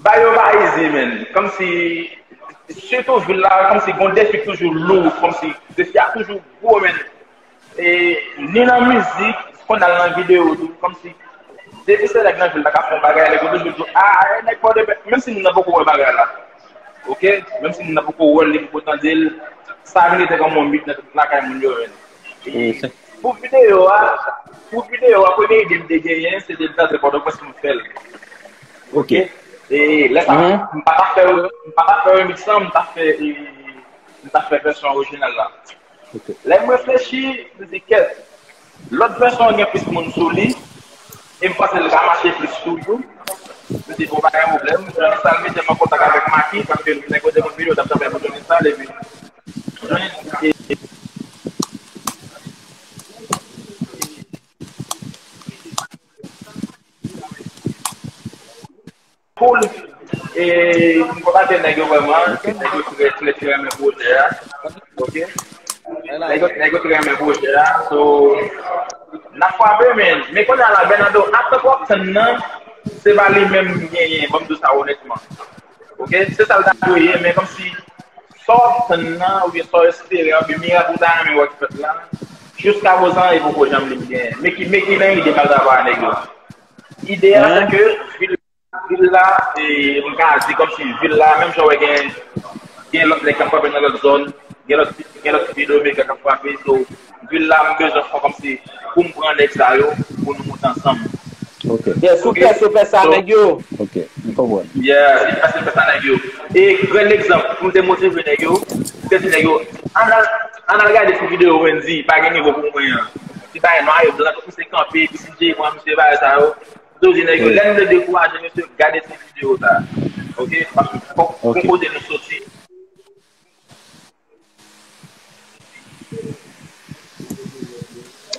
bagay yo pa eze, menn. Kòmsi, sitou vil la, kòmsi gon defi k toujou lou, kòmsi defi a toujou gwo, menn. E, ni nan mizik, konn al nan videyo tou, kòmsi, depi se nèg nan vil la k ap fè yon bagay, nèg yo toujou di, a, e nèg Pòdepè, menm si moun nan poko wè bagay la. Ok? Menm si moun nan poko wè l, li poko tande l, sa vin rete kòm yon mit nan tout lakay moun yo, menn. E, pou videyo a, pou videyo a, premye ide m te genyen, se te m t antre Pòtoprens pou m fè l. Ok? E lè sa a, m pa t ap fè, m pa t ap fè remix lan, m t ap fè, e, m t ap fè vèsyon orijinal la. Lè m reflechi, m di, kèt, lòt vèsyon an gen plis moun sou li, e m panse l ka mache plis toujou. M di, bon, pa gen pwoblèm, Johnny Sal mete m an kontak avèk Maki, paske nèg yo te konn videyo, t ap travay pou Johnny Sal, epi Johnny, e, Cool. E m kontakte nèg yo vrèman, nèg yo trè, trè, trè renmen pwojè a. Ok? Nèg yo, nèg yo trè renmen pwojè a. So, n ap frape, men, men kounye a la, Bernardo, atank w ap tann nan, se pa li menm m genyen, ban m di w sa onètman. Ok? Se sa l ta dwe ye, men kòmsi, sa w ap tann nan, oubyen sa w espere, oubyen mirak ou ta renmen wè k fèt la, jiskaprezan, e poko janm vin genyen. Men ki, men ki nan ide m ap travay a nèg yo. Ide a, se ke vil, vil la, e, m ka di kòmsi vil la, menm jan w wè gen, gen lòt nèg k ap frape nan lòt zòn, gen lòt, gen lòt videomaker k ap frape, so, vil la, m bezwen fè kòmsi pou m pran nèg sa yo, pou nou monte ansanm. Ok. Yes, ou fè, ou fè sa, nèg yo. Ok, m konprann. Yeah, si fè, si fè sa, nèg yo. E, grenn egzanp, pou m te motive nèg yo, m te di nèg yo, ann al, ann al gade ti videyo Wendy, pa gen nivo pou mwen an. Ti bagay nwa e blan, tout misye kanpe, epi si Jay pran misye bagay sa yo. M toujou di nèg yo, lè nou vle dekouraje misye, gade ti videyo sa. Ok? Paske fòk gon kote nou soti.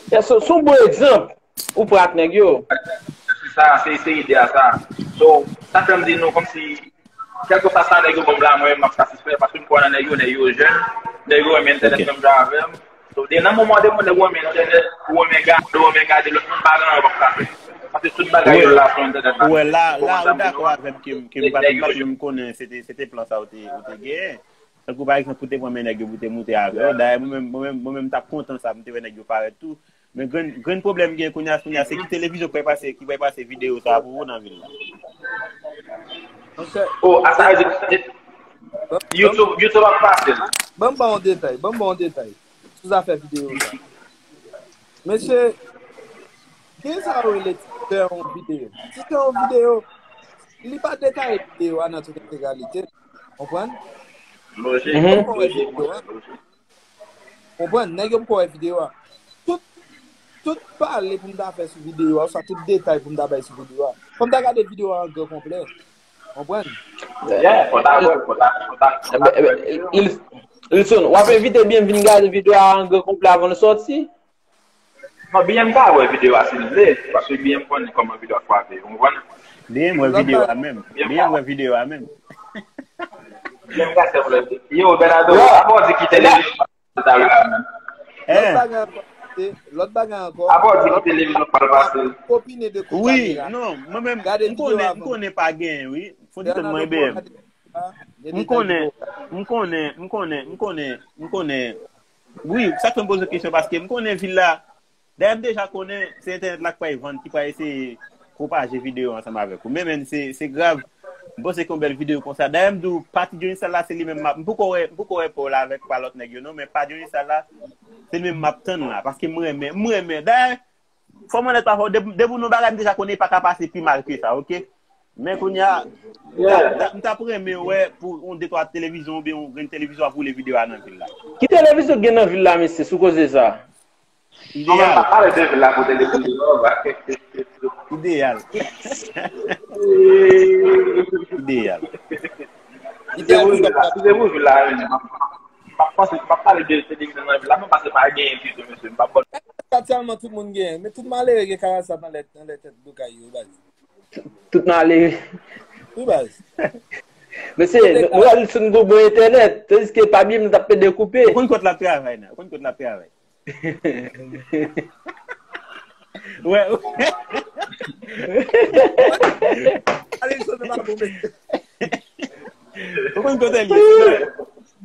Yes, so, se yon bon egzanp ou pran ak nèg yo. Se sa, se, se ide a sa. So, sa fè m di nou kòmsi, kèlkeswa sa nèg yo ban m la, mwen, m ap satisfè, paske m kwè nan nèg yo, nèg yo jèn, nèg yo renmen entènèt menm jan avè m. So, de nan moman de moun nèg yo renmen entènèt, ou renmen gade, ou renmen gade lòt moun, pa gen anyen w ap ka fè. Paske tout bagay yo la sou entènèt la. Ou wè, la, la, ou dakò avè m ke m, ke m pa t, m pa t menm konnen se te, se te plan sa ou te, ou te genyen. Tankou pa egzanp, pou te pran men nèg yo pou te moute avè yo. Dayè, mwen menm, mwen menm, mwen menm, m t ap kontan sa, pou m te wè nèg yo parèt tou. Men grenn, grenn pwoblèm gen kounye a, kounye a, se ki televizyon ki pral pase, ki pral pase videyo sa pou ou nan vil la. Oh, a sa vle di, YouTube, YouTube ap pase l. Ban m ba w yon detay, ban m ba w yon detay sou zafè videyo sa. Mesye, gen sa yo rele titè yon videyo. Titè yon videyo, li pa detaye videyo a nan tout entegralite. Konprann? Nèg yo poko wè videyo a. Konprann? Nèg yo poko wè videyo a. Tout, tout pale pou m ta fè sou videyo a, oswa tout detay pou m ta bay sou videyo a. Fò m ta gade videyo a an gran konplè. Konprann? Yeah, fò ta wè, fò ta, fò ta, fò ta wè videyo. Listen, w ap envite byen vin gade videyo a an gran konplè avan l sòti? Non, byen m ka wè videyo a si l vle, paske byen m konnen kòman videyo a frape, ou konprann? Byen m wè videyo a menm. Byen m wè videyo a menm. Byen m ka sèvle. Yo, Bernardo, avan w di kite li, sa vle la menm. Lòt bagay ankò. Apre w di ki televizyon k pral pase. Opine de kou kamera. Wi, non, mwen menm, m konnen, m konnen pa genyen, wi. Fò di tèt mwen, E B M. M konnen, m konnen, m konnen, m konnen, m konnen. Wi, sa k fè m poze kesyon, paske m konnen vil la. Dayè, m deja konnen se entènèt la k pral vann, ki pral eseye pwopaje videyo ansanm avèk ou. Men, men, se, se grav. M panse ke yon bèl videyo konsa. Dayè, m di w, pati Dionysal la, se li menm m ap, m poko wè, m poko wè pa w la avèk pa lòt nèg yo, non, men pa Dionysal la, se li menm m ap tann la, paske m renmen, m renmen. Dayè, fò m onèt pafwa, depi, depi w nan bagay, m deja konnen pa ka pase pi mal ke sa, oke? Men kounye a, m t ap, m t ap, m t ap renmen wè pou yon de twa televizyon oubyen yon grenn televizyon ap woule videyo a nan vil la. Ki televizyon k gen nan vil la, mesye, sou koze sa? Non, men m pa pale de vil la pou televizyon, non, ba. Ideyal. Ideyal. Si se pou vil la, si se pou vil la, men, m ap, m ap panse, m ap pale de televizyon nan vil la, men paske pa genyen ditou, mesye. M p ap ba w. Katyalman tout moun gen, men tout malere gen Carasat anlè, anlè tèt do kay yo, baz. Tout malere. Wi, baz. Mesye, nou al sou nou bon entènèt, tandiske pa bliye m t ap pede koupe. Ou konn kot l ap travay, nan? Ou konn kot l ap travay? Wè. Ale, sou nou pa bon, mesye. Ou konn kote l ye?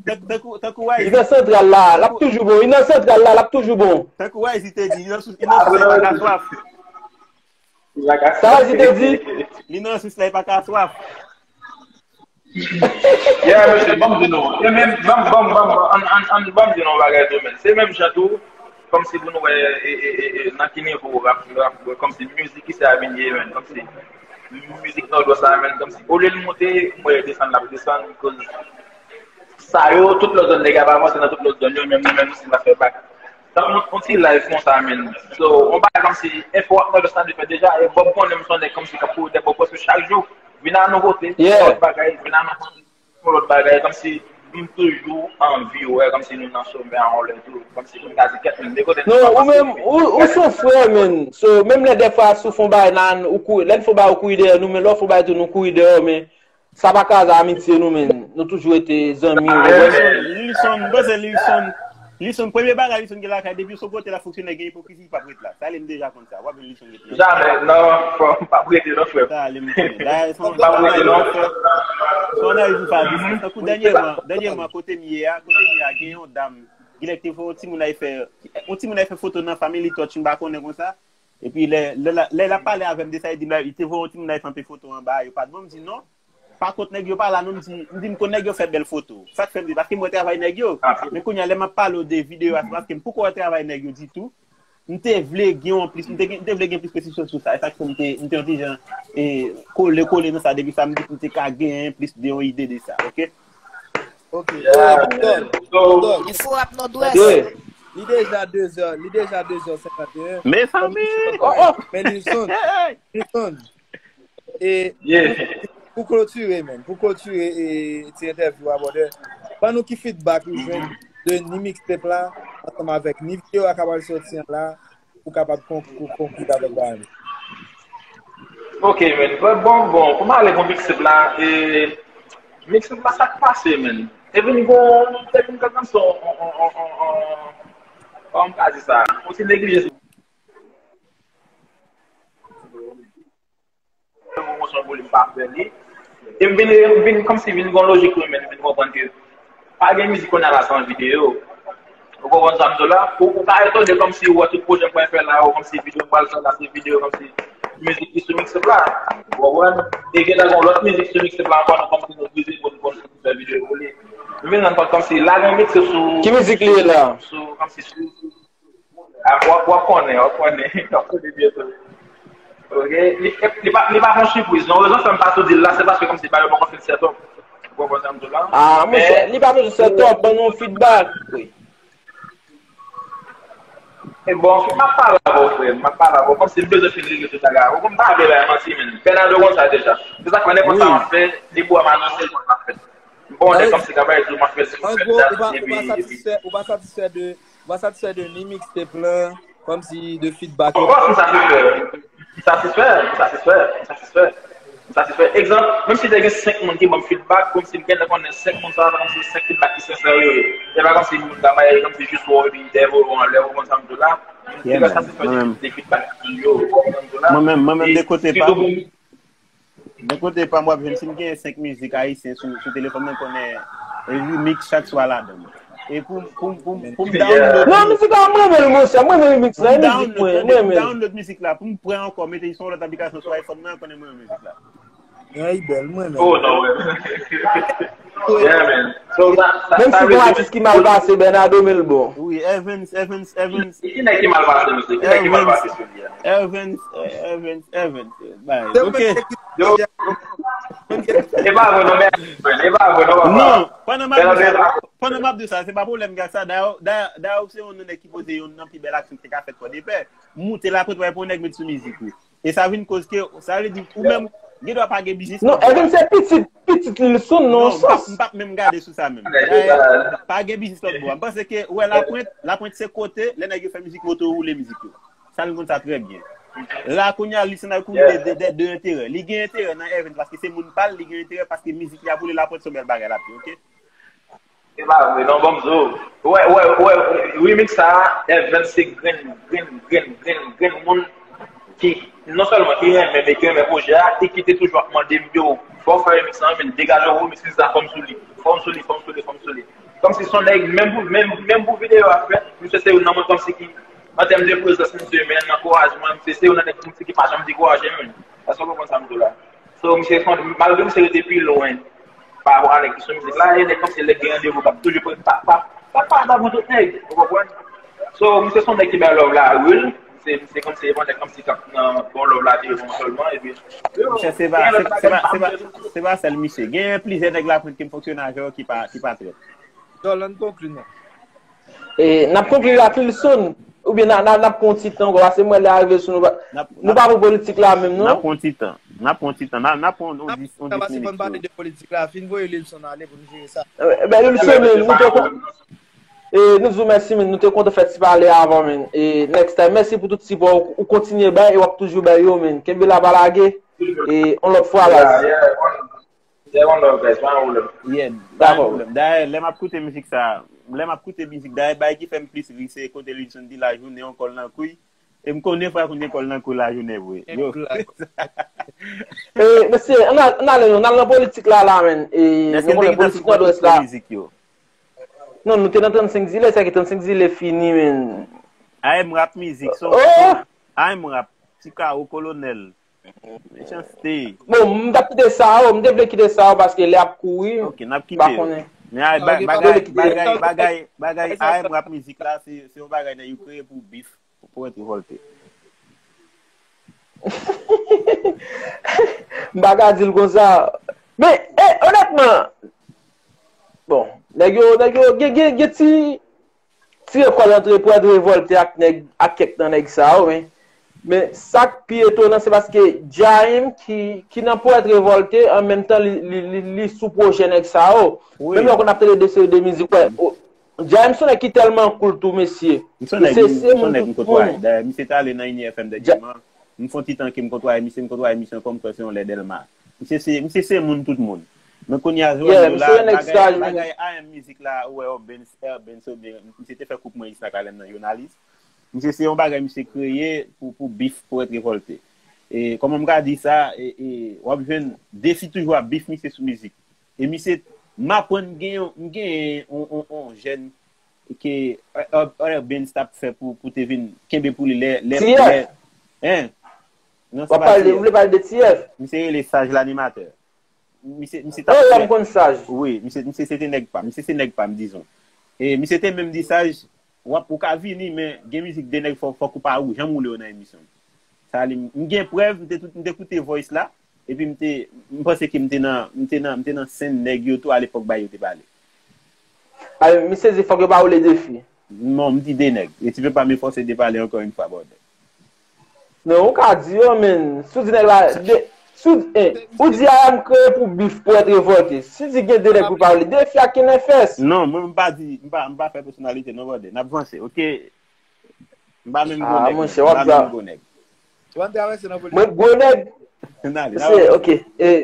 Tankou, tankou, tankou Wise. Li nan santral la, l ap toujou bon. Li nan santral la, l ap toujou bon. Tankou Wise te di, li nan sous, li nan sous la, li pa ka swaf. Sa Wise te di? Li nan sous la, li pa ka swaf. Yeah, mesye, ban m di nou. E menm, ban m, ban m, ban m, an, an, an, ban m di nou yon bagay tou, men. Se menm jan tou, kòmsi pou nou wè, e, e, e, e, nan ki nivo rap, rap, kòmsi mizik isi a vin ye, men. Kòmsi mizik Nòdwès la, men, kòmsi olye l monte, m wè desann l ap desann, koz sa yo, tout lòt zòn nèg ap avanse nan tout lòt zòn yo, men nou menm nou se n ap fè bak. Tank nou, yon ti live konsa, men. So, yon bagay kòmsi enfo ak Nòdwès la dwe fè deja, e Bob konnen m se yon nèg kòmsi k ap kouri dèyè Bob prèske chak jou. Vin a nouvote, yeah, lòt bagay, vin a nouvote. Yon lòt bagay, kòmsi m toujou anvi wè, kòmsi nou nan somè a yon lè tou, kòmsi pou n ka di kèt, men, de kote nou pase. Non, ou menm, ou, ou se yon frè, men. So, menm lè dèfwa si w fè yon bagay nan, ou kouri, lè n fè yon bagay ou kouri dèyè nou, men lè w fè yon bagay tou nou kouri dèyè w, men sa pa kraze amitye nou, men. Nou toujou rete zanmi, ou konprann? Lilson, m panse Lilson, Lilson, premye bagay Lilson gen lakay, depi w se kote l ap fonksyone, gen ipokrizi, li p ap ret la. Sa, li m deja konn sa. W ap jwenn Lilson ret la. Jamè, non, fò, m p ap rete non, frè m. Sa, li m konnen. Dayè, se yon, m p ap rete non, frè m. Se yon analiz m fè a Lilson. Tankou dènyèman, dènyèman, kote m ye a, kote m ye a, gen yon dam, genlè ki te voye yon timoun al fè, yon timoun al fè foto nan Family Touch, m pa konnen konsa. Epi lè, lè, lè, lè l ap pale avè m de sa, li di m, li te voye yon timoun al fè anpil foto anba, yo pa t bon, m di non. Pa kont nèg yo pa la, non, m di, m di m konn nèg yo fè bèl foto. Sa k fè m di, paske m wè travay nèg yo. Men kounye a, lè m ap pale w de videyo a, se paske m poko wè travay nèg yo ditou. M te vle gen yon plis, m te, m te vle gen plis presizyon sou sa. E sa k fè m te, m te yon ti jan, e, kole, kole nan sa. Depi sa, m di m te ka genyen plis de yon ide de sa, oke? Ok. Yeah, man. Dog, Dog. Info Rap Nòdwès. Li deja de zè, li deja de zè senkant e en. Mezanmi! Oh, oh! Men Lilson, Lilson, e pou klotire, men, pou klotire e ti entèvyou a, brother, ban nou ki feedback ou jwenn de ni mixtape la, ansanm avèk ni videyo a k ap pral sòti an la, ou kapab konkli avèk bagay. Ok, men. Bon, bon, bon. Pou m ale pou mixtape la, e, mixtape la, sa k pase, men? Te vin gon, te vin gon kòmsi on, on, on, on, on, kòman m ka di sa? On ti neglijans. Yon pwomosyon volim pa fè li. E m vin, m vin kòmsi vin gon lojik wi, men m vin konprann ke pa gen mizik kounye a la san videyo. Ou konprann sa m di w la? Ou, ou ka etone kòmsi ou wè tout pwojè m pral fè la yo, kòmsi videyo m pral fè la, se videyo kòmsi mizik ki sou mixtape la. Ou konprann? E gentan gon lòt mizik sou mixtape la ankò, nou kòmsi nou vize pou n konn fè videyo pou li. M vin rann kont kòmsi la gen mixtape sou. Ki mizik li ye la? Sou, kòmsi sou, a, w ap, w ap konnen, w ap konnen, w ap konnen byento. Ok? Li, li pa, li pa fon sipriz. Non, rezon fè m pa tou di l la, se paske kòmsi bagay yo poko fin set up. Ou konprann sa m di w la? Ah, monchè, li pa bezwen set up, ban nou feedback. Wi. E bon, m ap pale avè w, frè m, m ap pale avè w. Kòmsi m bezwen fin regle tout bagay. Ou konn m pa vle bay manti, men. Bernardo konn sa deja. Se sa k fè nenpòt sa m ap fè, depi w wè m anonse l, m ap fè. Bon, nèg kòmsi ka bay di w m ap fè si m fè dat, epi, epi. Ou pa satisfè, ou pa satisfè de, ou pa satisfè de ni mixtape lan, kòmsi de feedback yo. Of course, m satisfè. M satisfè, m satisfè, m satisfè. M satisfè. Egzanp, menm si te gen senk moun ki ban m feedback, kòmsi m gentan konnen senk moun sa yo, kòmsi senk feedback ki sensè yo ye. Se pa kòmsi moun ka bay, kòmsi jis wè w epi dèyè w anlè, ou konn sa m di w la. Yeah, man. Mwen menm, mwen menm, mwen menm, de kote pa m, de kote pa m, w ap jwenn, si m gen senk mizik ayisyen sou, sou telefòn mwen, konnen remix chak swa ladan. E pou, pou, pou, pou m download, non, mizik la, mwen renmen l, monchè, mwen renmen remix la, e mizik mwen, mwen renmen l. Download mizik la, pou m pran ankò, mete l sou yon lòt aplikasyon sou iPhone mwen, konnen mwen renmen mizik la. Gen li bèl, mwen menm. Oh, non, wi. Yeah, man. So, sa, sa, menm si gon atis ki mal pase, Bernardo men l bon. Wi, Evans, Evans, Evans. Ki nèg ki mal pase, mesye? Ki nèg ki mal pase sou li a? Evans, eh, Evans, Evans. Bay, ok. Yo. E pa vre, non, men, e pa vre, non, papa. Non, pandan m ap di sa, pandan m ap di sa, se pa pwoblèm gen sa. Dayè, dayè, dayè, ou se yon nèg ki poze yon nan pi bèl aksyon ki te ka fèt Pòdepè. Moute Lapwent, w a pran nèg met sou mizik ou. E sa vin koz ke, sa vle di, ou menm, gen dwa pa gen biznis. Non, Evans se pitit, pitit Lilson, nan yon sans. Non, m p ap, m p ap menm gade sou sa menm. Dayè, pa gen biznis lòt bò a. M panse ke, ou wè, Lapwent, Lapwent se kote, lè nèg yo fè mizik, yo tou woule mizik yo. Sa, nou konn sa trè byen. La, kounye a, Lilson ap kouri de, de, de, de enterè. Li gen enterè nan Evans paske se moun pa l, li gen enterè paske mizik li ap woule, Lapwent se yon bèl bagay l ap fè, ok? E pa vre, non, bon, m di w. Wè, wè, wè, remix sa a, Evans se grenn, grenn, grenn, grenn, grenn moun ki, non sèlman ki renmen, men ki renmen pwojè a, e ki te toujou ap mande m, yo, fò w fè remix lan, men degaje w, remix sa, fò m sou li, fò m sou li, fò m sou li, fò m sou li. Kòmsi se yon nèg, menm pou, menm, menm pou videyo a fèt, misye se youn nan moun kòmsi ki, an tèm de prezans, misye, men ankourajman, misye se youn nan nèg kòmsi ki pa janm dekouraje, men. Èske w konprann sa m di w la? So, misye fon, malgre misye rete pi lwen pa rapò a nèg ki sou mizik la, e nèg kòmsi lè gen randevou k ap toujou pre-, pa, pa, pa, pa, pa bon tout nèg, ou konprann? So, misye se yon nèg ki bay love la real, se, se kòmsi, se yon nèg kòmsi k ap nan bon love la devan sèlman, epi, yo, misye, se pa, se, se pa, se pa, se pa sèl misye. Gen plizyè nèg Lapwent ke m fonksyone avè yo ki pa, ki pa trèt. Jòl, ann konkli non. E, n ap konkli ak Lilson, oubyen n a, n a, n ap pran yon ti tan ankò, paske m wè lè a rive sou nou, pa, nou pa pou politik la menm, non? N ap pran yon ti tan. N ap pran yon ti tan. N a, n ap pran yon dis, yon dis minit sou. N ap pase fò n pale de politik la, fin voye Lilson ale pou n jere sa. E, ben, Lilson, men, nou te kon-, e, nou di w mèsi, men, nou te kontan fè ti pale avan, men. E, next time, mèsi pou tout sipò ou, ou kontinye bay, e w ap toujou bay yo, men. Kenbe la, pa lage. E, yon lòt fwa, baz. Yeah, yeah. Dayè, pa gen pwoblèm. Dayè, lè m ap koute mizik sa, lè m ap koute mizik, dayè, bagay ki fè m plis ri, se kote Lilson di lajounen yon kòl nan kouy. E m konnen frè konn gen kòl nan kouy lajounen vre. Yo. E, mesye, ann al, ann ale non, ann al nan politik la, la, menn. E, nou konnen politik Nòdwès la. Non, nou te nan trannsenk zile, sa ki trannsenk zile fini, menn. A M rap mizik, son. A M rap, Ti Kawo, Kolonèl. Mechanste. Bon, m t ap kite sa yo, m te vle kite sa yo paske lè ap kouri. Ok, n ap kite yo. Men ay, ba-, bagay, bagay, bagay, bagay A M rap mizik la, se, se yon bagay nèg yo kreye pou bif, pou, pou èt revòlte. M pa ka di l konsa. Men, e, onètman, bon, nèg yo, nèg yo, gen, gen, gen ti, ti rekòl antre pou èt revòlte ak nèg, ak kèk nan nèg sa yo, men, men sa k pi etonan, se paske Jaim ki, ki nan pou èt revòlte, an menm tan, li, li, li, li sou pwojè nèg sa yo. Menm lè w konn ap tande de seri de mizik, wè, Jaim se yon nèg ki tèlman cool tou, mesye. Li se, se moun tout moun. Dayè, misye t ale nan Ini F M dènyèman. M fè yon ti tan ke m kontwaye misye, m kontwaye misye ankò, m kwè se yon lè Dèlma. Misye se, misye se moun tout moun. Men kounye a, jodi a la, bagay, bagay A M mizik la, ou wè, Urban, Urban, oubyen, misye te fè koup mwen isit ak Alèn nan, jounalis. Misye se yon bagay misye kreye pou, pou bif, pou èt revòlte. E, kòman m ka di sa, e, e, w ap jwenn defi toujou ap bif misye sou mizik. E misye, m aprann gen yon, m gen yon, yon, yon jèn ke, e, e, Urban t ap fè pou, pou te vin kenbe pou li lè, lè, lè, en? Non, se pa T F. W ap pale, ou vle pale de T F? Misye rele Saj Lanimatè. Misye, misye t ap fè. Oh, m konn Saj. Wi, misye, misye se te nèg pa m. Misye se nèg pa m, dizon. E misye te menm di Saj, w ap, ou ka vini, men gen mizik de nèg fò, fòk ou pa ou, janm woule yo nan emisyon m. Sa li, m gen prèv, m te tout, m te koute voice la, epi m te, m panse ke m te nan, m te nan, m te nan sèn nèg yo tou alepòk bagay yo te pale. A, misye di fòk yo pa woule defi. Non, m di de nèg. E ti pe pa m fòse de pale ankò yon fwa, bòdè. Non, ou ka di yo, men. Si w di nèg la, de, si w, eh, ou di A M kreye pou bif, pou èt revòlte. Si w di gen de nèg pou pale, defi ak Kenèfès. Non, mwen, m pa di, m pa, m pa fè pèsonalite, non, bòdè. N ap vanse, ok? M pa menm gwo nèg, monchè, m pa menm gwo nèg. Mwen gwo nèg. N ale, n ale. Se, ok. E,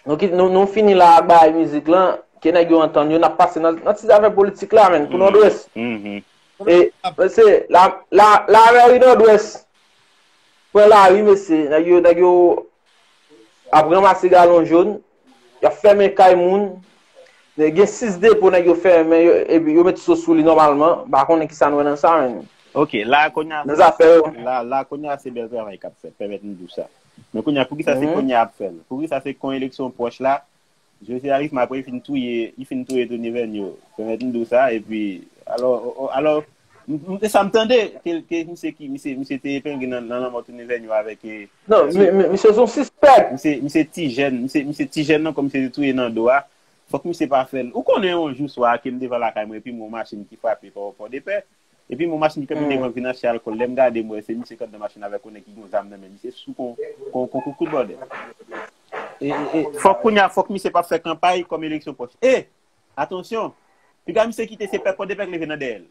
nou ki, nou, nou fini la ak bagay mizik lan. Ke nèg yo antann yo, n ap pase nan, nan ti zafè politik la, menn, pou Nòdwès. E, mesye, la, la, la mèri Nòdwès pran lari, mesye. Nèg yo, nèg yo ap ranmase galon jòn, y ap fèmen kay moun. Gen sis depo nèg yo fèmen, yo, epi yo met sos sou li nòmalman. M pa konnen kisa n wè nan sa, men. Ok, la kounye a, Nan zafè yo. la, la kounye a se bèl travay k ap fèt, pèmèt m di w sa. Men kounye a, poukisa se Mhm. kounye a ap fè l? Poukisa se kon eleksyon pwòch la, José Arif, m apre li fin touye, li fin touye Tony Venio. Pèmèt m di w sa, epi, alò, o- o- alò, m- m- se sa m tande, ke, ke misye ki, misye, misye te epengle nan, nan lanmò Tony Venio avèk, eh, Non, mi- mi- misye se yon sispèk. misye, misye ti jèn, misye, misye ti jèn nan, kòm misye te touye nan do a, fòk misye pa fè l. Ou konnen yon jou swa ke m devan lakay mwen, epi m wè yon machin ki frape Pò, Pòdepè, epi m wè yon machin ki kanpe Hmm. devan vin achte alkòl. Lè m gade, m wè se misye k anndan machin avèk yon nèg ki gen yon zam nan men, misye sou kon, kon, kon koukout bòdè. E, e, e, fòk kounye a, fòk misye pa fè kanpay kòm eleksyon pwòch. E, atansyon, piga misye kite se pèp Pòdepè k leve nan dèyè l.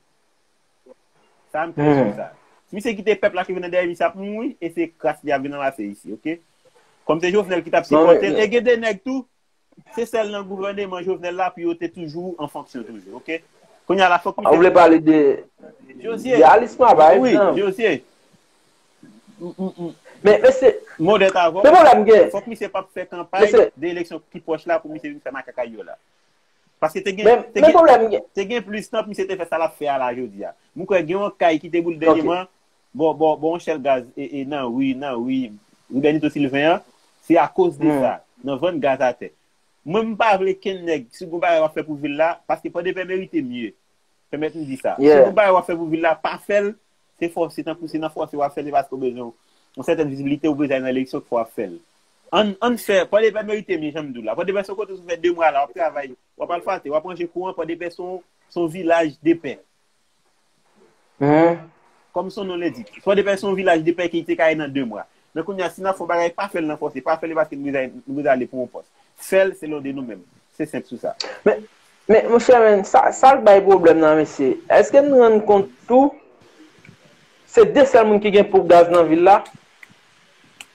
Sa m klè sou sa. Si misye kite pèp la ki vin nan dèyè misye ap mouri, e se kras li ap vin ranmase isi, ok? Kòm se Jovenel ki t ap Non, sipòte l, men- e gen de nèg tou, se sèl nan gouvèneman Jovenel la pou yo te toujou an fonksyon toujou, ok? Kounye a la, fòk Ou vle pale de Josie. de Alisma, pa Wi, egzanp. Josie. M- m- m- Men, men se, Modèt avò, men pwoblèm gen. Fòk misye p ap fè Men kanpay se- de eleksyon ki pwoch la pou misye vin fè makakay yo la. Paske te gen, Men, te men gen, pwoblèm gen. Te gen plis tan pou misye te fè sa l ap fè a la jodi a. Mwen kwè gen yon kay ki te boule dènyèman, bò, bò, bò yon chèl gaz e, e nan ri, nan ri, ri Benito Sylvain an, se akoz de Hmm. sa, nan vann gaz atè. Mwen, m pa vle kenn nèg, si gon bagay w ap fè pou vil la, paske Pòdepè merite mye. Pèmèt m di sa. Si Yeah. gon bagay w ap fè pou vil la, pa fè l, se fòse, tankou se nan fòse w ap fè l, se paske w bezwen yon sètèn vizibilite, w bezwen al nan eleksyon k fè w ap fè l. Ann, ann fè, Pòdepè merite mye, jan m di w la. Pòdepè se yon kote sou fè de mwa la, w ap travay, w ap al fate, w ap ranje kouran, Pòdepè se yon, se yon vilaj de pè. Mhm. Kòm son non l endik, Pòdepè se yon vilaj de pè ki te ka ye nan de mwa. Men kounye a, si n ap fè yon bagay, pa fè l nan fòse, pa fè l paske nou bezwen, nou bezwen ale pou yon pòs. Fè l selon de nou menm. Se senp sou sa. Men, men, monchè, men, sa, sa k bay pwoblèm nan, mesye. Èske n rann kont tou, se de sèl moun ki gen ponp gaz nan vil la?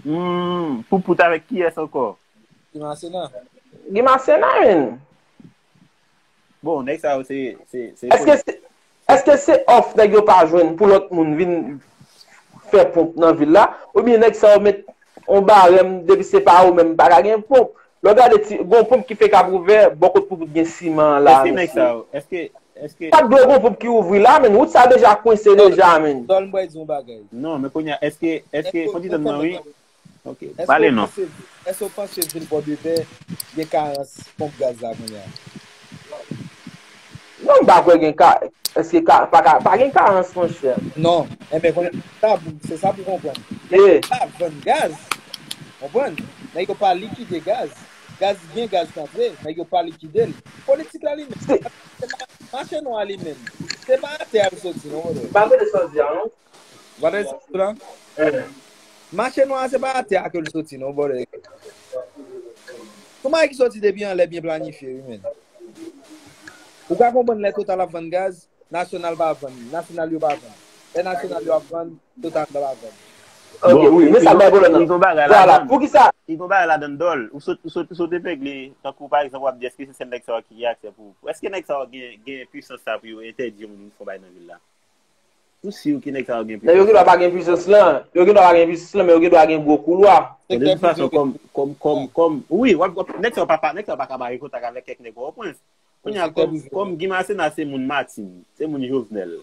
Hmm, pou pout avèk kiyès ankò? Ki Masena. Guy Masséna, men. Bon, nèg sa yo se, se, se Èske se, èske se òf nèg yo pa jwenn pou lòt moun vin fè ponp nan vil la? Oubyen nèg sa yo met yon barèm, depi se pa yo menm, pa ka gen ponp? Lè w gade ti, gon ponp ki fèk ap ouvè, bò kot pou gen siman la, Èske nèg sa mesye. Yo, èske, èske Chak dwe gon ponp ki ouvri la, men wout sa deja kwense deja, men. Dòl, m bay di yon bagay. Non, men konnen, èske, èske, Èske fò di tande mwen, wi. Ok, Èske pale w non. Panse, èske w panse vil Pòdepè gen karans ponp gaz la kounye a? Non, m pa kwè gen ka, èske ka, pa, ka, pa gen karans, monchè. Non. Enben, konnen, sa, se sa pou konprann. E, Pa vann gaz. Konprann? Nèg yo pa likide gaz. Gaz gen gaz k antre, nèg yo pa likide l. Politik la li menm. Se pa mache nwa li menm. Se pa atè a l soti, non, brother. Pa tande sa w di a, non? Vwala sa la. Mache nwa se pa atè a ke l soti, non, brother. Kòman ki soti depi anlè byen planifye, wi, men. Ou ka konprann lè Total ap vann gaz, Nasyonal pa vann, Nasyonal yo pa vann. Lè Nasyonal yo ap vann, Total pa vann. Ok, wi, men sa bay pwoblèm nan. Li gon bagay Vwala, ladan. Poukisa? Li gon bagay ladan dòl. Ou sot, ou sot, ou sot epegle, tankou pa egzanp, w ap di, èske se sèl nèg sa yo ki gen aksè pou, èske nèg sa yo gen, gen pwisans sa pou yo entèdi yon moun fè yon bagay nan vil la? Ou si ki nèg sa yo gen Nèg yo pwisans? Gendwa pa gen pwisans lan. Yo gendwa pa gen pwisans lan, men yo gendwa gen gwo koulwa. Bon, de tout fason, kòm, kòm, kòm, kòm, wi, w ap, w ap, nèg sa yo pa, pa, nèg sa yo pa ka bare kontak avèk kèk nèg Pòtoprens. Kounye a, kòm, kòm Guy Masséna se moun Matin, se moun Jovenel.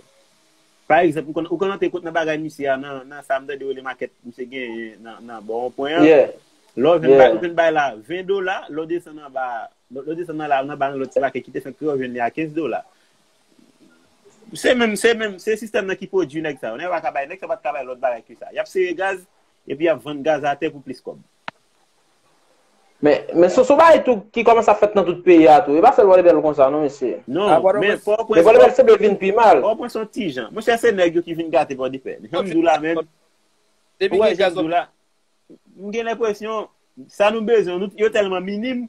Pa egzanp, ou konn, ou konn antre kot nan bagay misye a, nan, nan sa m tande yo rele makèt misye genyen nan, nan bò wonpwen an. Yeah. Lè w jwenn Yeah. bay, ou jwenn bay la ven dola, lè w desann anba, lè w desann nan la, nan ba nan lòt ti makèt ki te fèk kreye, w jwenn li a kenz dola. Se menm, se menm, se sistèm nan ki pwodui nèg sa yo. Nèg yo pa ka bay, nèg sa yo pa t ka bay lòt bagay ke sa. Y ap sere gaz, epi y ap vann gaz atè pou plis kòb. Men, men se, se yon bagay tou ki kòmanse ap fèt nan tout peyi a tou. E pa sèl Pòtoprens konsa, non, mesye. Non, Ah, Pòtoprens. men Men Pòtoprens, Pòtoprens se vle vin pi mal. Pòtoprens se yon ti jan. Monchè, se nèg yo ki vin gate Pòtoprens. Jan m di w la menm, Depi ou wè, gen jan m di gaz w la, m gen lenpresyon, sa nou bezwen, nou, yo tèlman minim,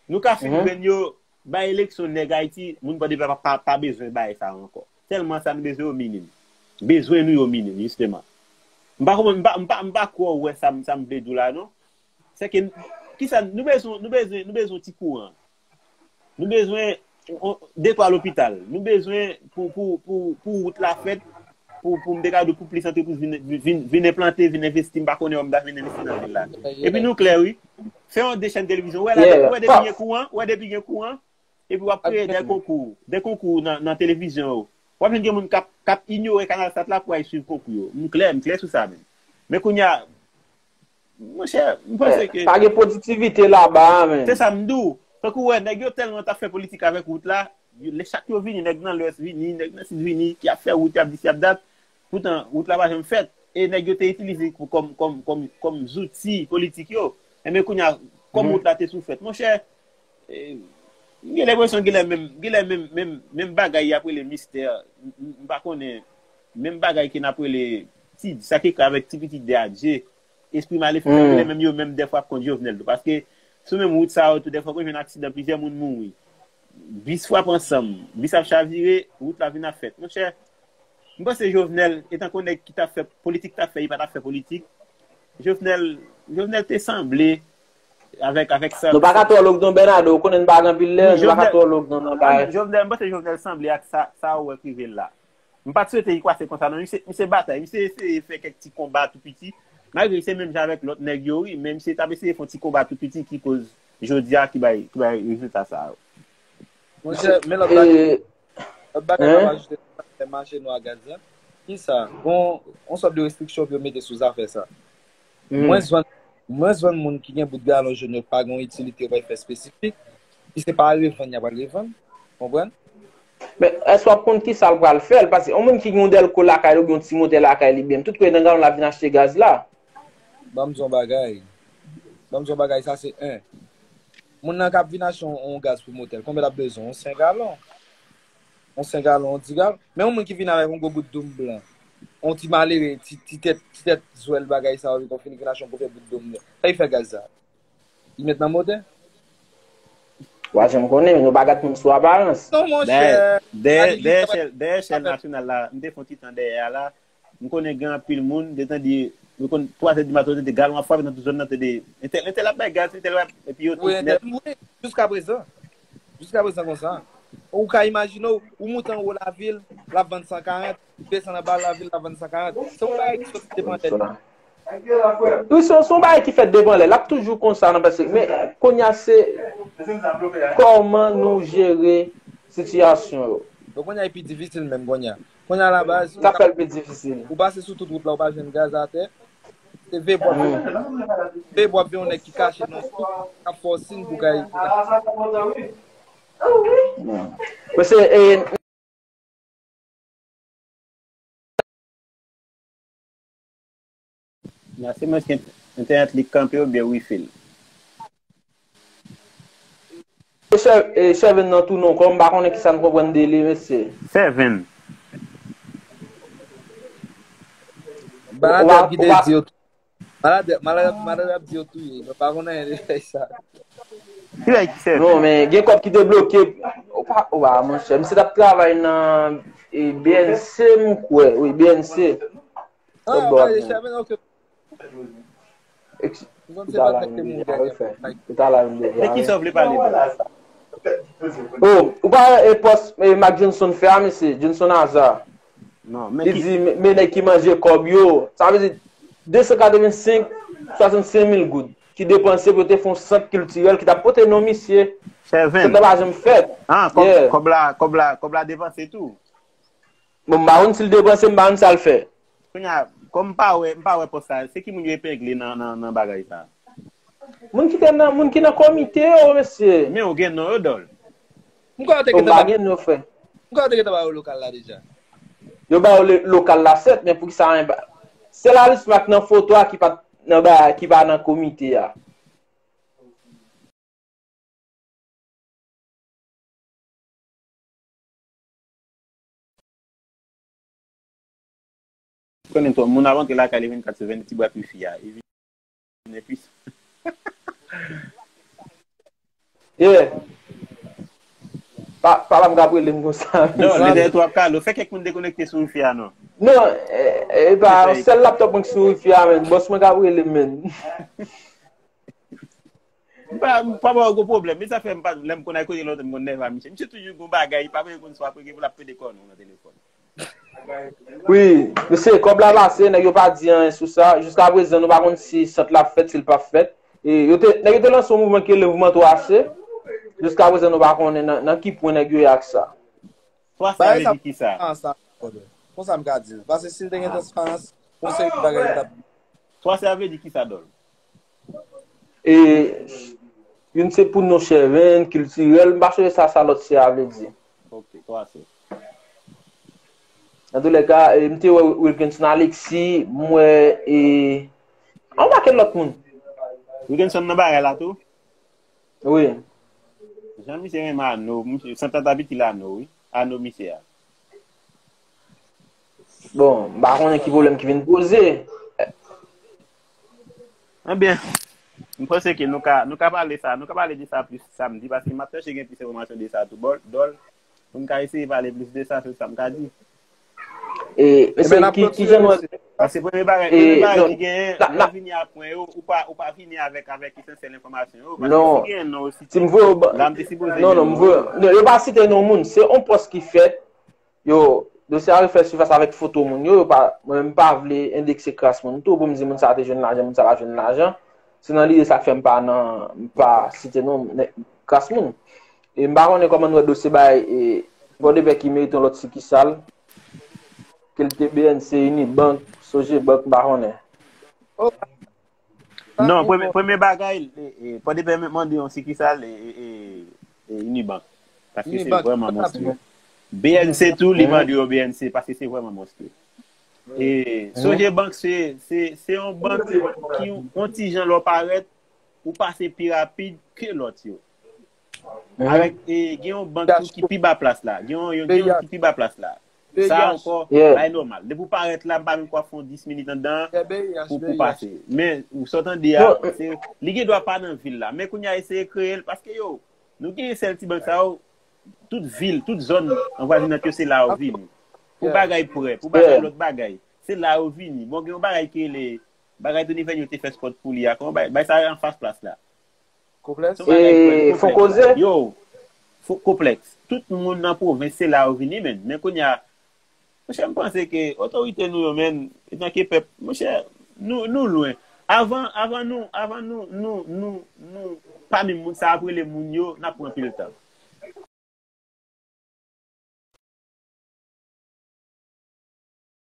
nou ka fin Mhm. jwenn yo, bay eleksyon nèg Ayiti, moun Pòtoprens pa, pa, pa bezwen bay sa ankò. Tèlman sa nou bezwen yo minim. Bezwen nou yo minim, jisteman. M pa konprann, m pa, m pa, m pa kwè w wè sa, m- sa m vle di w la, non. Se ke, kisa, nou bezwen, nou bezwen, nou bezwen ti kouran. Nou bezwen, on- de twa lopital. Nou bezwen pou, pou, pou, pou wout la fèt, pou, pou m te ka di w, pou plis antrepriz vin, vin, vin enplante, vin envesti, m pa konnen wè m ta vin envesti nan vil la. Epi nou klè, wi. Fè yon de chèn televizyon. Wè la, Yeah. Wè depi gen kouran, wè depi gen kouran, epi w ap kreye de konkou, de konkou nan, nan televizyon yo. W ap jwenn gen moun k ap, k ap inyore Kanalsat la pou al swiv konkou yo. M klè, m klè sou sa menm. Men kounye a, monchè, m panse ke pa gen pwodiktivite laba a, men. Se sa m di w. Tankou w wè, nèg yo tèlman t ap fè politik avèk wout la, yo- lè chak yo vini, nèg nan Lwès vini, nèg nan Sid vini, ki ap fè wout, y ap di si y ap dat. Poutan, wout la pa janm fèt. E nèg yo te itilize pou kòm, kòm, kòm, kòm zouti politik yo. Enben, kounye a, kòm wout la te sou fèt, monchè, e, m gen lenpresyon genlè menm, genlè menm, menm, menm bagay y ap rele mistè, m, m, m pa konnen, menm bagay ke n ap rele ti, sa ki ka avèk ti pitit de Adje, espri malefikan, genlè menm yo menm dèfwa ap kont Jovenel tou. Paske sou menm wout sa yo tou, dèfwa ou jwenn aksidan, plizyè moun mouri. Bis frape ansanm, bis ap chavire, wout la vin ap fèt. Monchè, m panse Jovenel, etankou nèg ki t ap fè politik, t ap fè, li pa t ap fè politik. Jovenel, Jovenel te sanble avèk, avèk sa. Nou pa ka twò lòk Don Bernardo, ou konnen n pa gen anpil lè, nou pa ka twò lòk Don nan bagay. Jovenel, m panse Jovenel sanble ak sa, sa ou wè k rive l la. M pa t swete li kwase konsa non, misye, misye batay, misye eseye fè kèk ti konba tou piti, malgre se menm jan avèk lòt nèg yo wi, men misye t ap eseye fè yon ti konba tou piti ki koz jodi a ki bay, ki bay rezilta sa yo. Monchè, men lòt bagay, lòt bagay m ap ajoute sou zafè mache nou a gaz la. Kisa? Gon yon sòt de restriksyon pou yo mete sou zafè sa. Mwen jwenn, mwen jwenn moun ki gen bout galon jòn yo pa gen yon itilite yo pral fè espesifik, ki se pa revann y ap al revann, konprann? Men, èske w ap konn ki sa l pral fè l? Paske yon moun ki gen yon dèlko lakay li oubyen yon ti motè lakay li, byen, tout kote nan galon l ap vin achte gaz la. Ban m di w yon bagay. Ban m di w yon bagay, sa se en. Moun nan k ap vin achte yon, yon gaz pou motè l, konbyen l ap bezwen? Yon senk galon. Yon senk galon, yon dis galon. Men yon moun ki vin avèk yon gwo bout doum blan, yon ti malere, ti, ti tèt, ti tèt zwèl bagay sa yo, li konn fini vin achte yon gwo bout doum blan. Sa li fè gaz sa? Li met nan motè? Wa janm konnen, men nou pa gad moun sou aparans. Non, monchè. Dèyè, dèyè, dèyè chèl, dèyè chèl nasyonal la, m te fè yon ti tan dèyè a la. M konnen gen anpil moun, te tande, yo konn twa zè di maten, yo tande galon ap frape nan tout zòn nan, tande, entèl, entèl ap bay gaz, entèl ap, epi yo tout nèt. Wi, entèl, wi, jiska prezan. Jiska prezan konsa. Ou ka imajine w, ou moute anwo lavil, l ap vann san karant, ou desann anba lavil, l ap vann san karant. Se yon bagay ki soti devan tèt. Wi, se, se yon bagay ki fèt devan lè. L ap toujou konsa nan pase. Men, kounye a, se kòman nou jere sitiyasyon yo. Bon, kounye a, e pi difisil menm, kounye a. Kounye a, la baz, sa fè l pi difisil. Ou pase sou tout wout la, ou pa jwenn gaz atè. Se veye bwè, veye bwè, veye yon nèg ki kache nan wout, k ap fè w siy pou kay. Mesye, e, Nan se mwen ki entènèt li kanpe oubyen wifi l. E Seven nan tou non kò, m pa konnen kisa n konprann de li, mesye. Seven. Malad ki te di yo tou. Malad, malad, malad ap di yo touye. Mwen pa konn anyen de sa. Ki lè ki Seven? Non, men gen kòb ki te bloke. Opa, opa, monchè. Misye t ap travay nan, e, B N C, m kwè. Wi, B N C. Ah, ou pale Seven, ok. Ex- Ou konn se pa tèt de moun dèyè. Ou ta la vin deja. De ki sa w vle pale de? Oh, ou pa wè e pòs, e, Marc Johnson fè a, mesye? Johnson Aza. Non, men li di, men, men nèg ki manje kòb yo. Sa vle di, de san katrevensenk, swasannsenk mil goud ki depanse pou yo te fè yon sant kiltirèl ki t ap pote non misye. Seven. Sant lan pa janm fèt. Ah, kòb, kòb la, kòb la, kòb la depanse tou. Bon, m pa konn si l depanse, m pa konn sa l fè. Kounye a, kòm m pa wè, m pa wè pòs sa, se ki moun yo epengle nan, nan, nan bagay sa? Moun ki te nan, moun ki nan komite yo, mesye. Men yo gen non yo, Dòl. M kwè yo te gentan ba, gen non, frè. M kwè yo te gentan ba yo lokal la deja. Yo ba yo le- lokal la, sèt, men poukisa anyen pa. Se Laris Mak nan foto a ki pa t nan ba, ki pa nan komite a. Konnen tou, moun ap antre lakay li vennkat sou vennde, ti bwa wifi a, e vin enpwisan. Yeah. Pa, pa la m ka rele m konsa. Non, lè tou ap kale, fè kèk moun dekonekte sou wifi a, non. Non, e, e pa sèl laptop mwen ki sou wifi a, men. Bòs mwen ka rele m, men. M pa, m pa ba yo gwo pwoblèm. Men sa fè m pa, lè m konn al kote lontan, m konn nève a misye. Misye toujou gon bagay, li pa vle konn sa apre gen pou l ap pede kò nou nan telefòn. Wi, mesye, kòb la pase, nèg yo pa di anyen sou sa. Jiska prezan, nou pa konn si sant la ap fèt, si l p ap fèt. E yo te, nèg yo te lanse yon mouvman ki rele mouvman twa se. Jiska prezan, nou pa konnen nan, nan ki pwen nèg yo ye ak sa. Twa se a vle di kisa? Transparans la, brother. Konsa m ka di l. Paske si l te gen transparans, konsèy bagay li t ap. Twa se a vle di kisa, Dòl? E youn se pou non chèven, kiltirèl, m pa sonje sa, sa lòt se a vle di. Ok, twa se. Antoulèka, e, m te wè Wilkinson Alexis, m wè, e, yon pakèt lòt moun. Wilkinson nan bagay la tou? Wi. Jan misye renmen Ano, misye, Santanta piti Lano, wi. Ano misye a. Bon, m pa konnen ki pwoblèm ki vin poze. Ebyen, m panse ke nou ka, nou ka pale sa, nou ka pale de sa plis samdi, paske m ap chèche gen plis enfòmasyon de sa tou, Dòl, Dòl, pou m ka eseye pale plis de sa, se sa m ka di. E, mesye, ki, ki jan nou. Paske premye bagay, premye bagay ki genyen, lè w vini a pwen yo, ou pa, ou pa vini avèk, avèk esansyèl enfòmasyon yo, paske si genyen non yo site, la m te sipoze non, non, m voye, non, yo pa site non moun, se yon pòs ki fèt, yo, dosye a refè sifas avèk foto moun yo, yo pa, mwen menm m pa vle endekse kras moun tou, pou m di moun sa te jwenn lajan, moun sa pa jwenn lajan, se nan lide sa k fè m pa nan, m pa site non nè-, kras moun. E m pa konnen kòman nou wè dosye bay, e, Pòdepè ki merite yon lòt sikisal, ke l te B N C, Unibank, Sogebank, m pa konnen. Non, premye, premye bagay, e, e, Pòdepè mande yon sikisal, e, e, e, e Unibank. Paske se vrèman monstye. B N C tou, li mande yon B N C, paske se vrèman monstye. E Sogebank, se, se, se yon bank ki, yon ti jan lè w parèt, ou pase pi rapid ke lòt yo. Avèk, e, gen yon bank tou ki pi ba plas la. Gen yon, gen yon ki pi ba plas la. Sa ankò, bagay nòmal. Depi w parèt la, m pa menm kwè w ap fè yon dis minit anndan pou, pou pase. Men, ou sa w tande a, se, li gen dwa pa nan vil la. Men kounye a, eseye kreye l, paske yo, nou gen sèl ti bank sa yo, tout vil, tout zòn anvwazinant yo, se la yo vini. Pou bagay prè, pou bagay lòt bagay, se la yo vini. Bon, gen yon bagay ki rele, bagay Tony Vènyo te fè spòt pou li a, kòman bagay, bagay sa anfas plas la. Konplèks? Se yon bagay ki rele konplèks. Fon koze? Yo, fo-, konplèks. Tout moun nan pwovens, se la yo vini, menn. Men kounye a, monchè, m panse ke otorite nou yo, menn, antanke pèp, monchè, nou, nou lwen. Avan, avan nou, avan nou, nou, nou, nou, pa menm moun sa ap rele moun yo, n ap pran anpil tan.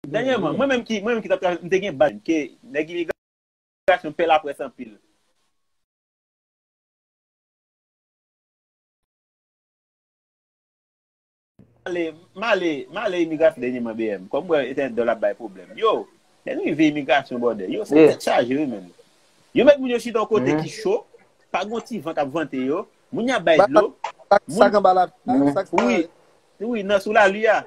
Dènyèman, mwen menm ki, mwen menm ki t ap travay, m te gen baz ke nèg imigrasyon pè laprès anpil. M ale, m ale, m ale imigrasyon dènyèman, B M. Kòm m wè entènèt Dòl ap bay pwoblèm. Yo, lè n rive imigrasyon, brother, yo, se tèt chaje, wi, menn. Yo mèt moun yo chita yon kote ki cho, pa gen yon ti van k ap vante yo. Moun yo ap bay dlo. Sak anba lapye, sak sa. Wi, wi, nan sou lari a.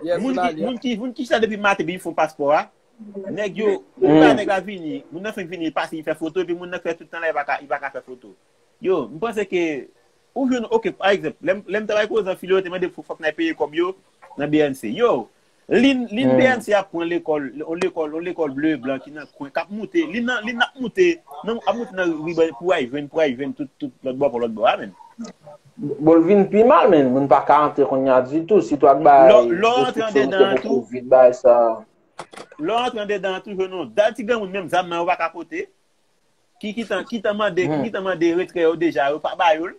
Moun ki, moun ki, moun ki chita depi maten, epi fè paspò a. Nèg yo, moun pa nèg la vini, moun nan fenk vini, li pase, li fè foto, epi moun nan k fè tout tan la, li pa ka, li pa ka fè foto. Yo, m panse ke, ou jwenn, ok, pa egzanp, lè m, lè m travay koze an filo, yo te mande pou fòk n al peye kòb yo nan B N C. Yo, li, li B N C ap pran lekòl, on lekòl, on lekòl ble e blan ki nan kwen, k ap moute, li nan, li n ap moute, nan, ap moute nan riban pou al jwenn, pou al jwenn tout, tout lòt bò, pou lòt bò a, menn. Bon, l vin pi mal, menn. Moun pa ka antre kounye a ditou, sitou ak bagay, lè w antre andedan an tou, kovid, bagay sa. Lè w antre andedan an tou, jwenn yon dal ti granmoun, menm zam nan yo pa ka pote. Ki, ki tan, ki tan mande, ki tan mande retrè yo deja, yo pa ba yo l.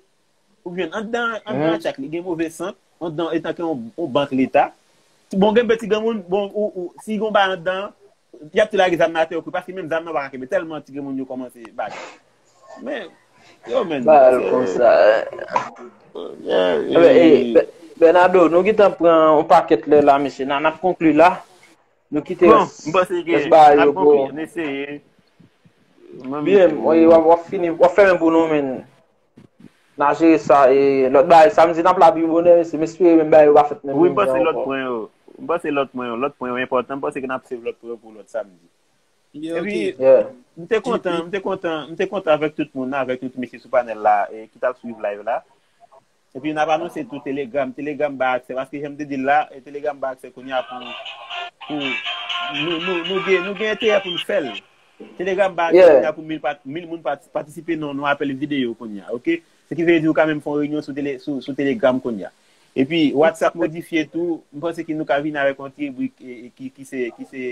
Ou jwenn anndan, anndan tchak, li gen move sant, anndan, etanke yon, yon bank leta. Bon, gen de ti granmoun, bon, ou, ou, si gon bagay anndan, y ap tou lage zam nan atè yo, paske menm zam nan pa ka kenbe, tèlman ti granmoun yo kòmanse bagay. Men, yo, menn, bagay konsa. Bernardo, nou gentan pran yon pakèt lè la, mesye. N a, n ap konkli la. Nou kite rès bagay yo pou. N eseye. Byen, w ap, w ap fini, w ap fèmen pou nou, men n a jere sa. E lòt bagay, samdi, n ap la pi bonè, mesye. M espere menm bagay yo pa fèt menm jan ankò. Wi, m panse lòt pwen yo, m panse lòt pwen yo, lòt pwen yo enpòtan. M panse ke n ap save lòt pwen yo pou lòt samdi. Epi, m te kontan, m te kontan, m te kontan avèk tout moun nan, avèk tout mesye sou panèl la, e ki t ap swiv live la. Epi n ap anonse tou Telegram. Telegram bay aksè, paske jan m te di l la, e Telegram bay aksè kounye a pou, pou nou, nou, nou gen, nou gen enterè pou n fè l. Telegram ba kounye a pou mil, mil moun patisipe nan yon apèl videyo kounye a, oke? Se ki vle di ou ka menm fè yon reyinyon sou, tele, sou, sou Telegram kounye a. Epi WhatsApp modifye tou, m panse ki nou ka vin avèk yon ti ribrik e, e, ki, ki se, ki se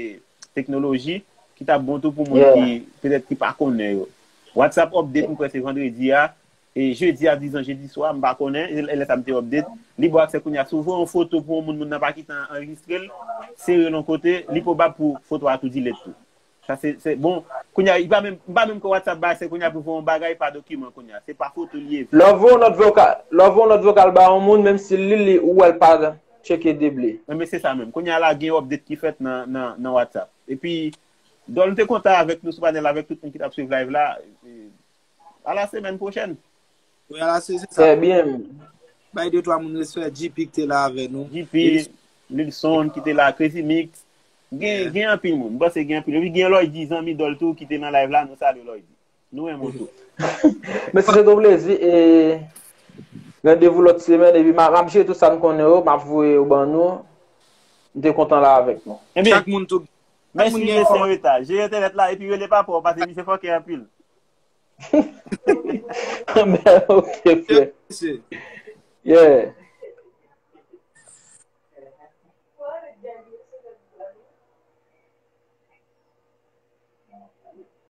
teknoloji, ki t ap bon tou pou moun ki petèt ki pa konnen yo. WhatsApp update, m kwè se vandredi a, e jedi a, dizan jedi swa, m pa konnen, e lè sa m te update. Li ba w aksè kounye a, si w voye yon foto pou yon moun, moun nan pa gentan anrejistre l, sere l yon kote, li pwobab pou foto a tou delete tou. Sa se, se, bon, kounye a, li pa menm, m pa menm kwè WhatsApp ba aksè kounye a pou voye yon bagay pa dokiman kounye a. Se pa foto li ye. Lè w voye yon nòt vokal, lè w voye yon nòt vokal ba yon moun, menm si l li li, ou wè l pa tcheke deble. Enben, se sa menm. Kounye a la, gen update ki fèt nan, nan, nan WhatsApp. Epi, Dòl, m te kontan avèk nou sou panèl, avèk tout moun ki t ap swiv live la. E, a la semèn pwochèn. Wi, a la se, se sa. Trè byen. Bay de twa moun respè, G P ki te la avè nou. G P, Lilson ki te la, Crazy Mix. Gen, gen anpil moun. M panse gen anpil. Epi gen Lloydy, zanmi Dòl tou, ki te nan live la, nou salye Lloydy. Nou renmen w tou. Mesye, se te yon plezi. E randevou lòt semèn. Epi m a, m ap jere tout sa n konnen yo. M ap voye yo ban nou. M te kontan la avèk nou. Ebyen, chak moun tou. Mèsi, mesye, an reta. Jere entènèt la epi rele papa w, paske misye fòkè anpil. Anben, oke, frè. Yeah.